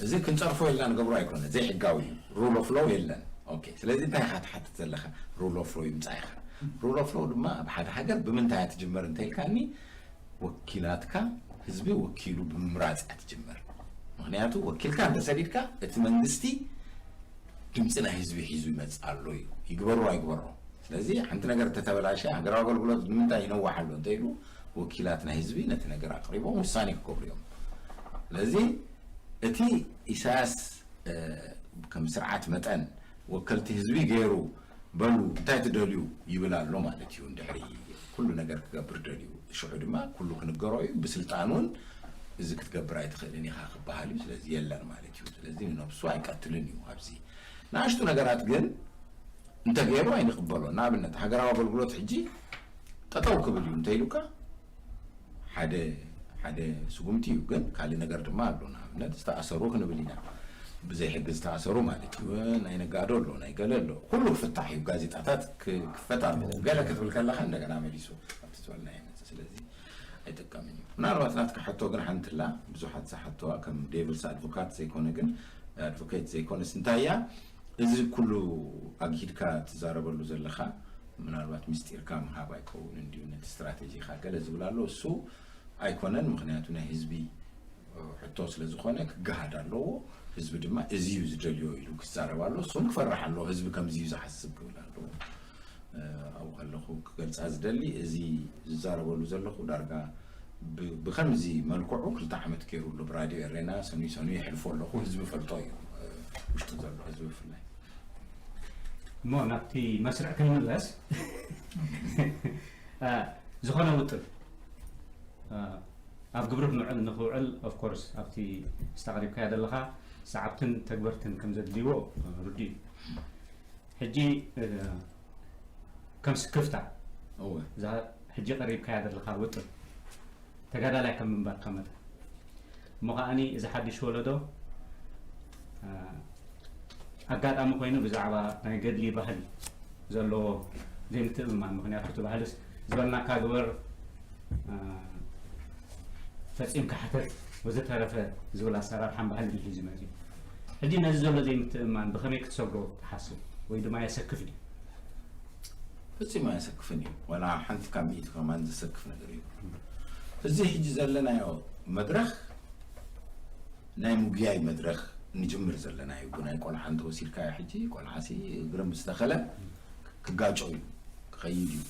እዚ ክንፀርፎ ኢልና ንገብሮ ኣይኮነ፣ ዘይሕጋዊ እዩ። ሩል ኦፍ ሎው የለን። ኦኬ፣ ስለዚ እንታይ ኢኻ ትሓትት ዘለኻ? ሩል ኦፍ ሎው ይምፃእ ኢኻ። ሩል ኦፍ ሎው ድማ ኣብ ሓደ ሃገር ብምንታይ እያ ትጅመር እንተኢልካኒ፣ ወኪላትካ ህዝቢ ወኪሉ ብምምራፅ እያ ትጅመር። ምኽንያቱ ወኪልካ እንተሰዲድካ እቲ መንግስቲ ድምፂ ናይ ህዝቢ ሒዙ ይመፅእ ኣሎ እዩ፣ ይግበሮ ኣይግበሮ። ስለዚ ሓንቲ ነገር እንተተበላሸ ሃገራዊ ኣገልግሎት ንምንታይ ይነዋሕ ኣሎ እንተኢሉ ወኪላት ናይ ህዝቢ ነቲ ነገር ኣቅሪቦም ውሳኔ ክገብሩ እዮም። ስለዚ እቲ ኢሳያስ፣ እ፣ ከም ስርዓት መጠን ወከልቲ ህዝቢ ገይሩ በሉ እንታይ ትደልዩ ይብል ኣሎ ማለት እዩ። እንድሕሪ ኩሉ ነገር ክገብር ደልዩ ሽዑ ድማ ኩሉ ክንገሮ እዩ። ብስልጣን እውን እዚ ክትገብር ኣይትኽእልን ኢኻ ክበሃል እዩ። ስለዚ የለን ማለት እዩ። ስለዚ ንነብሱ ኣይቀትልን እዩ። ኣብዚ ንኣሽቱ ነገራት ግን እንተገይሩ ኣይንቕበሎ። ንኣብነት ሃገራዊ ኣገልግሎት ሕጂ ጠጠው ክብል እዩ እንተኢሉካ ሓደ ሓደ ስጉምቲ እዩ። ግን ካልእ ነገር ድማ ኣሎ። ንኣብነት ዝተኣሰሩ ክንብል ኢና፣ ብዘይ ሕጊ ዝተኣሰሩ ማለት እዩ። ናይ ነጋዶ ኣሎ፣ ናይ ገለ ኣሎ። ኩሉ ክፍታሕ እዩ። ጋዜጣታት ክ-፣ ክፈት ኣሎ። ገለ ክትብል ከለኻ እንደገና መሊሱ ኣብቲ ዝበልና ይመፅእ። ስለዚ ኣይጥቀምን እዩ። ምናልባት ናትካ ሕቶ ግን ሓንቲ ኣላ፣ ብዙሓት ዝሓተዋ ከም ዴቪልስ ኣድቮካት ዘይኮነ ግን ኣድቮኬት ዘይኮነስ እንታይ እያ እዚ ኩሉ ኣግሂድካ ትዛረበሉ ዘለኻ? ምናልባት ምስጢርካ ምሃብ ኣይከውን እንድዩ፣ ነቲ ስትራቴጂኻ ገለ ዝብል ኣሎ። እሱ ኣይኮነን፣ ምኽንያቱ ናይ ህዝቢ ሕቶ ስለ ዝኾነ ክገሃድ ኣለዎ። ህዝቢ ድማ እዚ እዩ ዝደልዮ ኢሉ ክዛረብ ኣሎ። እሱን ክፈርሕ ኣለዎ። ህዝቢ ከምዚ እዩ ዝሓስብ ክብል ኣለዎ። እ፣ ኣብኡ ከለኹ ክገልፃ ዝደሊ፣ እዚ ዝዛረበሉ ዘለኹ ዳርጋ ብ-፣ ብኸምዚ መልክዑ ክልተ ዓመት ገይሩ ኣሎ። ብራድዮ ኤሬና ሰኑይ ሰኑይ የሕልፎ ኣለኹ። ህዝቢ ፈልጦ እዩ፣ እ፣ ውሽጢ ዘሎ ህዝቢ ብፍላይ። እሞ ናብቲ መስርዕ ክንምለስ፣ እ፣ ዝኾነ ውጥን፣ እ፣ ኣብ ግብሪ ክንውዕል፣ ንኽውዕል ኦፍ ኮርስ ኣብቲ ስታቕሪብካዮ ዘለኻ ሰዓብትን ተግበርትን ከም ዘድልይዎ፣ እ፣ ርዱእ እዩ። ሕጂ፣ እ፣ ከም ስክፍታ እወ። እዛ ሕጂ ቀሪብካያ ዘለኻ ውጥን ተጋዳላይ ከም ምንባርካ መጠን እሞ ከዓኒ እዚ ሓድሽ ወለዶ፣ እ፣ ኣጋጣሚ ኮይኑ ብዛዕባ ናይ ገድሊ ባህሊ ዘለዎ ዘይምትእምማን፣ ምኽንያቱ እቲ ባህልስ ዝበልናካ ግበር፣ እ፣ ፈጺምካ ሕተት ወዘተረፈ ዝብል ኣሰራርሓን ባህልን እዩ ሒዙ መጺኡ። ሕጂ ነዚ ዘሎ ዘይምትእምማን ብኸመይ ክትሰግሮ ትሓስብ ወይ ድማ የሰክፍ ድዩ? ፈጺሙ ኣየሰክፍን እዩ። ዋላ ሓንቲ ካብ ሚእቲ ከማን ዘሰክፍ ነገር እዩ። እዚ ሕጂ ዘለናዮ መድረኽ ናይ ምጉያይ መድረኽ ንጅምር ዘለና እዩ። ብናይ ቆልዓ እንተወሲድካዮ ሕጂ ቆልዓሲ እግሪ ምስ ተኸለ ክጋጮ እዩ፣ ክኸይድ እዩ።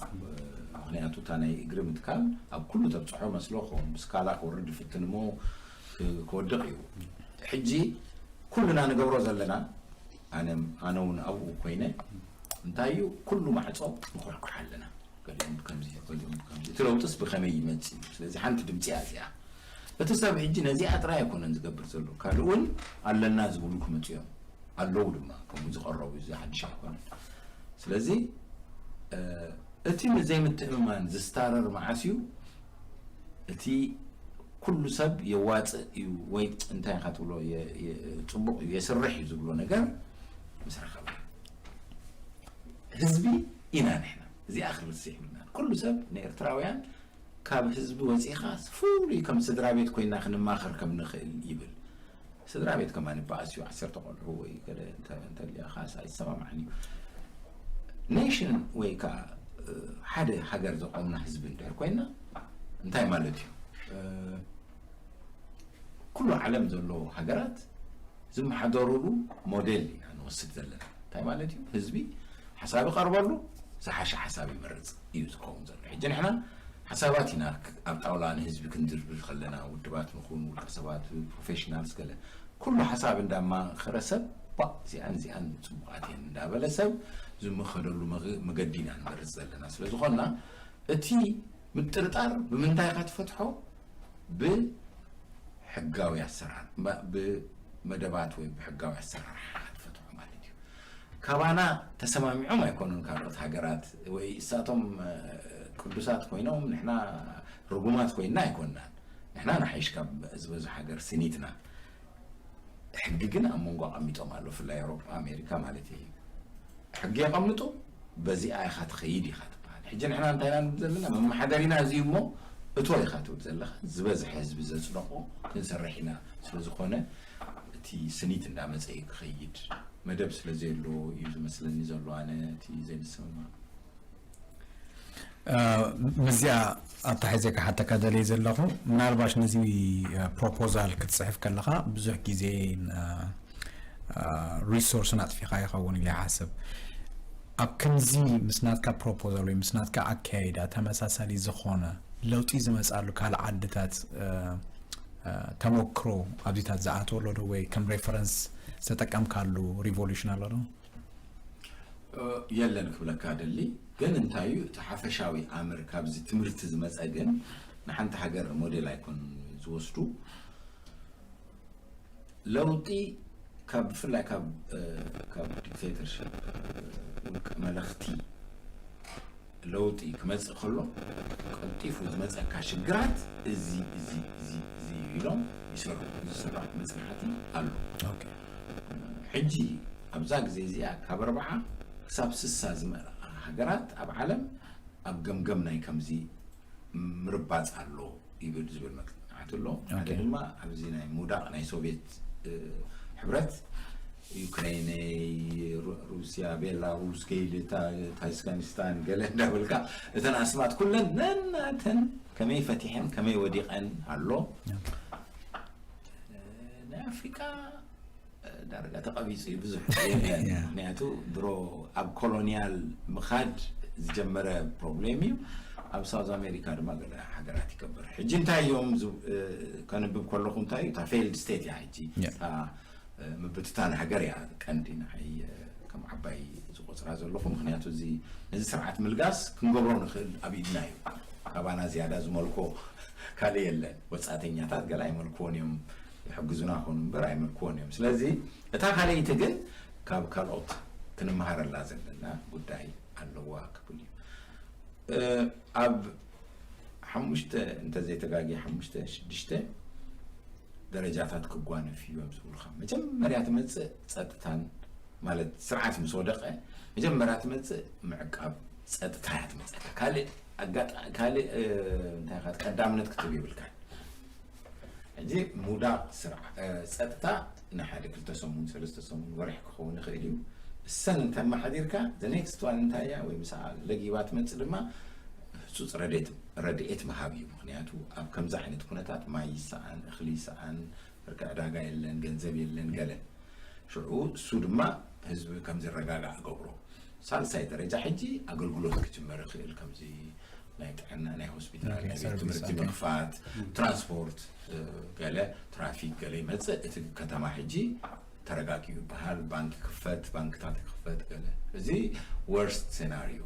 ምኽንያቱ እታ ናይ እግሪ ምትካል ኣብ ኩሉ ተብፅሖ መስሎ ክኸውን ብስካላ ክወርድ ይፍትን እሞ ክ-፣ ክወድቕ እዩ። ሕጂ ኩልና ንገብሮ ዘለና ኣነ፣ ኣነ እውን ኣብኡ ኮይነ እንታይ እዩ? ኩሉ ማዕጾ ንኩሕኩሕ ኣለና። ገሊኦም ከምዚ፣ ገሊኦም ከምዚ። እቲ ለውጥስ ብኸመይ ይመጽእ እዩ? ስለዚ ሓንቲ ድምጺ እያ እዚኣ። እቲ ሰብ ሕጂ ነዚኣ ጥራይ ኣይኮነን ዝገብር ዘሎ። ካልእ እውን ኣለና ዝብሉ ክመጹ እዮም። ኣለዉ ድማ፣ ከምኡ ዝቐረቡ፣ እዚ ሓድሽ ኣይኮነን። ስለዚ፣ እ፣ እቲ ንዘይምትእምማን ዝስታረር መዓስ እዩ? እቲ ኩሉ ሰብ የዋጽእ እዩ ወይ እንታይ ኢኻ ትብሎ፣ የ-፣ የ-፣ ጽቡቕ እዩ፣ የስርሕ እዩ ዝብሎ ነገር ምስ ረኸበ። ህዝቢ ኢና ንሕና። እዚኣ ክንርስዕ የብልናን። ኩሉ ሰብ ንኤርትራውያን ካብ ህዝቢ ወጺኻ ፍሉይ ከም ስድራ ቤት ኮይና ክንማኸር ከም ንኽእል ይብል። ስድራ ቤት ከማን ይበኣስ እዩ፣ ዓሰርተ ቆልዑ ወይ ገለ እንተ-፣ እንተልያ ኻስ ኣይሰማማዕን እዩ። ኔሽን ወይ ከዓ፣ እ፣ ሓደ ሃገር ዘቆምና ህዝቢ እንድሕር ኮይና እንታይ ማለት እዩ? እ፣ ኩሉ ዓለም ዘለዉ ሃገራት ዝመሓደሩሉ ሞዴል ኢና ንወስድ ዘለና። እንታይ ማለት እዩ? ህዝቢ ሓሳብ ይቐርበሉ፣ ዝሓሸ ሓሳብ ይመርጽ እዩ ዝኸውን ዘሎ። ሕጂ ንሕና ሓሳባት ኢና ክ-፣ ኣብ ጣውላ ንህዝቢ ክንድርድር ከለና፣ ውድባት ንኹን፣ ውልቀ ሰባት፣ ፕሮፌሽናልስ ገለ፣ ኩሉ ሓሳብ እንዳማኸረ ሰብ፣ ባ፣ እዚኣን እዚኣን ጽቡቓት እየን እንዳበለ ሰብ ዝምኸደሉ መግ-፣ መገዲ ኢና ንመርጽ ዘለና። ስለ ዝኾንና፣ እቲ ምጥርጣር ብምንታይ ኢኻ ትፈትሖ? ብሕጋዊ ኣሰራር-፣ መ-፣ ብመደባት ወይ ብሕጋዊ ኣሰራርሓ ኢኻ ትፈትሖ ማለት እዩ። ካባና ተሰማሚዖም ኣይኮኑን ካልኦት ሃገራት፣ ወይ እሳቶም፣ እ፣ ቅዱሳት ኮይኖም ንሕና ርጉማት ኮይንና ኣይኮንናን። ንሕና ንሓይሽ ካብ ዝበዝሕ ሃገር ስኒትና። ሕጊ ግን ኣብ መንጎ ኣቐሚጦም ኣሎ፣ ብፍላይ ኣውሮጳ፣ ኣሜሪካ ማለት እዩ። ሕጊ የቐምጡ፣ በዚኣ ኢኻ ትኸይድ ኢኻ ትበሃል። ሕጂ ንሕና እንታይ ኢና ንብል ዘለና? መመሓደሪና እዚ እዩ እሞ እቶ ኢኻ ትብል ዘለኻ። ዝበዝሐ ህዝቢ ዘጽደቖ ክንሰርሕ ኢና። ስለ ዝኾነ እቲ ስኒት እንዳመጸ እዩ ክኸይድ። መደብ ስለ ዘየሎ እዩ ዝመስለኒ ዘሎ፣ ኣነ እቲ ዘይንስምማዕ። እ፣ ምስዚኣ ኣተሓሒዘ ክሓተካ ደልየ ዘለኹ፣ ምናልባሽ ነዚ፣ እ፣ ፕሮፖዛል ክትጽሕፍ ከለኻ ብዙሕ ግዜ፣ እ፣ እ፣ ሪሶርስን ኣጥፊኻ ይኸውን ኢለ ይሓስብ። ኣብ ከምዚ ምስ ናትካ ፕሮፖዛል ወይ ምስ ናትካ ኣካያይዳ ተመሳሳሊ ዝኾነ ለውጢ ዝመጽኣሉ ካልእ ዓድታት፣ እ፣ እ፣ ተመክሮ ኣብዚታት ዝኣተወ ኣሎ ዶ? ወይ ከም ሬፈረንስ ዝተጠቀምካሉ ሪቮሉሽን ኣሎ ዶ? እ፣ የለን ክብለካ ደሊ። ግን እንታይ እዩ እቲ ሓፈሻዊ ኣምር ካብዚ ትምህርቲ ዝመጸ ግን ንሓንቲ ሃገር ሞዴል ኣይኮን ዝወስዱ። ለውጢ ካብ፣ ብፍላይ ካብ፣ እ፣ ካብ ዲክቴተርሽፕ፣ እ፣ ውልቀ መለኽቲ ለውጢ ክመጽእ ከሎ ቀልጢፉ ዝመጸካ ሽግራት እዚ፣ እዚ፣ እዚ፣ እዚ እዩ ኢሎም ይሰርሑ። ዝስራሕ መጽናዕቲ ኣሎ። ኦኬ። ሕጂ ኣብዛ ግዜ እዚኣ ካብ ኣርብዓ ክሳብ ስሳ ዝመልኣ ሃገራት ኣብ ዓለም ኣብ ገምገም ናይ ከምዚ ምርባጽ ኣሎ ይብል ዝብል መጽናዕቲ ኣሎ። ሓደ ኦኬ። ድማ ኣብዚ ናይ ምውዳቕ ናይ ሶቪየት፣ እ፣ ሕብረት፣ ዩክሬን፣ ሩ-፣ ሩስያ፣ ቤላሩስ፣ ገይል፣ ታ-፣ ታይስካኒስታን ገለ እንዳበልካ እተን ኣስማት ኩለን ነናተን ከመይ ፈቲሐን ከመይ ወዲቐን ኣሎ። ኦኬ። እ፣ ናይ ኣፍሪቃ ዳርጋ ተቐቢጹ እዩ፣ ብዙሕ የለን። ያ። ምኽንያቱ ድሮ ኣብ ኮሎኒያል ምኻድ ዝጀመረ ፕሮብሌም እዩ። ኣብ ሳውዝ ኣሜሪካ ድማ ገለ ሃገራት ይከበር። ሕጂ እንታይ እዮም ዝ-፣ እ፣ ከንብብ ከለኹ እንታይ እዩ፣ እታ ፌይልድ ስቴት እያ ሕጂ። ያ። እታ፣ እ፣ ምብትታን ሃገር እያ ቀንዲ ንዓይ፣ እ፣ ከም ዓባይ ዝቆጽራ ዘለኹ። ምኽንያቱ እዚ፣ ነዚ ስርዓት ምልጋስ ክንገብሮ ንኽእል ኣብ ኢድና እዩ። ካባና ዝያዳ ዝመልኮ ካልእ የለን። ወጻእተኛታት ገለ ኣይመልክዎን እዮም፣ ይሕግዙና ኾኑ እምበር ኣይመልክዎን እዮም። ስለዚ እታ ካልኣይቲ ግን ካብ ካልኦት ክንመሃረላ ዘለና ጉዳይ ኣለዋ ክብል እዩ። እ፣ ኣብ ሓሙሽተ፣ እንተዘይተጋግየ፣ ሓሙሽተ፣ ሽዱሽተ ደረጃታት ክጓነፍ እዩ እዮም ዝብሉኻ። መጀመርያ ትመጽእ ጸጥታን፣ ማለት ስርዓት ምስ ወደቐ፣ መጀመርያ ትመጽእ ምዕቃብ ጸጥታ እያ ትመጸካ። ካልእ ኣጋጣ-፣ ካልእ፣ እ፣ እንታይ ኢኻ፣ ቀዳምነት ክትህብ የብልካን። ሕጂ ምውዳቕ ስርዓ-፣ እ፣ ጸጥታ ንሓደ ክልተ ሰሙን፣ ሰለስተ ሰሙን፣ ወርሒ ክኸውን ይኽእል እዩ። እሰን እንተመሓዲርካ፣ the next one እንታይ እያ? ወይ ምስኣ ለጊባ ትመጽእ ድማ ህጹጽ ረድኤት፣ ረድኤት ምሃብ እዩ። ምኽንያቱ ኣብ ከምዚ ዓይነት ኩነታት ማይ ይሰኣን፣ እኽሊ ይሰኣን፣ ብርኪ ዕዳጋ የለን፣ ገንዘብ የለን፣ ገለ። ሽዑ እሱ ድማ ህዝቢ ከም ዝረጋጋእ ገብሮ። ሳልሳይ ደረጃ ሕጂ ኣገልግሎት ክጅመር ይኽእል፣ ከምዚ ናይ ጥዕና፣ ናይ ሆስፒታል፣ ኦኬ፣ ናይ ቤት ሰርቪስ፣ ትምህርቲ ኦኬ። ምኽፋት፣ ትራንስፖርት፣ እ፣ ገለ ትራፊክ ገለ ይመጽእ። እቲ ከተማ ሕጂ ተረጋጊኡ ይበሃል፣ ባንክ ይክፈት፣ ባንክታት ይክፈት፣ ገለ። እዚ ወርስት ሴናሪዮ፣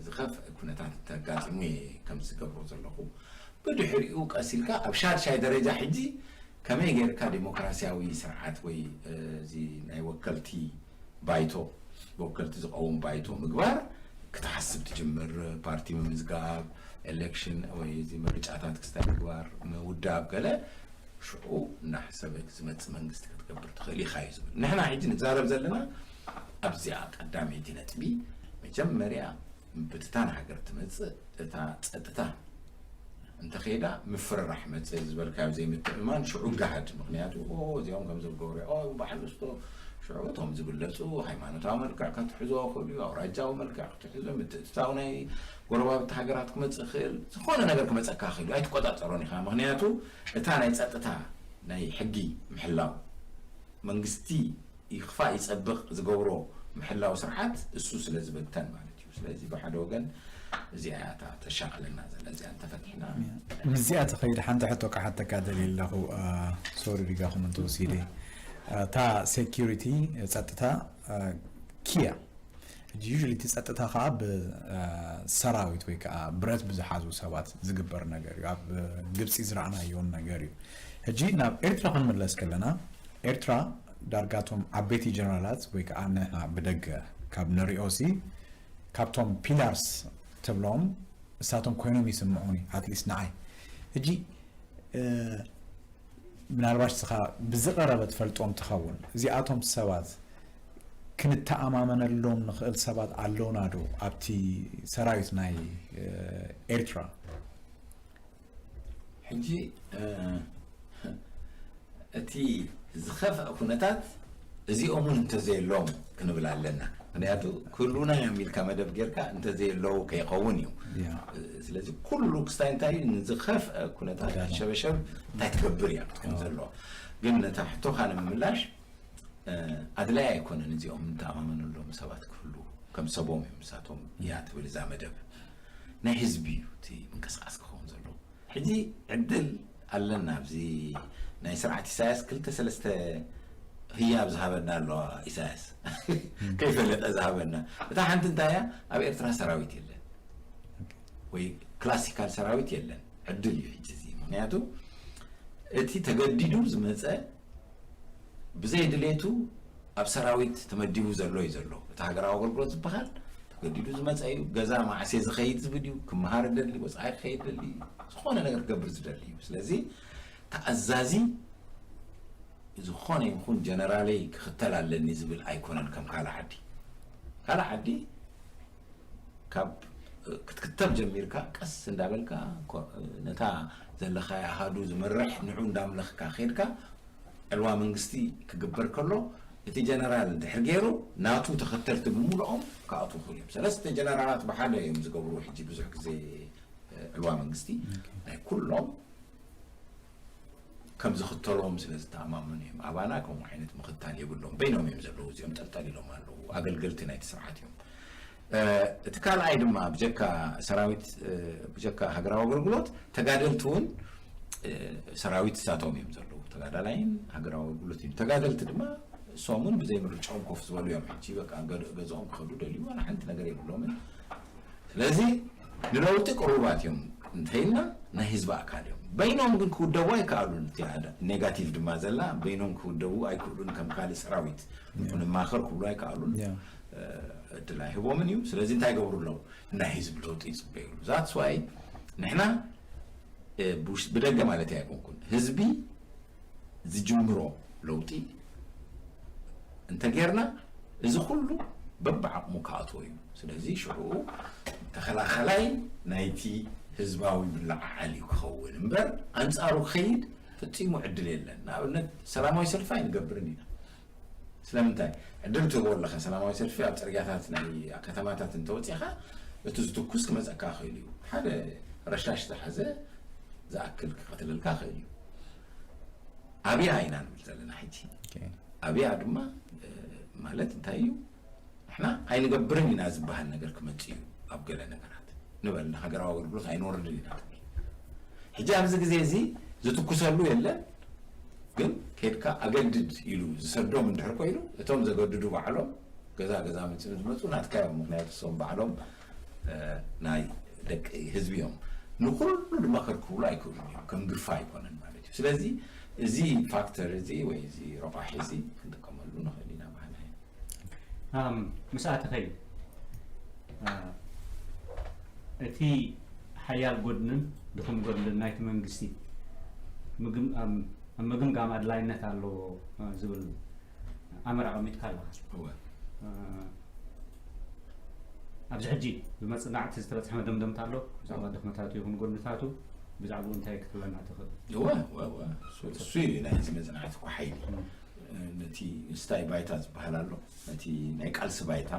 ዝኸፍአ ኩነታት እንተጋጢሙ እየ ከምዚ ዝገብሮ ዘለኹ። ብድሕሪኡ ቀስ ኢልካ ኣብ ሻድሻይ ደረጃ ሕጂ ከመይ ጌርካ ዴሞክራሲያዊ ስርዓት ወይ፣ እዚ ናይ ወከልቲ ባይቶ፣ ብወከልቲ ዝቐውም ባይቶ ምግባር ክትሓስብ ትጅምር። ፓርቲ ምምዝጋብ፣ ኤሌክሽን ወይ እዚ ምርጫታት ክስታይ ምግባር፣ ምውዳብ ገለ፣ ሽዑ እናሕሰበ ዝመጽእ መንግስቲ ክትገብር ትኽእል ኢኻ እዩ ዝብል። ንሕና ሕጂ ንዛረብ ዘለና ኣብዚኣ ቀዳመይቲ ነጥቢ፣ መጀመርያ ብትታ ንሃገር ትመጽእ እታ ጸጥታ እንተኸይዳ ምፍርራሕ መጽእ ዝበልካዮ ዘይምትእምማን ሽዑ ጋህድ። ምኽንያቱ ኦ እዚኦም ከም ዝገብሩ ኦ ባዕሉ ስቶ ሽዑ እቶም ዝብለጹ ሃይማኖታዊ መልክዕ ክትሕዞ ክእሉ እዩ፣ ኣውራጃዊ መልክዕ ክትሕዞ፣ ምትእትታው ናይ ጎረባብቲ ሃገራት ክመጽእ ክእል፣ ዝኾነ ነገር ክመጸካ ክእል እዩ፣ ኣይትቆጻጸሮን ኢኻ። ምኽንያቱ እታ ናይ ጸጥታ ናይ ሕጊ ምሕላው መንግስቲ ይኽፋእ ይጸብቕ ዝገብሮ ምሕላው ስርዓት እሱ ስለ ዝበተን ማለት እዩ። ስለዚ ብሓደ ወገን እዚኣ እያ እታ ተሻቕለና ዘላ፣ እዚኣ እንተፈቲሕና ምስዚኣ ትኸይድ። ሓንቲ ሕቶ ክሓተካ ደልየ ኣለኹ። ሶሪ ሪጋኹም እንተወሲደ እታ ሴኪሪቲ ጸጥታ ኪያ ሕጂ ዩዥሊ እቲ ጸጥታ ከዓ ብሰራዊት ወይ ከዓ ብረት ብዝሓዙ ሰባት ዝግበር ነገር እዩ። ኣብ ግብፂ ዝረኣናዮን ነገር እዩ። ሕጂ ናብ ኤርትራ ክንምለስ ከለና ኤርትራ ዳርጋቶም ዓበይቲ ጀነራላት ወይ ከዓ ንሕና ብደገ ካብ ንሪኦ ሲ ካብቶም ፒላርስ ተብሎም እሳቶም ኮይኖም ይስምዑኒ ኣትሊስት ንዓይ። ሕጂ ምናልባሽ ስኻ ብዝቐረበ ትፈልጦም ትኸውን። እዚኣቶም ሰባት ክንተኣማመነሎም ንኽእል ሰባት ኣለውና ዶ ኣብቲ ሰራዊት ናይ ኤርትራ? ሕጂ እቲ ዝኸፍአ ኩነታት እዚኦም እውን እንተዘየሎም ክንብል ኣለና። ምክንያቱ ክህሉና እዮም ኢልካ መደብ ጌርካ እንተዘየለዉ ከይኸውን እዩ። ስለዚ ኩሉ ክስታይ እንታይ እዩ ንዝኸፍአ ኩነታት ሸበሸብ እንታይ ትገብር እያ ክትኮን ዘለዋ። ግን ነታ ሕቶኻ ንምምላሽ ኣድላይ ኣይኮነን እዚኦም እንተኣማመነሎም ሰባት ክህሉ ከም ሰቦም እዮም ንሳቶም እያ ትብል እዛ መደብ ናይ ህዝቢ እዩ እቲ ምንቅስቃስ ክኸውን ዘለዎ። ሕጂ ዕድል ኣለና ኣብዚ ናይ ስርዓት ኢሳያስ ክልተ ሰለስተ ህያብ ዝሃበና ኣለዋ ኢሳያስ ከይፈለጠ ዝሃበና። እታ ሓንቲ እንታይ እያ? ኣብ ኤርትራ ሰራዊት የለን ወይ ክላሲካል ሰራዊት የለን። ዕድል እዩ ሕጂ እዚ ምክንያቱ እቲ ተገዲዱ ዝመፀ ብዘይ ድሌቱ ኣብ ሰራዊት ተመዲቡ ዘሎ እዩ ዘሎ። እቲ ሃገራዊ ኣገልግሎት ዝበሃል ተገዲዱ ዝመፀ እዩ። ገዛ ማዕሴ ዝኸይድ ዝብል እዩ። ክመሃር ደሊ፣ ወፃኢ ክኸይድ ደሊ፣ ዝኾነ ነገር ክገብር ዝደሊ እዩ። ስለዚ ተኣዛዚ ዝኾነ ይኹን ጀነራለይ ክኽተል ኣለኒ ዝብል ኣይኮነን። ከም ካልእ ዓዲ ካልእ ዓዲ ካብ ክትክተብ ጀሚርካ ቀስ እንዳበልካ ነታ ዘለኻያ ኣሃዱ ዝመርሕ ንዑ እንዳምለኽካ ከድካ ዕልዋ መንግስቲ ክግበር ከሎ እቲ ጀነራል እንድሕር ገይሩ ናቱ ተኸተልቲ ብምሉኦም ክኣትዉ ክእሉ እዮም። ሰለስተ ጀነራላት ብሓደ እዮም ዝገብሩ። ሕጂ ብዙሕ ግዜ ዕልዋ መንግስቲ ናይ ኩሎም ከም ዝኽተሎም ስለ ዝተኣማመኑ እዮም። ኣባና ከምኡ ዓይነት ምኽታል የብሎም። በይኖም እዮም ዘለዉ። እዚኦም ጠልጠል ኢሎም ኣለዉ። ኣገልገልቲ ናይቲ ስርዓት እዮም። እቲ ካልኣይ ድማ ብጀካ ሰራዊት ብጀካ ሃገራዊ ኣገልግሎት ተጋደልቲ እውን ሰራዊት እሳቶም እዮም ዘለዉ። ተጋዳላይን ሃገራዊ ኣገልግሎት እዮም። ተጋደልቲ ድማ እሶም እውን ብዘይ ምርጫኦም ኮፍ ዝበሉ እዮም። ሕጂ በቃ ገዝኦም ክኸዱ ደልዩ ዋላ ሓንቲ ነገር የብሎምን። ስለዚ ንለውጢ ቅሩባት እዮም እንተይልና ናይ ህዝቢ ኣካል እዮም። በይኖም ግን ክውደቡ ኣይከኣሉን። እቲኣ ኔጋቲቭ ድማ ዘላ በይኖም ክውደቡ ኣይክእሉን ከም ካልእ ሰራዊት ንማኸር ክብሉ ኣይከኣሉን። እድል ኣይህቦምን እዩ። ስለዚ እንታይ ይገብሩ ኣለዉ? ናይ ህዝቢ ለውጢ ይፅበዩሉ። ዛትስ ዋይ ንሕና ብደገ ማለት ኣይኮንኩን ህዝቢ ዝጅምሮ ለውጢ እንተጌርና እዚ ኩሉ በብዓቕሙ ክኣትዎ እዩ። ስለዚ ሽዑ ተኸላኸላይ ናይቲ ህዝባዊ ምልዕዓል እዩ ክኸውን እምበር ኣንፃሩ ክኸይድ ፈፂሙ ዕድል የለን። ንኣብነት ሰላማዊ ሰልፊ ኣይንገብርን ኢና። ስለምንታይ ዕድል ትህቦ ኣለኻ? ሰላማዊ ሰልፊ ኣብ ፅርግያታት ናይ ከተማታት እንተወፂኻ እቲ ዝትኩስ ክመፀካ ክእል እዩ። ሓደ ረሻሽ ዝሓዘ ዝኣክል ክቐትለልካ ክእል እዩ። ኣብያ ኢና ንብል ዘለና ሕጂ። ኣብያ ድማ ማለት እንታይ እዩ? ንሕና ኣይንገብርን ኢና ዝበሃል ነገር ክመፅእ እዩ። ኣብ ገለ ነገራት ንበል ንሃገራዊ ኣገልግሎት ኣይንወርድን ኢና ትብል። ሕጂ ኣብዚ ግዜ እዚ ዝትኩሰሉ የለን፣ ግን ኬድካ ኣገድድ ኢሉ ዝሰዶም እንድሕር ኮይኑ፣ እቶም ዘገድዱ ባዕሎም ገዛ ገዛ መፅኦም ዝመፁ ናትካ እዮም። ምክንያቱ እሶም ባዕሎም ናይ ደቂ ህዝቢ እዮም። ንኩሉ ድማ ከርክብሉ ኣይክእሉን እዮም። ከም ግፋ ኣይኮነን ማለት እዩ። ስለዚ እዚ ፋክተር እዚ ወይ እዚ ረቋሒ እዚ ክንጥቀመሉ ንኽእል ኢና ማለት እዩ። ምስ ኣተኸዩ እቲ ሓያል ጎድንን ድኹም ጎድንን ናይቲ መንግስቲ ኣብ ምግምጋም ኣድላይነት ኣለዎ ዝብል ኣመር ኣቐሚጥካ ኣለኻ። ኣብዚ ሕጂ ብመፅናዕቲ ዝተበፅሐ መደምደምታ ኣሎ ብዛዕባ ድኽመታቱ ይኹን ጎድንታቱ ብዛዕባኡ እንታይ ክትብለና ትኽእል? እወ እወ እወ እሱ እዩ ናይ ሕዚ መፅናዕቲ እኮ ሓይሊ ነቲ ስታይ ባይታ ዝበሃል ኣሎ ነቲ ናይ ቃልሲ ባይታ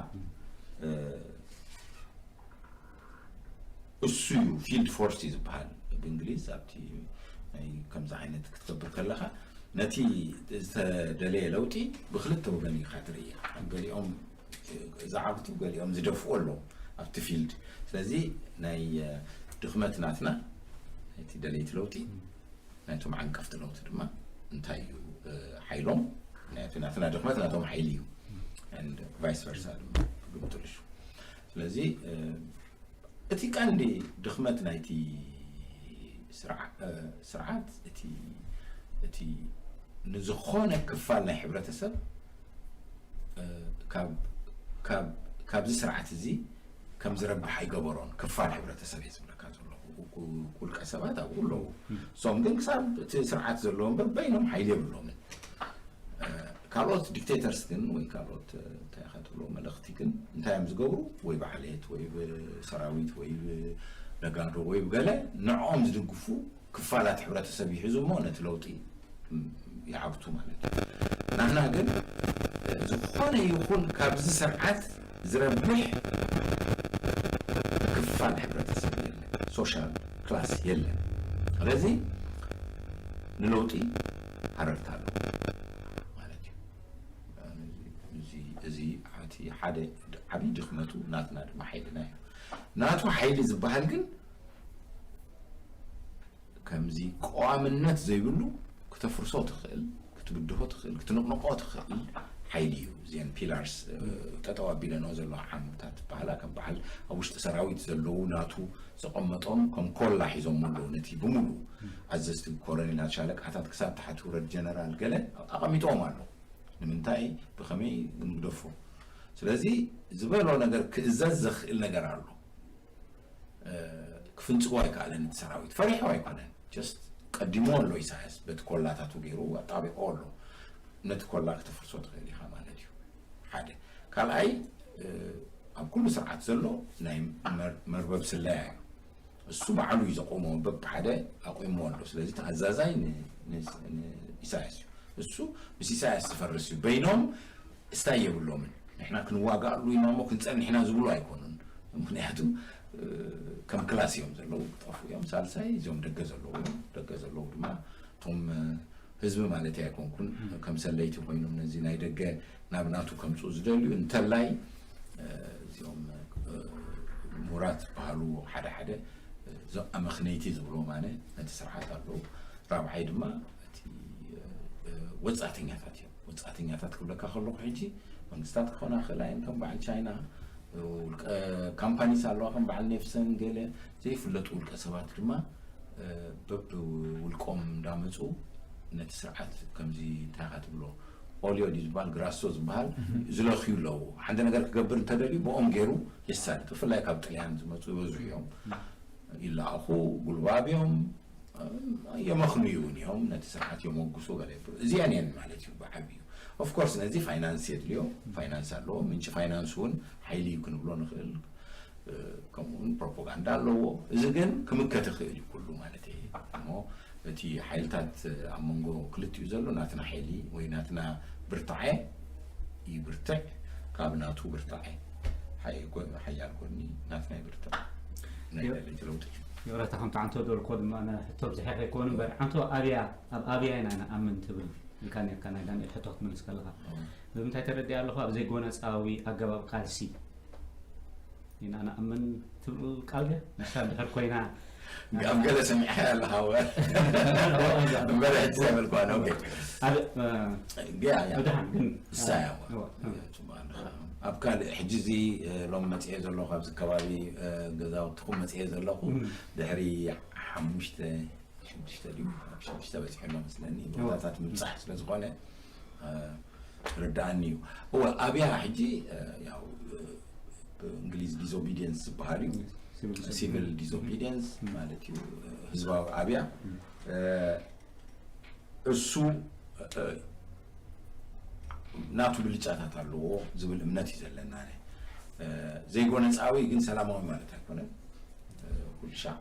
እሱ እዩ ፊልድ ፎርስ እዩ ዝበሃል ብእንግሊዝ ኣብቲ ናይ ከምዚ ዓይነት ክትገብር ከለኻ ነቲ ዝተደለየ ለውጢ ብክልተ ወገን ኢኻ ትርኢ ገሊኦም ዝዓግቱ ገሊኦም ዝደፍኡ ኣለዉ ኣብቲ ፊልድ ስለዚ ናይ ድኽመት ናትና ናይቲ ደለይቲ ለውጢ ናይቶም ዓንቀፍቲ ለውጢ ድማ እንታይ እዩ ሓይሎም ናትና ድኽመት ናቶም ሓይሊ እዩ ቫይስ ቨርሳ ድማ ግምጥልሹ ስለዚ እቲ ቀንዲ ድኽመት ናይቲ ስርዓት እቲ ንዝኾነ ክፋል ናይ ሕብረተሰብ ካብዚ ስርዓት እዚ ከም ዝረብሕ ኣይገበሮን ክፋል ሕብረተሰብ እየ ዝብለካ ዘለኹ ውልቀ ሰባት ኣብኡ ኣለዉ እሶም ግን ክሳብ እቲ ስርዓት ዘለዎም በበይኖም ሓይሊ የብሎምን ካልኦት ዲክቴተርስ ግን ወይ ካልኦት እንታይ ኢኻ ትብሎ መለኽቲ ግን እንታይ እዮም ዝገብሩ ወይ ብዓሌት ወይ ብሰራዊት ወይ ብነጋዶ ወይ ብገለ ንዕኦም ዝድግፉ ክፋላት ሕብረተሰብ ይሕዙ እሞ ነቲ ለውጢ ይዓግቱ ማለት እዩ ናህና ግን ዝኾነ ይኹን ካብዚ ስርዓት ዝረብሕ ክፋል ሕብረተሰብ የለን ሶሻል ክላስ የለን ስለዚ ንለውጢ ሃረርታ ኣለዎ ማለት እዩ እዚ እቲ ሓደ ዓብዪ ድኽመቱ ናትና ድማ ሓይልና እዩ ናቱ ሓይሊ ዝበሃል ግን ከምዚ ቀዋምነት ዘይብሉ ክተፍርሶ ትኽእል ክትብድሆ ትኽእል ክትንቕንቆ ትኽእል ሓይሊ እዩ እዚአን ፒላርስ ጠጠው ኣቢለንኦ ዘለዋ ዓምድታት ትበሃላ ከም በዓል ኣብ ውሽጢ ሰራዊት ዘለዉ ናቱ ዘቐመጦም ከም ኮላ ሒዞም ኣለዉ ነቲ ብምሉ ኣዘዝቲ ኮረኔላት ሻለቃታት ክሳብ ተሓቲ ውረድ ጀነራል ገለ ኣቐሚጦም ኣለዉ ንምንታይ ብኸመይ ንግደፎ ስለዚ ዝበሎ ነገር ክእዘዝ ዘኽእል ነገር ኣሎ ክፍንፅዎ ኣይከኣለን እቲ ሰራዊት ፈሪሑ ኣይኮነን just ቀዲሞ ኣሎ ኢሳያስ በቲ ኮላታቱ ገይሩ ኣጣቢቆ ኣሎ ነቲ ኮላ ክተፍርሶ ትኽእል ኢኻ ማለት እዩ ሓደ ካልኣይ ኣብ ኩሉ ስርዓት ዘሎ ናይ መርበብ ስለያ እዩ እሱ ባዕሉ እዩ ዘቆሞ በብ ሓደ ኣቁሞ ኣሎ ስለዚ ተኣዛዛይ ኢሳያስ እዩ እሱ ምስ ኢሳያስ ዝፈርስ እዩ በይኖም እስታይ የብሎምን ንሕና ክንዋጋእሉ ኢና እሞ ክንፀንሕ ኢና ዝብሉ ኣይኮኑን ምክንያቱ ከም ክላስ እዮም ዘለዉ ክጠፉ እዮም ሳልሳይ እዚኦም ደገ ዘለዉ እዮም ደገ ዘለዉ ድማ እቶም ህዝቢ ማለት ኣይኮንኩን ከም ሰለይቲ ኮይኖም ነዚ ናይ ደገ ናብ ናቱ ከምፅኡ ዝደልዩ እንተላይ እዚኦም ምሁራት ዝበሃሉ ሓደ ሓደ ኣመክነይቲ ዝብሎ ማነ ነቲ ስርዓት ኣለዉ ራብዓይ ድማ እቲ ወፃእተኛታት እዮም ወፃእተኛታት ክብለካ ከለኩ ሕጂ መንግስታት ክኾና ክእላ እየን ከም በዓል ቻይና ውልቀ ካምፓኒስ ኣለዋ ከም በዓል ኔፍሰን ገለ ዘይፍለጡ ውልቀ ሰባት ድማ በብ ውልቆም እንዳመፁ ነቲ ስርዓት ከምዚ እንታይ ኢኻ ትብሎ ኦልዮ ድዩ ዝበሃል ግራሶ ዝበሃል ዝለኽዩ ኣለዉ ሓደ ነገር ክገብር እንተደልዩ ብኦም ገይሩ የሳልጥ ብፍላይ ካብ ጥልያን ዝመፁ ይበዝሑ እዮም ይለኣኹ ጉልባብ እዮም የመኽንዩ እውን እዮም ነቲ ስርዓት የመጉሱ ገለ ይብሉ እዚአን እየን ማለት እዩ ብዓብዩ ኦፍኮርስ ነዚ ፋይናንስ የድልዮ ፋይናንስ ኣለዎ ምንጭ ፋይናንስ እውን ሓይሊ እዩ ክንብሎ ንኽእል ከምኡውን ፕሮፓጋንዳ ኣለዎ እዚ ግን ክምከት ይኽእል እዩ ኩሉ ማለት እሞ እቲ ሓይልታት ኣብ መንጎ ክልቲኡ ዘሎ ናትና ሓይሊ ወይ ናትና ብርታዐ ይብርትዕ ካብ ናቱ ብርታዐ ሓያል ጎኒ ናትና ይብርትዕ ናይ ደለይቲ ለውጢ ይቕረታ ከምቲ ዓንቶ ዶልኮ ድማ ሕቶ ብዝሐ ከይኮኑ እምበር ዓንቶ ኣብያ ኣብ ኣብያ ኢና ንኣምን ትብል ኢልካ ነርካ ናይ ዳንኤል ሕቶ ክትምልስ ከለካ ብምንታይ ተረዲእ ኣለኹ ኣብ ዘይጎነፃዊ ኣገባብ ቃልሲ ኢና ንኣምን ትብል ቃል ገ ንሳ ድሕር ኮይና ኣብ ገለ ሰሚዐ ኣለኻ ወ እምበር ሕጂ ዘይበልኳ ነው። ሓደ ገያ እያ። ብድሓን ግን እሳ እያ ወ። እዋ፣ እዋ። ኣብ ካልእ ሕጂ እዚ ሎም መፅኤ ዘለኹ ኣብዚ ከባቢ ገዛውትኹም መፅኤ ዘለኹ ድሕሪ ሓሙሽተ ሽዱሽተ ድዩ ኣብ ሽዱሽተ በፂሑ ኣሎ መስለኒ። ቦታታት ምብፃሕ ስለ ዝኾነ ርዳኣኒ እዩ። እወ ኣብያ ሕጂ ያው ብእንግሊዝ ዲስኦቢዲየንስ ዝበሃል እዩ። ሲቪል ዲስኦቢዲየንስ ማለት እዩ። ህዝባዊ ኣብያ እሱ ናቱ ብልጫታት ኣለዎ ዝብል እምነት እዩ ዘለና። ዘይጎነፃዊ ግን ሰላማዊ ማለት ኣይኮነን። ኩልሻዕ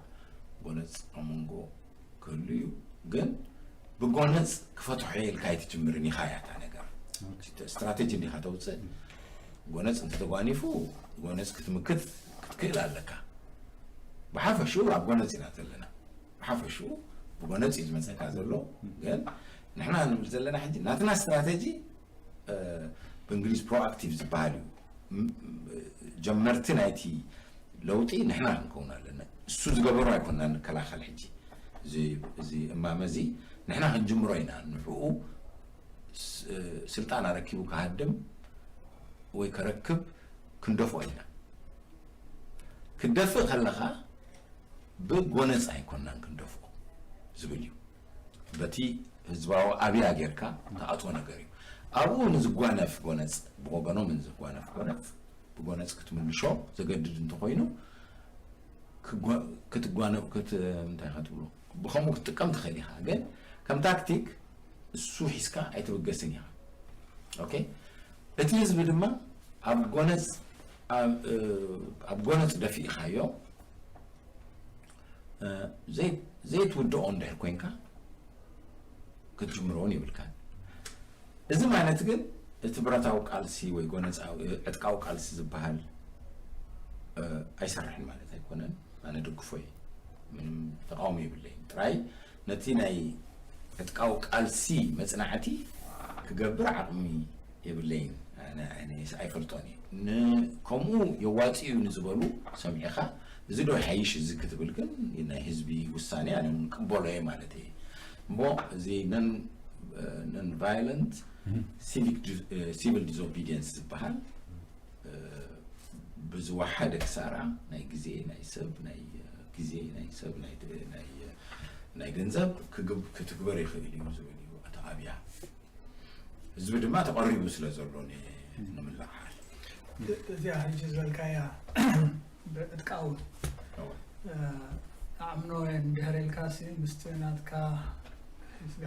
ጎነፅ ኣብ መንጎ ክህሉ እዩ። ግን ብጎነፅ ክፈትሖ ኢልካ ኣይትጅምርን ኢኻ እያ እታ ነገር። ስትራቴጂ እንዲኻ ተውፅእ። ጎነፅ እንተተጓኒፉ ጎነፅ ክትምክት ክትክእል ኣለካ። ብሓፈሽኡ ኣብ ጎነፅ ኢና ዘለና። ብሓፈሽኡ ብጎነፅ እዩ ዝመፀካ ዘሎ። ግን ንሕና ንብል ዘለና ሕጂ ናትና ስትራቴጂ ብእንግሊዝ ፕሮኣክቲቭ ዝበሃል እዩ። ጀመርቲ ናይቲ ለውጢ ንሕና ክንከውን ኣለና። እሱ ዝገበሩ ኣይኮና ንከላኸል። ሕጂ እዚ እማመ እዚ ንሕና ክንጅምሮ ኢና። ንዕኡ ስልጣን ኣረኪቡ ክሃድም ወይ ከረክብ ክንደፍኦ ኢና። ክትደፍእ ከለኻ ብጎነፅ ኣይኮናን ክንደፍኦ ዝብል እዩ። በቲ ህዝባዊ ኣብያ ጌርካ ትኣትዎ ነገር እዩ። ኣብኡ ንዝጓነፍ ጎነፅ ብወገኖም ንዝጓነፍ ጎነፅ ብጎነፅ ክትምልሾ ዘገድድ እንተኮይኑ ክትጓነ እንታይ ክትብሎ ብከምኡ ክትጥቀም ትኽእል ኢኻ። ግን ከም ታክቲክ እሱ ሒዝካ ኣይትብገስን ኢኻ። ኦኬ፣ እቲ ህዝቢ ድማ ኣብ ጎነፅ ኣብ ጎነፅ ደፊእኻዮ ዘይትውድኦ እንድሕር ኮይንካ ክትጅምሮውን የብልካን። እዚ ማለት ግን እቲ ብረታዊ ቃልሲ ወይ ጎነፃዊ ዕጥቃዊ ቃልሲ ዝበሃል ኣይሰርሕን ማለት ኣይኮነን። ኣነ ደግፎ እየ፣ ምንም ተቃውሞ የብለይን። ጥራይ ነቲ ናይ ዕጥቃዊ ቃልሲ መፅናዕቲ ክገብር ዓቕሚ የብለይን፣ ኣይፈልጦን እየ። ከምኡ የዋፂ እዩ ንዝበሉ ሰሚዕኻ እዚ ዶ ይሓይሽ እዚ ክትብል ግን ናይ ህዝቢ ውሳኔ ኣነ እውን ቅበሎ እየ ማለት እየ። እሞ እዚ ነን ቫይለንት ሲቪል ዲስኦቢዲየንስ ዝበሃል ብዝወሓደ ክሳራ ናይ ግዜ ናይ ሰብ ናይ ግዜ ናይ ሰብ ናይ ገንዘብ ክትግበር ይኽእል እዩ ዝብል እዩ ኣቶ ኣብያ። ህዝቢ ድማ ተቐሪቡ ስለ ዘሎ ንምልዓል እዚኣ ሕጂ ዝበልካያ ብዕጥቃዊ ኣዕምኖ እንድሕር ኢልካ ምስቲ ናትካ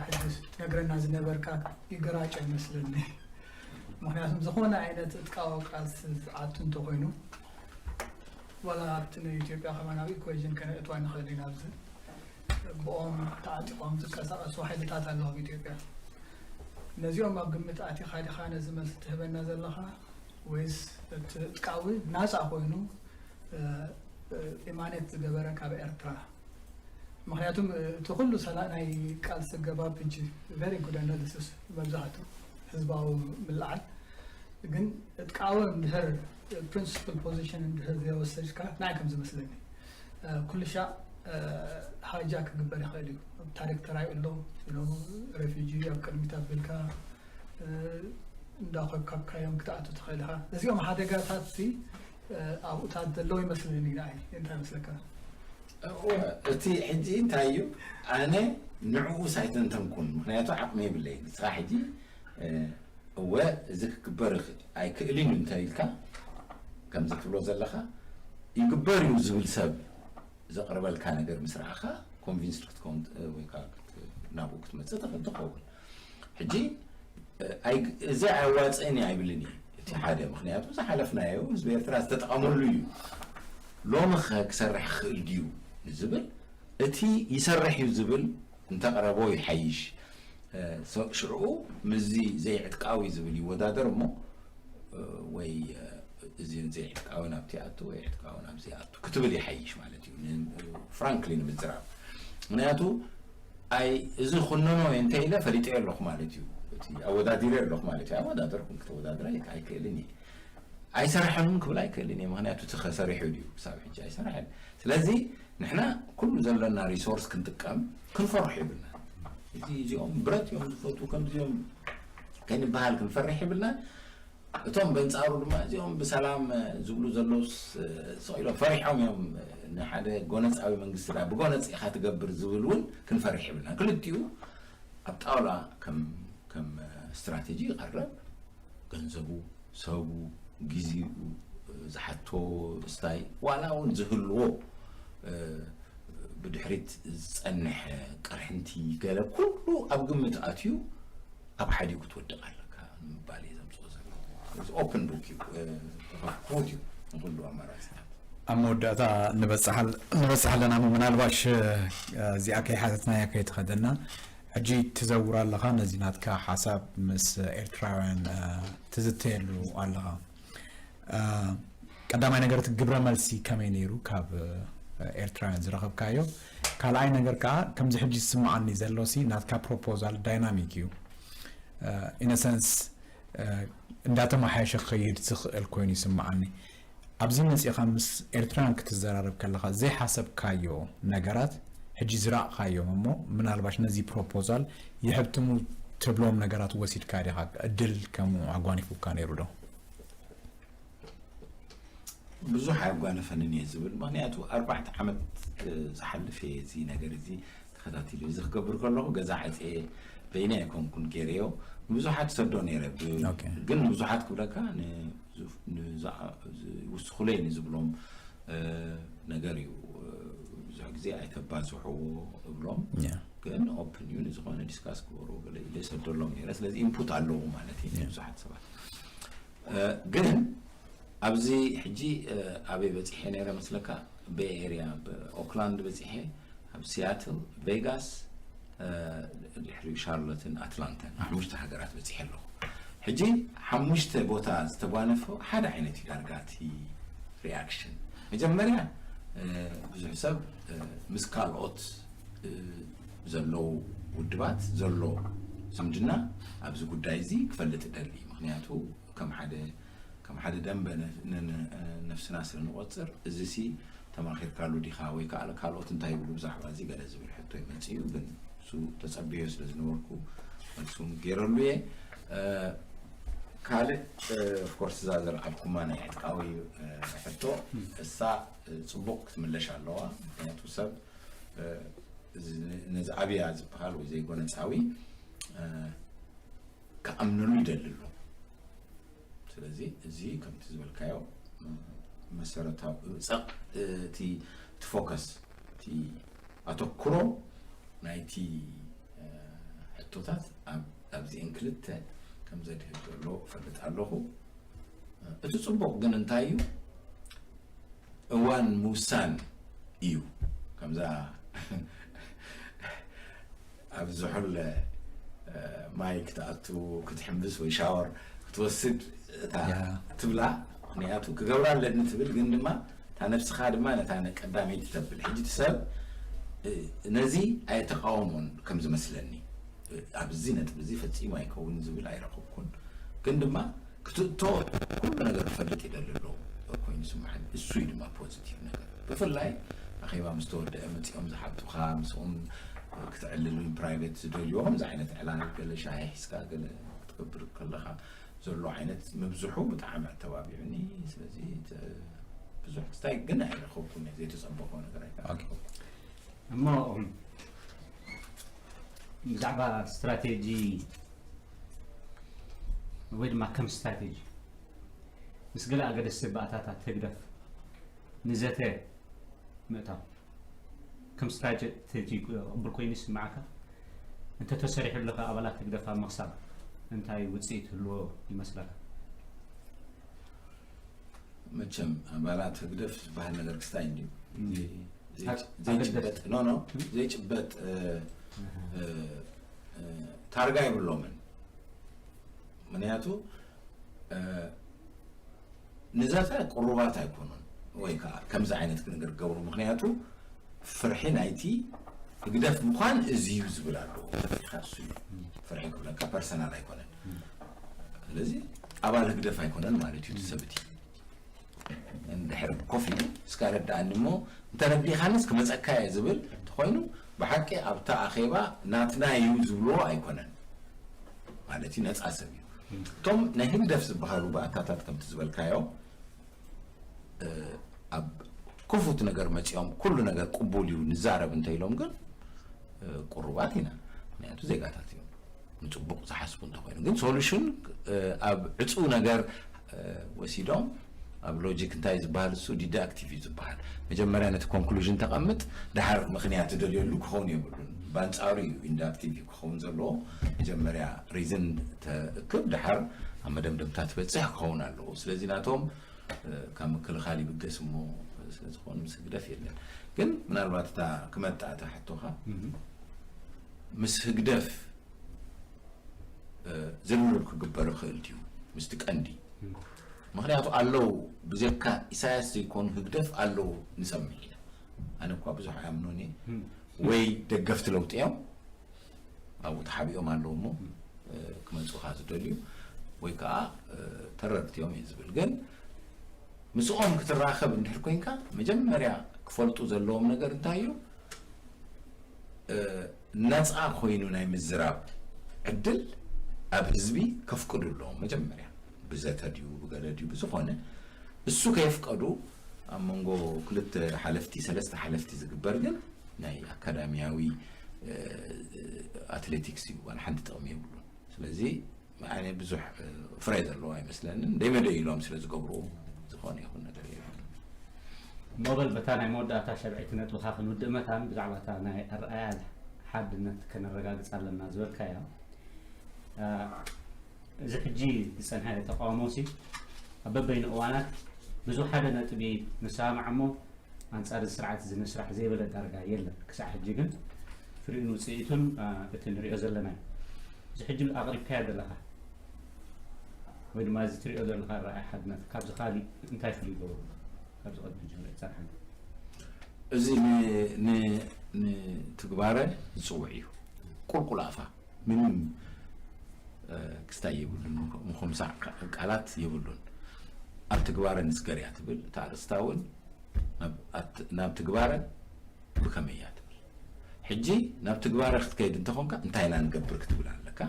ሕጂ ትነግረና ዝነበርካ ይገራጮ ይመስለኒ። ምክንያቱም ዝኾነ ዓይነት ዕጥቃዊ ቃልሲ ዝኣቱ እንተኮይኑ ዋላ ኣብቲ ንኢትዮጵያ ከማን ኣብ ኢኩዌዥን ከነእትዋ ንኽእል ኢና ኣብዚ ብኦም ተዓጢቖም ዝንቀሳቐሱ ሓይልታት ኣለዉ ኣብ ኢትዮጵያ። ነዚኦም ኣብ ግምት ኣቲኻ ዲኻ ነዚ መልሲ ትህበና ዘለኻ ወይስ እቲ ዕጥቃዊ ናፃ ኮይኑ ኢማኔት ዝገበረ ካብ ኤርትራ? ምክንያቱም እቲ ኩሉ ሰላ ናይ ቃልሲ ገባብ ሕጂ very good analysis መብዛሕቱ ህዝባዊ ምልዓል ግን ዕጥቃዊ እንድሕር principal position እንድሕር ዘይወሰድካ ንዓይ ከም ዝመስለኒ ኩሉ ሻዕ hijack ክግበር ይኽእል እዩ። ኣብ ታሪክ ተራእዩ ኣሎ። ሬፊጂ ኣብ ቅድሚት ኣቢልካ እንዳኮብካብካዮም ክትኣቱ ትኽእል ኢኻ። እዚኦም ሓደጋታት ሲ ኣብኡታት ዘለዉ ይመስልኒ ንዓይ። እንታይ ይመስለካ? እቲ ሕጂ እንታይ እዩ ኣነ ንዕኡ ሳይተንተንኩን ምክንያቱ ዓቕሚ የብለይ ንስኻ ሕጂ እወ እዚ ክግበር ኣይክእልን እዩ እንተ ኢልካ ከምዚ ትብሎ ዘለኻ ይግበር እዩ ዝብል ሰብ ዘቕርበልካ ነገር ምስ ረኣኻ ኮንቪንስድ ክትከውን ወይ ናብኡ ክትመፅእ ትኽእል ትኸውን። ሕጂ እዚ ኣየዋፅእን እዩ ኣይብልን እዩ። እቲ ሓደ ምክንያቱ ዝሓለፍናዮ ህዝቢ ኤርትራ ዝተጠቐመሉ እዩ። ሎሚ ኸ ክሰርሕ ክኽእል ድዩ ንዝብል እቲ ይሰርሕ እዩ ዝብል እንተቕረቦ ይሓይሽ። ሽዕኡ ምስዚ ዘይዕጥቃዊ ዝብል ይወዳደር እሞ ወይ እዚ ዘይዕጥቃዊ ናብቲ ኣቱ ወይ ዕጥቃዊ ናብዚ ኣቱ ክትብል ይሓይሽ ማለት እዩ። ፍራንክሊ ንምዝራብ ምክንያቱ ኣይ እዚ ኩነኖ እንተ ኢለ ፈሊጠ ኣለኹ ማለት እዩ። እቲ ኣወዳዲረ ኣለኹ ማለት እዩ። ኣወዳደርኩም ክተወዳድረ ኣይክእልን እየ። ኣይሰራሐን ክብል ኣይክእልን እየ። ምክንያቱ እቲ ከሰሪሑ ድዩ ክሳብ ሕጂ ኣይሰራሐን። ስለዚ ንሕና ኩሉ ዘለና ሪሶርስ ክንጥቀም ክንፈርሑ ይብልና። እዚ እዚኦም ብረት እዮም ዝፈቱ ከምዚኦም ከንበሃል ክንፈርሕ ይብልና። እቶም በንጻሩ ድማ እዚኦም ብሰላም ዝብሉ ዘለውስ ስቕ ኢሎም ፈሪሖም እዮም። ንሓደ ጎነጻዊ መንግስቲ ዳ ብጎነጽ ኢኻ ትገብር ዝብል እውን ክንፈርሕ ይብልና። ክልቲኡ ኣብ ጣውላ ከም ከም ስትራቴጂ ይቐርብ። ገንዘቡ፣ ሰቡ፣ ግዜኡ፣ ዝሓቶ ስታይ ዋላ እውን ዝህልዎ ብድሕሪት ዝጸንሐ ቅርሕንቲ ገለ ኩሉ ኣብ ግምት ኣትዩ ኣብ ሓዲኡ ክትወድቕ ኣለካ ንምባል እየ ዘምፅኦ ዘለኹ። ኦፕን ቡክ እዩ፣ ክፉት እዩ ንኩሉ ኣማራፂታት። ኣብ መወዳእታ ንበፅሕ ኣለና እሞ ምናልባሽ እዚኣ ከይሓተትናያ ከይትኸደና ሕጂ ትዘውር ኣለኻ ነዚ ናትካ ሓሳብ ምስ ኤርትራውያን ትዝተየሉ ኣለኻ። ቀዳማይ ነገር እቲ ግብረ መልሲ ከመይ ነይሩ ካብ ኤርትራውያን ዝረኸብካዮ? ካልኣይ ነገር ከዓ ከምዚ ሕጂ ዝስምዓኒ ዘሎ ሲ ናትካ ፕሮፖዛል ዳይናሚክ እዩ። ኢነሰንስ እንዳተመሓየሸ ክኸይድ ዝኽእል ኮይኑ ይስምዓኒ። ኣብዚ መፂእኻ ምስ ኤርትራውያን ክትዘራረብ ከለኻ ዘይሓሰብካዮ ነገራት ሕጂ ዝረእኻዮም እሞ ምናልባሽ ነዚ ፕሮፖዛል ይሕብትሙ ትብሎም ነገራት ወሲድካ ዲኻ? እድል ከምኡ ኣጓኒፉካ ነይሩ ዶ? ብዙሕ ኣየጓነፈንን እየ ዝብል። ምክንያቱ ኣርባዕተ ዓመት ዝሓልፍ እየ እዚ ነገር እዚ ተኸታቲሉ። እዚ ክገብር ከለኹ ገዛ ዓፅየ በይነ ኣይኮንኩን ገይረዮ። ንብዙሓት ሰዶ ነይረ። ብ- ኦኬ። ግን ንብዙሓት ክብለካ ን- ንዝውስኹለይ ንዝብሎም ነገር እዩ። ብዙሕ ግዜ ኣይተባዝሕዎ እብሎም። ግን ኦፕን እዩ፣ ንዝኾነ ዲስካስ ክበሩ ገለ ኢለ ሰደሎም ነይረ። ስለዚ ኢንፑት ኣለዉ ማለት እዩ ብዙሓት ሰባት። ግን ኣብዚ ሕጂ ኣበይ በፂሐ ነይረ መስለካ? ቤይ ኤርያ፣ ኦክላንድ በፂሐ፣ ኣብ ሲያትል፣ ቬጋስ፣ ድሕሪኡ ሻርሎትን ኣትላንታን ሓሙሽተ ሃገራት በፂሐ ኣለኹ። ሕጂ ሓሙሽተ ቦታ ዝተጓነፎ ሓደ ዓይነት እዩ ዳርጋ እቲ ሪኣክሽን። መጀመርያ ብዙሕ ሰብ ምስ ካልኦት ዘለዉ ውድባት ዘሎ ዝምድና ኣብዚ ጉዳይ እዚ ክፈልጥ እደሊ። ምክንያቱ ከም ሓደ ከም ሓደ ደንበ ነፍስና ስለ ንቆፅር እዚ ሲ ተማኺርካሉ ዲኻ ወይ ከዓ ካልኦት እንታይ ይብሉ ብዛዕባ እዚ ገለ ዝብል ሕቶ ይመፅእ እዩ። ግን እሱ ተፀብዮ ስለ ዝነበርኩ መልሱ ገይረሉ እየ። ካልእ ኦፍኮርስ እዛ ዘርዓብኩማ ናይ ዕጥቃዊ ሕቶ እሳ ፅቡቕ ክትምለሽ ኣለዋ። ምክንያቱ ሰብ ነዚ ኣብያ ዝበሃል ወይ ዘይጎነፃዊ ክኣምነሉ ይደሊ ኣሎ። ስለዚ እዚ ከምቲ ዝበልካዮ መሰረታዊ ጸቕ እቲ እቲ ፎከስ እቲ ኣተኩሮ ናይቲ ሕቶታት ኣብዚአን ክልተ ከም ዘድህብ ዘሎ እፈልጥ ኣለኹ። እቲ ጽቡቕ ግን እንታይ እዩ? እዋን ምውሳን እዩ። ከምዛ ኣብ ዝሑል ማይ ክትኣቱ ክትሕምብስ ወይ ሻወር ክትወስድ እታ ትብላ። ምክንያቱ ክገብራ ኣለኒ ትብል፣ ግን ድማ እታ ነብስኻ ድማ ነታ ቀዳመይቲ ተብል። ሕጂ እቲ ሰብ ነዚ ኣይተቃወሞን ከም ዝመስለኒ። ኣብዚ ነጥቢ እዚ ፈጺሙ ኣይከውን ዝብል ኣይረኸብኩን። ግን ድማ ክትእቶ ኩሉ ነገር ክፈልጥ ይደሊ ኣሎ ኮይኑ ስምዓኒ። እሱ እዩ ድማ ፖዚቲቭ ነገር። ብፍላይ ኣኼባ ምስ ተወደአ መጺኦም ዝሓቱኻ፣ ምስኦም ክትዕልል ፕራይቬት ዝደልዮ ከምዚ ዓይነት ዕላል ገለ ሻሂ ሒዝካ ገለ ክትገብር ከለኻ ዘሎ ዓይነት ምብዝሑ ብጣዕሚ ኣተባቢዑኒ። ስለዚ ብዙሕ ክስታይ ግን ኣይረኸብኩን፣ ዘይተጸበኾ ነገር ኣይተረኸብኩን። እሞ ብዛዕባ ስትራቴጂ ወይ ድማ ከም ስትራቴጂ ምስ ገለ ኣገደስቲ ባእታታት ህግደፍ ንዘተ ምእታው ከም ስትራቴጂ ቅቡል ኮይኑ ይስምዓካ? እንተተሰሪሑ ኣለካ ኣባላት ህግደፍ ኣብ ምኽሳብ እንታይ ውፅኢት ህልዎ ይመስለካ? መቸም ኣባላት ህግደፍ ዝበሃል ነገር ክስታይ እንድዩ ዘይጭበጥ ኖ ኖ ዘይጭበጥ ታርጋ የብሎምን። ምክንያቱ ንዘተ ቅሩባት ኣይኮኑን ወይ ከዓ ከምዚ ዓይነት ነገር ገብሩ። ምክንያቱ ፍርሒ ናይቲ ህግደፍ ምኳን እዚ እዩ ዝብል ኣለዎ። ፍርሒካ እሱ እዩ ፍርሒ ክብለካ ፐርሰናል ኣይኮነን። ስለዚ ኣባል ህግደፍ ኣይኮነን ማለት እዩ እቲ ሰብ እቲ እንድሕር ኮፍ ኢሉ እስካ ረዳእኒ እሞ እንተረዲኻንስ ክመፀካ እየ ዝብል እንተኮይኑ ብሓቂ ኣብታ ኣኼባ ናትና እዩ ዝብልዎ ኣይኮነን ማለት እዩ። ነፃ ሰብ እዩ። እቶም ናይ ህግደፍ ዝበሃሉ ባእታታት ከምቲ ዝበልካዮ ኣብ ክፉት ነገር መፂኦም ኩሉ ነገር ቅቡል እዩ ንዛረብ እንተኢሎም ግን ቅሩባት ኢና። ምክንያቱ ዜጋታት እዮም። ንፅቡቕ ዝሓስቡ እንተኮይኑ ግን ሶሉሽን ኣብ ዕፁ ነገር ወሲዶም ኣብ ሎጂክ እንታይ ዝበሃል እሱ ዲዳክቲቭ እዩ ዝበሃል። መጀመርያ ነቲ ኮንክሉዥን ተቐምጥ፣ ድሓር ምክንያት ትደልየሉ ክኸውን የብሉን። ብኣንፃሩ እዩ ኢንዳክቲቭ እዩ ክኸውን ዘለዎ። መጀመርያ ሪዝን ተእክብ፣ ድሓር ኣብ መደምደምታ ትበፅሕ ክኸውን ኣለዎ። ስለዚ ናቶም ካብ ምክልኻል ይብገስ እሞ ስለዝኾኑ ምስ ህግደፍ የለን። ግን ምናልባት እታ ክመጣ እታ ሕቶኻ ምስ ህግደፍ ዝርርብ ክግበር ይኽእል ድዩ ምስቲ ቀንዲ? ምክንያቱ ኣለዉ ብዘካ ኢሳያስ ዘይኮኑ ህግደፍ ኣለዉ ንሰምዕ ኢና። ኣነ እኳ ብዙሕ ኣያምኖን እየ። ወይ ደገፍቲ ለውጢ እዮም ኣብኡ ተሓቢኦም ኣለዉ እሞ ክመፁኻ ዝደልዩ ወይ ከዓ ተረርቲ እዮም እየ ዝብል። ግን ምስኦም ክትራኸብ እንድሕር ኮይንካ መጀመርያ ክፈልጡ ዘለዎም ነገር እንታይ እዩ? ነፃ ኮይኑ ናይ ምዝራብ ዕድል ኣብ ህዝቢ ከፍቅዱ ኣለዎም። መጀመርያ ብዘተ ድዩ ብገለ ድዩ ብዝኾነ እሱ ከየፍቀዱ ኣብ መንጎ ክልተ ሓለፍቲ ሰለስተ ሓለፍቲ ዝግበር ግን ናይ ኣካዳሚያዊ ኣትሌቲክስ እዩ። ዋላ ሓንቲ ጥቕሚ የብሉን። ስለዚ ኣነ ብዙሕ ፍረ ዘለዎ ኣይመስለንን። ደይመደይ ኢሎም ስለ ዝገብሩ ዝኾነ ይኹን ነገር የብሉን። ሞበል በታ ናይ መወዳእታ ሸብዐይቲ ነጥብኻ ክንውድእ መታን ብዛዕባ እታ ናይ ኣርኣያ ሓድነት ከነረጋግፅ ኣለና ዝበልካዮ እዚ ሕጂ ዝፀንሐ ተቃውሞ ሲ ኣብ በበይኑ እዋናት ብዙ ሓደ ነጥቢ ንሰማማዕ እሞ ኣንፃር እዚ ስርዓት እዚ ንስራሕ ዘይበለ ዳርጋ የለን። ክሳዕ ሕጂ ግን ፍሪኡን ውፅኢቱን እቲ ንሪኦ ዘለና እዩ። እዚ ሕጂ ኣቕሪብካዮ ዘለኻ ወይ ድማ እዚ ትሪኦ ዘለኻ ኣረኣእያ ሓድነት ካብዚ ካሊእ እንታይ ፍሉይ ይገብሮ? ካብዚ ቅድሚ ሕጂ ንሪኦ ዝፀናሕና እዚ ንትግባረ ዝፅውዕ እዩ። ቁልቁል ኣፋ ምንም ክስታይ የብሉን። ምኹምሳዕ ቃላት የብሉን። ኣብ ትግባረ ንስገር እያ ትብል እታ ኣርእስታ እውን ናብ ትግባረ ብከመይ እያ ትብል። ሕጂ ናብ ትግባረ ክትከይድ እንተኾንካ እንታይ ኢና ንገብር ክትብል ኣለካ።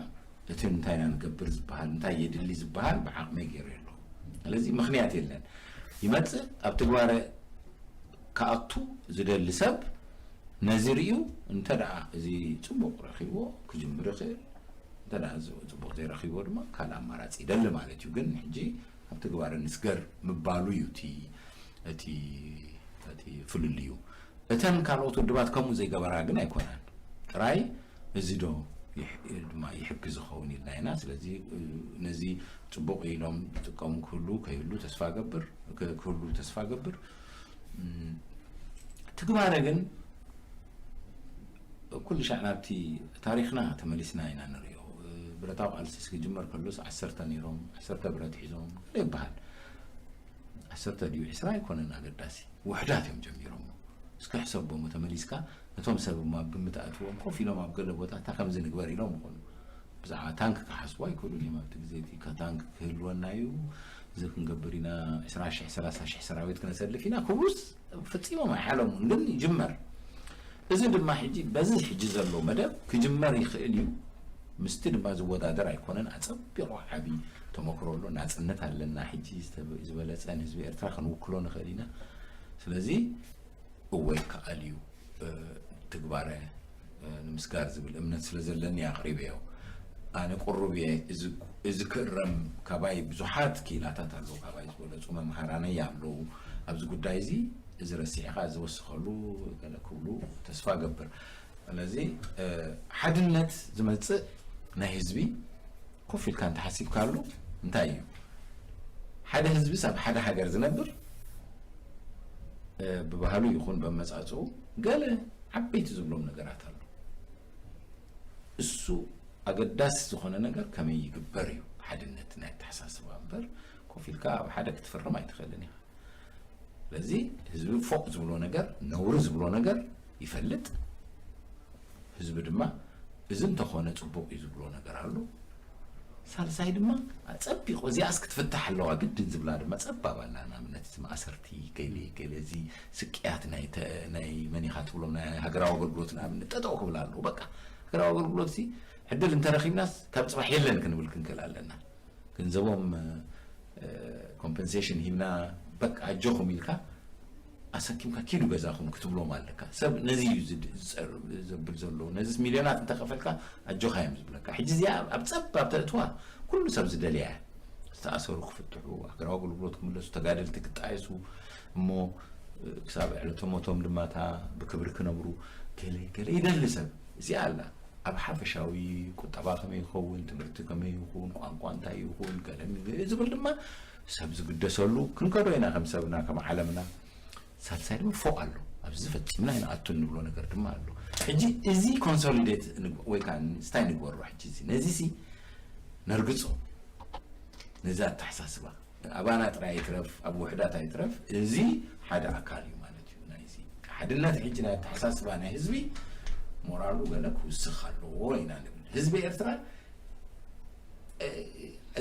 እቲ እንታይ ኢና ንገብር ዝበሃል እንታይ የድሊ ዝበሃል ብዓቕመይ ገይረ ኣለኹ። ስለዚ ምኽንያት የለን። ይመፅእ ኣብ ትግባረ ክኣቱ ዝደሊ ሰብ ነዚ ርእዩ እንተ ደኣ እዚ ፅቡቕ ረኺብዎ ክጅምር ይኽእል፣ እንተ ደኣ እዚ ፅቡቕ ዘይረኺብዎ ድማ ካልእ ኣማራፂ ይደሊ ማለት እዩ። ግን ሕጂ ኣብ ትግባረ ንስገር ምባሉ እዩ እቲ እቲ እቲ ፍልልዩ። እተን ካልኦት ውድባት ከምኡ ዘይገበራ ግን ኣይኮናን። ጥራይ እዚ ዶ ድማ ይሕግዝ ዝኸውን ኢልና ኢና። ስለዚ ነዚ ፅቡቕ ኢሎም ዝጥቀሙ ክህሉ ከይህሉ ተስፋ ገብር ክህሉ ተስፋ ገብር። ትግባረ ግን ኩሉ ሻዕ ናብቲ ታሪኽና ተመሊስና ኢና ንሪኦ። ብረታዊ ቃልሲ ክጅመር ከሎስ ዓሰርተ ነይሮም፣ ዓሰርተ ብረት ሒዞም ገለ ይበሃል። ዓሰርተ ድዩ ዕስራ ኣይኮነን ኣገዳሲ፣ ውሕዳት እዮም ጀሚሮሞ። እስከ ሕሰቦሞ ተመሊስካ ነቶም ሰብ እሞ ኣብ ግምት ኣእትዎም፣ ኮፍ ኢሎም ኣብ ገለ ቦታ እታ ከምዚ ንግበር ኢሎም ይኾኑ። ብዛዕባ ታንክ ክሓስቡ ኣይክእሉን እዮም። ኣብቲ ግዜ እቲ ታንክ ክህልወና እዩ፣ እዚ ክንገብር ኢና፣ ዕስራ ሽሕ ሰላሳ ሽሕ ሰራዊት ክነሰልፍ ኢና ክብሉስ ፈጺሞም ኣይሓለሙን። ግን ይጅመር። እዚ ድማ ሕጂ በዚ ሕጂ ዘሎ መደብ ክጅመር ይኽእል እዩ። ምስቲ ድማ ዝወዳደር ኣይኮነን። ኣጸቢቑ ዓቢ ተመክሮ ኣሎ። ናጽነት ኣለና ሕጂ ዝበለጸ ንህዝቢ ኤርትራ ክንውክሎ ንኽእል ኢና። ስለዚ እወ ይከኣል እዩ ትግባረ ንምስጋር ዝብል እምነት ስለ ዘለኒ ኣቕሪበዮ። ኣነ ቅሩብ እየ። እዚ ክእረም ካባይ ብዙሓት ክኢላታት ኣለዉ፣ ካባይ ዝበለፁ መምሃራነይ ኣለዉ ኣብዚ ጉዳይ እዚ። እዚ ረሲዕኻ እዚ ወስኸሉ ገለ ክብሉ ተስፋ ገብር። ስለዚ ሓድነት ዝመፅእ ናይ ህዝቢ ኮፍ ኢልካ እንተሓሲብካሉ እንታይ እዩ? ሓደ ህዝብስ ኣብ ሓደ ሃገር ዝነብር ብባህሉ ይኹን በመፃፅኡ ገለ ዓበይቲ ዝብሎም ነገራት ኣሎ። እሱ ኣገዳሲ ዝኾነ ነገር ከመይ ይግበር እዩ። ሓድነት ናይ ኣተሓሳስባ እምበር ኮፍ ኢልካ ኣብ ሓደ ክትፍርም ኣይትኽእልን ኢኻ። ስለዚ ህዝቢ ፎቕ ዝብሎ ነገር ነውሪ ዝብሎ ነገር ይፈልጥ። ህዝቢ ድማ እዚ እንተኾነ ፅቡቕ እዩ ዝብሎ ነገር ኣሎ። ሳልሳይ ድማ ጸቢቑ እዚኣስ ክትፍታሕ ኣለዋ ግድን ዝብላ ድማ ጸባብ ኣላ። ንኣብነት እቲ ማእሰርቲ ገለ ገለ እዚ ስቅያት ናይ ተ- ናይ መን ኢኻ ትብሎም ናይ ሃገራዊ ኣገልግሎት ንኣብነት ጠጠው ክብል ኣለዎ። በቃ ሃገራዊ ኣገልግሎት ሲ ዕድል እንተረኺብናስ ካብ ጽባሕ የለን ክንብል ክንክእል ኣለና። ገንዘቦም ኮምፐንሴሽን ሂብና በቃ ኣጆኹም ኢልካ ኣሰኪምካ ኪዱ ገዛኹም ክትብሎም ኣለካ። ሰብ ነዚ እዩ ዝድ- ዝጸር- ዘብል ዘሎ። ነዚ ሚልዮናት እንተኸፈልካ ኣጆኻ እዮም ዝብለካ። ሕጂ እዚኣ ኣብ ጸባብ ተእትዋ ኩሉ ሰብ ዝደልያ እያ። ዝተኣሰሩ ክፍትሑ፣ ሃገራዊ ኣገልግሎት ክምለሱ፣ ተጋደልቲ ክጣየሱ እሞ ክሳብ ዕለተ ሞቶም ድማ እታ ብክብሪ ክነብሩ ገለ ገለ ይደሊ ሰብ። እዚኣ ኣላ ኣብ ሓፈሻዊ ቁጠባ ከመይ ይኸውን፣ ትምህርቲ ከመይ ይኹን፣ ቋንቋ እንታይ ይኹን፣ ገለ ዝብል ድማ ሰብ ዝግደሰሉ ክንከዶ ኢና ከም ሰብና ከም ዓለምና። ሳልሳይ ድማ ፎቕ ኣሎ ኣብዚ ፈጺምና ይንኣቱ እንብሎ ነገር ድማ ኣሎ። ሕጂ እዚ ኮንሶሊዴት ወይ ከዓ እንታይ ንግበሮ ሕጂ እዚ ነዚ ሲ ነርግጾ ነዚ ኣተሓሳስባ ኣባና ጥራይ ኣይትረፍ ኣብ ውሕዳት ኣይትረፍ እዚ ሓደ ኣካል እዩ ማለት እዩ ናይዚ ሓድነት ሕጂ ናይ ኣተሓሳስባ ናይ ህዝቢ ሞራሉ ገለ ክውስኽ ኣለዎ ኢና ንብል ህዝቢ ኤርትራ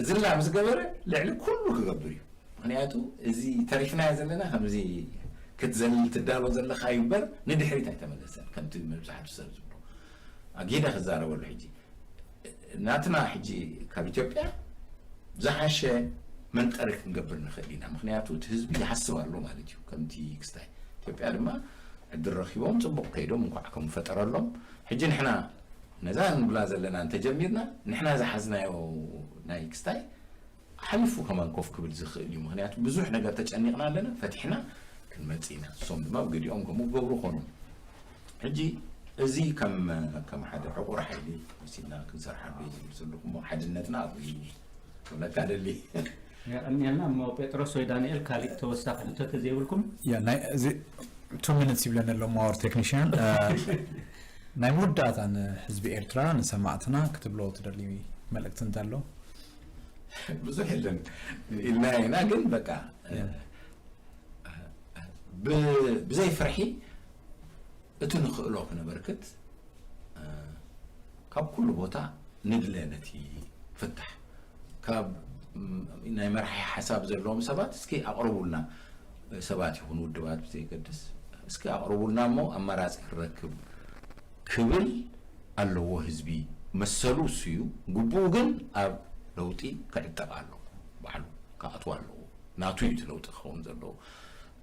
ዝላ ምስ ገበረ ልዕሊ ኩሉ ክገብር እዩ ምክንያቱ እዚ ተሪፍናዮ ዘለና ከምዚ ክትዘልል ትዳሎ ዘለካ እዩ እምበር ንድሕሪት ኣይተመለሰን ከምቲ መብዛሕቱ ሰብ ዝብሎ ኣጊደ ክዛረበሉ ሕጂ ናትና ሕጂ ካብ ኢትዮጵያ ዝሓሸ መንጠሪ ክንገብር ንኽእል ኢና ምክንያቱ እቲ ህዝቢ ይሓስብ ኣሎ ማለት እዩ ከምቲ ክስታይ ኢትዮጵያ ድማ ዕድል ረኪቦም ፅቡቅ ከይዶም እንኳዕ ከም ፈጠረሎም ሕጂ ንሕና ነዛ ንብላ ዘለና እንተጀሚርና ንሕና ዝሓዝናዮ ናይ ክስታይ ሓሊፉ ከማን ኮፍ ክብል ዝኽእል እዩ ምክንያቱ ብዙሕ ነገር ተጨኒቕና ኣለና ፈቲሕና ክንመፅእ ኢና እሶም ድማ ብገዲኦም ከምኡ ክገብሩ ኾኑ ሕጂ እዚ ከም ከም ሓደ ዕቑር ሓይሊ ወሲድና ክንሰርሓሉ እዩ ዝብል ዘለኹ እሞ ሓድነትና ኣብኡ እዩ ክብለካ ደሊ የቐንየልና እሞ ጴጥሮስ ወይ ዳንኤል ካሊእ ተወሳኺ ሕቶ ተዘይብልኩም Yeah, ናይ እዚ two minutes ይብለኒ ኣሎ ማወር ቴክኒሽያን ናይ መወዳእታ ንህዝቢ ኤርትራ ንሰማዕትና ክትብሎ ትደሊ መልእክቲ እንተሎ ብዙሕ የለን ኢልና ኢና ግን በቃ ብዘይ ፍርሒ እቲ ንኽእሎ ክነበርክት ካብ ኩሉ ቦታ ንድለ ነቲ ፍታሕ ካብ ናይ መራሒ ሓሳብ ዘለዎም ሰባት እስኪ ኣቕርቡልና ሰባት ይኹን ውድባት ብዘይገድስ እስኪ ኣቕርቡልና እሞ ኣማራፂ ክረክብ ክብል ኣለዎ ህዝቢ መሰሉ እሱ እዩ ግቡኡ ግን ኣብ ለውጢ ክዕጠቕ ኣለዎ ባዕሉ ክኣትዎ ኣለዎ ናቱ እዩ እቲ ለውጢ ክኸውን ዘለዎ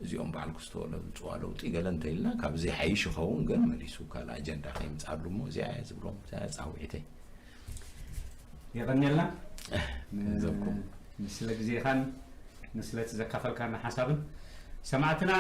እዚኦም ባዕሉ ክስተወለ ዝፅዋ ለውጢ ገለ እንተኢልና ካብ ዘይሓይሽ ይኸውን ግን መሊሱ ካልእ ኣጀንዳ ከይምፅኣሉ እሞ እዚኣ እየ ዝብሎም እዚኣ ፃውዒተይ የቐንየልና ገንዘብኩም ንስለ ግዜኻን ንስለቲ ዘካፈልካና ሓሳብን ሰማዕትና